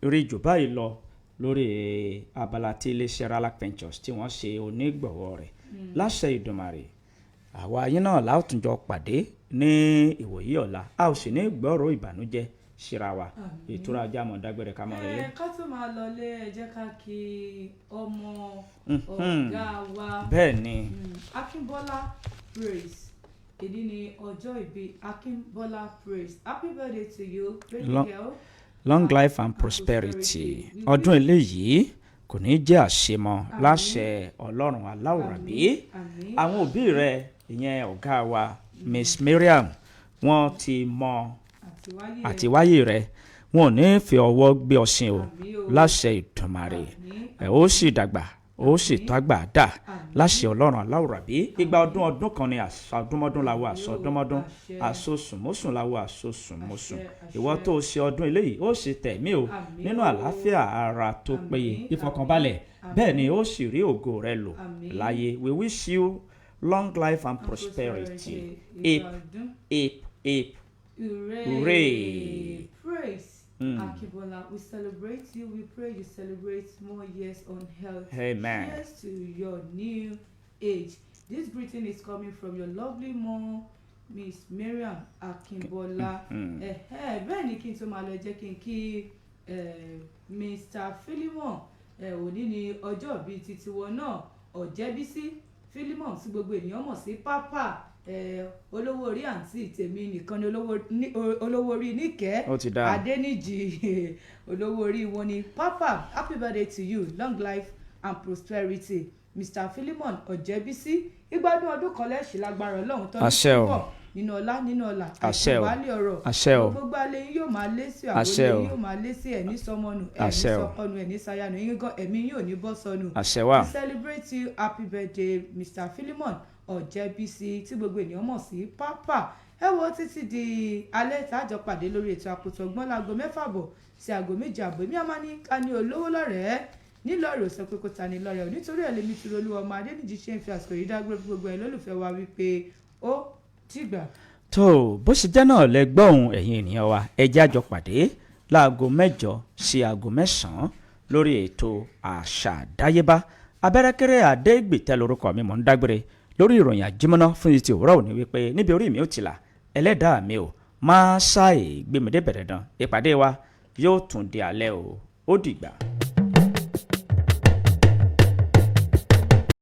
rí jù báyìí lọ lórí abala tí iléeṣẹ́ Ralac Ventures tí wọ́n ṣe onígbọ̀wọ́ rẹ̀. Láṣẹ Ìdùmarè, àwa yín náà láòtúnjọ pàdé ní ìwòyí ọ̀la. A ò sì ní gbọ́rọ̀ ìbànújẹ́ síra wa. Ìtura ajá mọ̀ dágbére ká mọ̀ relé. Ẹ ká tó máa lọlé, ẹ jẹ́ ká kí ọmọ ọ̀gá wa. Bẹ́ẹ̀ ni. Akínbọ́lá Praise, èyí ni ọjọ́ ìbí Akínbọ́lá Praise. Happy birthday to you, baby girl. Long life and prosperity. Ọdún eléyìí kò ní jẹ́ àṣemọ láṣẹ Ọlọ́run aláwòrábí. Àmín. Àwọn òbí rẹ̀, ìyẹn ọ̀gá wa Miss Mariam, wọ́n ti mọ àtiwáyé. Àtiwáyé rẹ̀, wọn ò ní fi ọwọ́ gbé ọsìn o. Àmín o. Láṣẹ Ìdùmarè, ẹ̀ ó sì dàgbà, ó sì tàgbà dà láṣẹ Ọlọ́run aláwòrábí. Igba ọdún ọdún kan ni, àṣọdúnmọ́dún làwọ àṣọdúnmọ́dún, àṣosùnmọ́sùn làwọ àṣosùnmọ́sùn. Ìwọ tó o ṣe ọdún eléyìí, ó sì tẹ̀mí o Àmín nínú o. àlàáfíà ara tó péye, ìfọkànbalẹ̀. Bẹ́ẹ̀ ni ó sì rí ògo rẹ lò Àmín. láyé. We wish you long life and prosperity. Hip Igba ọdún. hip hip Hooray! hooray. Praise Akibola, we celebrate you. We pray you celebrate more years on health. Amen. Cheers to your new age. This greeting is coming from your lovely mom, Miss Mariam Akínbọ́lá. Ẹ̀hẹ́, bẹ́ẹ̀ ni, kí n tó máa lọ, jẹ́ kí n kí Mr. Philemon. Òní ni ọjọ́ ìbí titi wọn náà, Ọ̀jẹ́bísí Philemon tí gbogbo ènìyàn mọ̀ sí Pápá, olówó orí àǹtí tèmi nìkan ni olówó orí Níkẹ́ Ó ti dáa. Adéníjì. Olówó orí wọn ni Pápá. Happy birthday to you, long life and prosperity, Mr. Philemon Ọ̀jẹ́bísí. Ìgbádùn ọdún kan lẹ́sìn lágbára Ọlọ́run tọ́jú Àṣẹ o. púpọ̀ nínú ọlá, nínú ọlà, Àṣẹ o. àìkú ọ̀rọ̀. Àṣẹ o. Gbogbo alẹ́ yín yóò máa lé sí, Àṣẹ àwọlé o. yín yóò máa lé sí. Ẹ̀ ní sọmọnù, ẹ̀ ní Àṣẹ o. sọkọnù, ẹ̀ ní sayanu yín gan, ẹ̀mí yín ò ní bọ́ sọnù. Àṣẹ wà. We celebrate you. Happy birthday, Mr. Philemon Ọ̀jẹ̀bísí tí gbogbo ènìyàn mọ̀ sí Pápá. Ẹ wo, títí di alẹ́ tá a jọ pàdé lórí ètò Àkótó Ọgbọ́n láago 6:30 sí aago 7:30, èmi àmà ní ká ní olówó lọ́rẹ̀ẹ́ nílọ́ọ̀rẹ́ ò sọ pé kó ta ni lọ́rẹ́ ò. Nítorí ẹ̀ lèmi tí olúwa ọmọ Adéníjì ṣe ń fi àsìkò yìí dágbére fún gbogbo ẹ̀ lólùfẹ́ wa wípé ó dìgbà. Tó bó ṣe jẹ́ náà lẹ gbọ́hùn. Ẹ̀yin ènìyàn wa, ẹ jẹ́ á jọ pàdé láago 8 sí aago 9 lórí ètò Àṣà Àdáyébá. Abẹ́rẹ́kẹ́rẹ́ Adégbìtẹ́ lórúkọ mi. Mò ń dágbére lórí ìròyìn àjímọ́ná fún ti òwúrọ̀ òní wípé níbi orí mi ò tìlà, ẹlẹ́dàá mi ò máa ṣàì gbé mi débẹ̀rẹ̀ dán. Ìpàdé wa yóò tún di alẹ́ o. Ó dìgbà.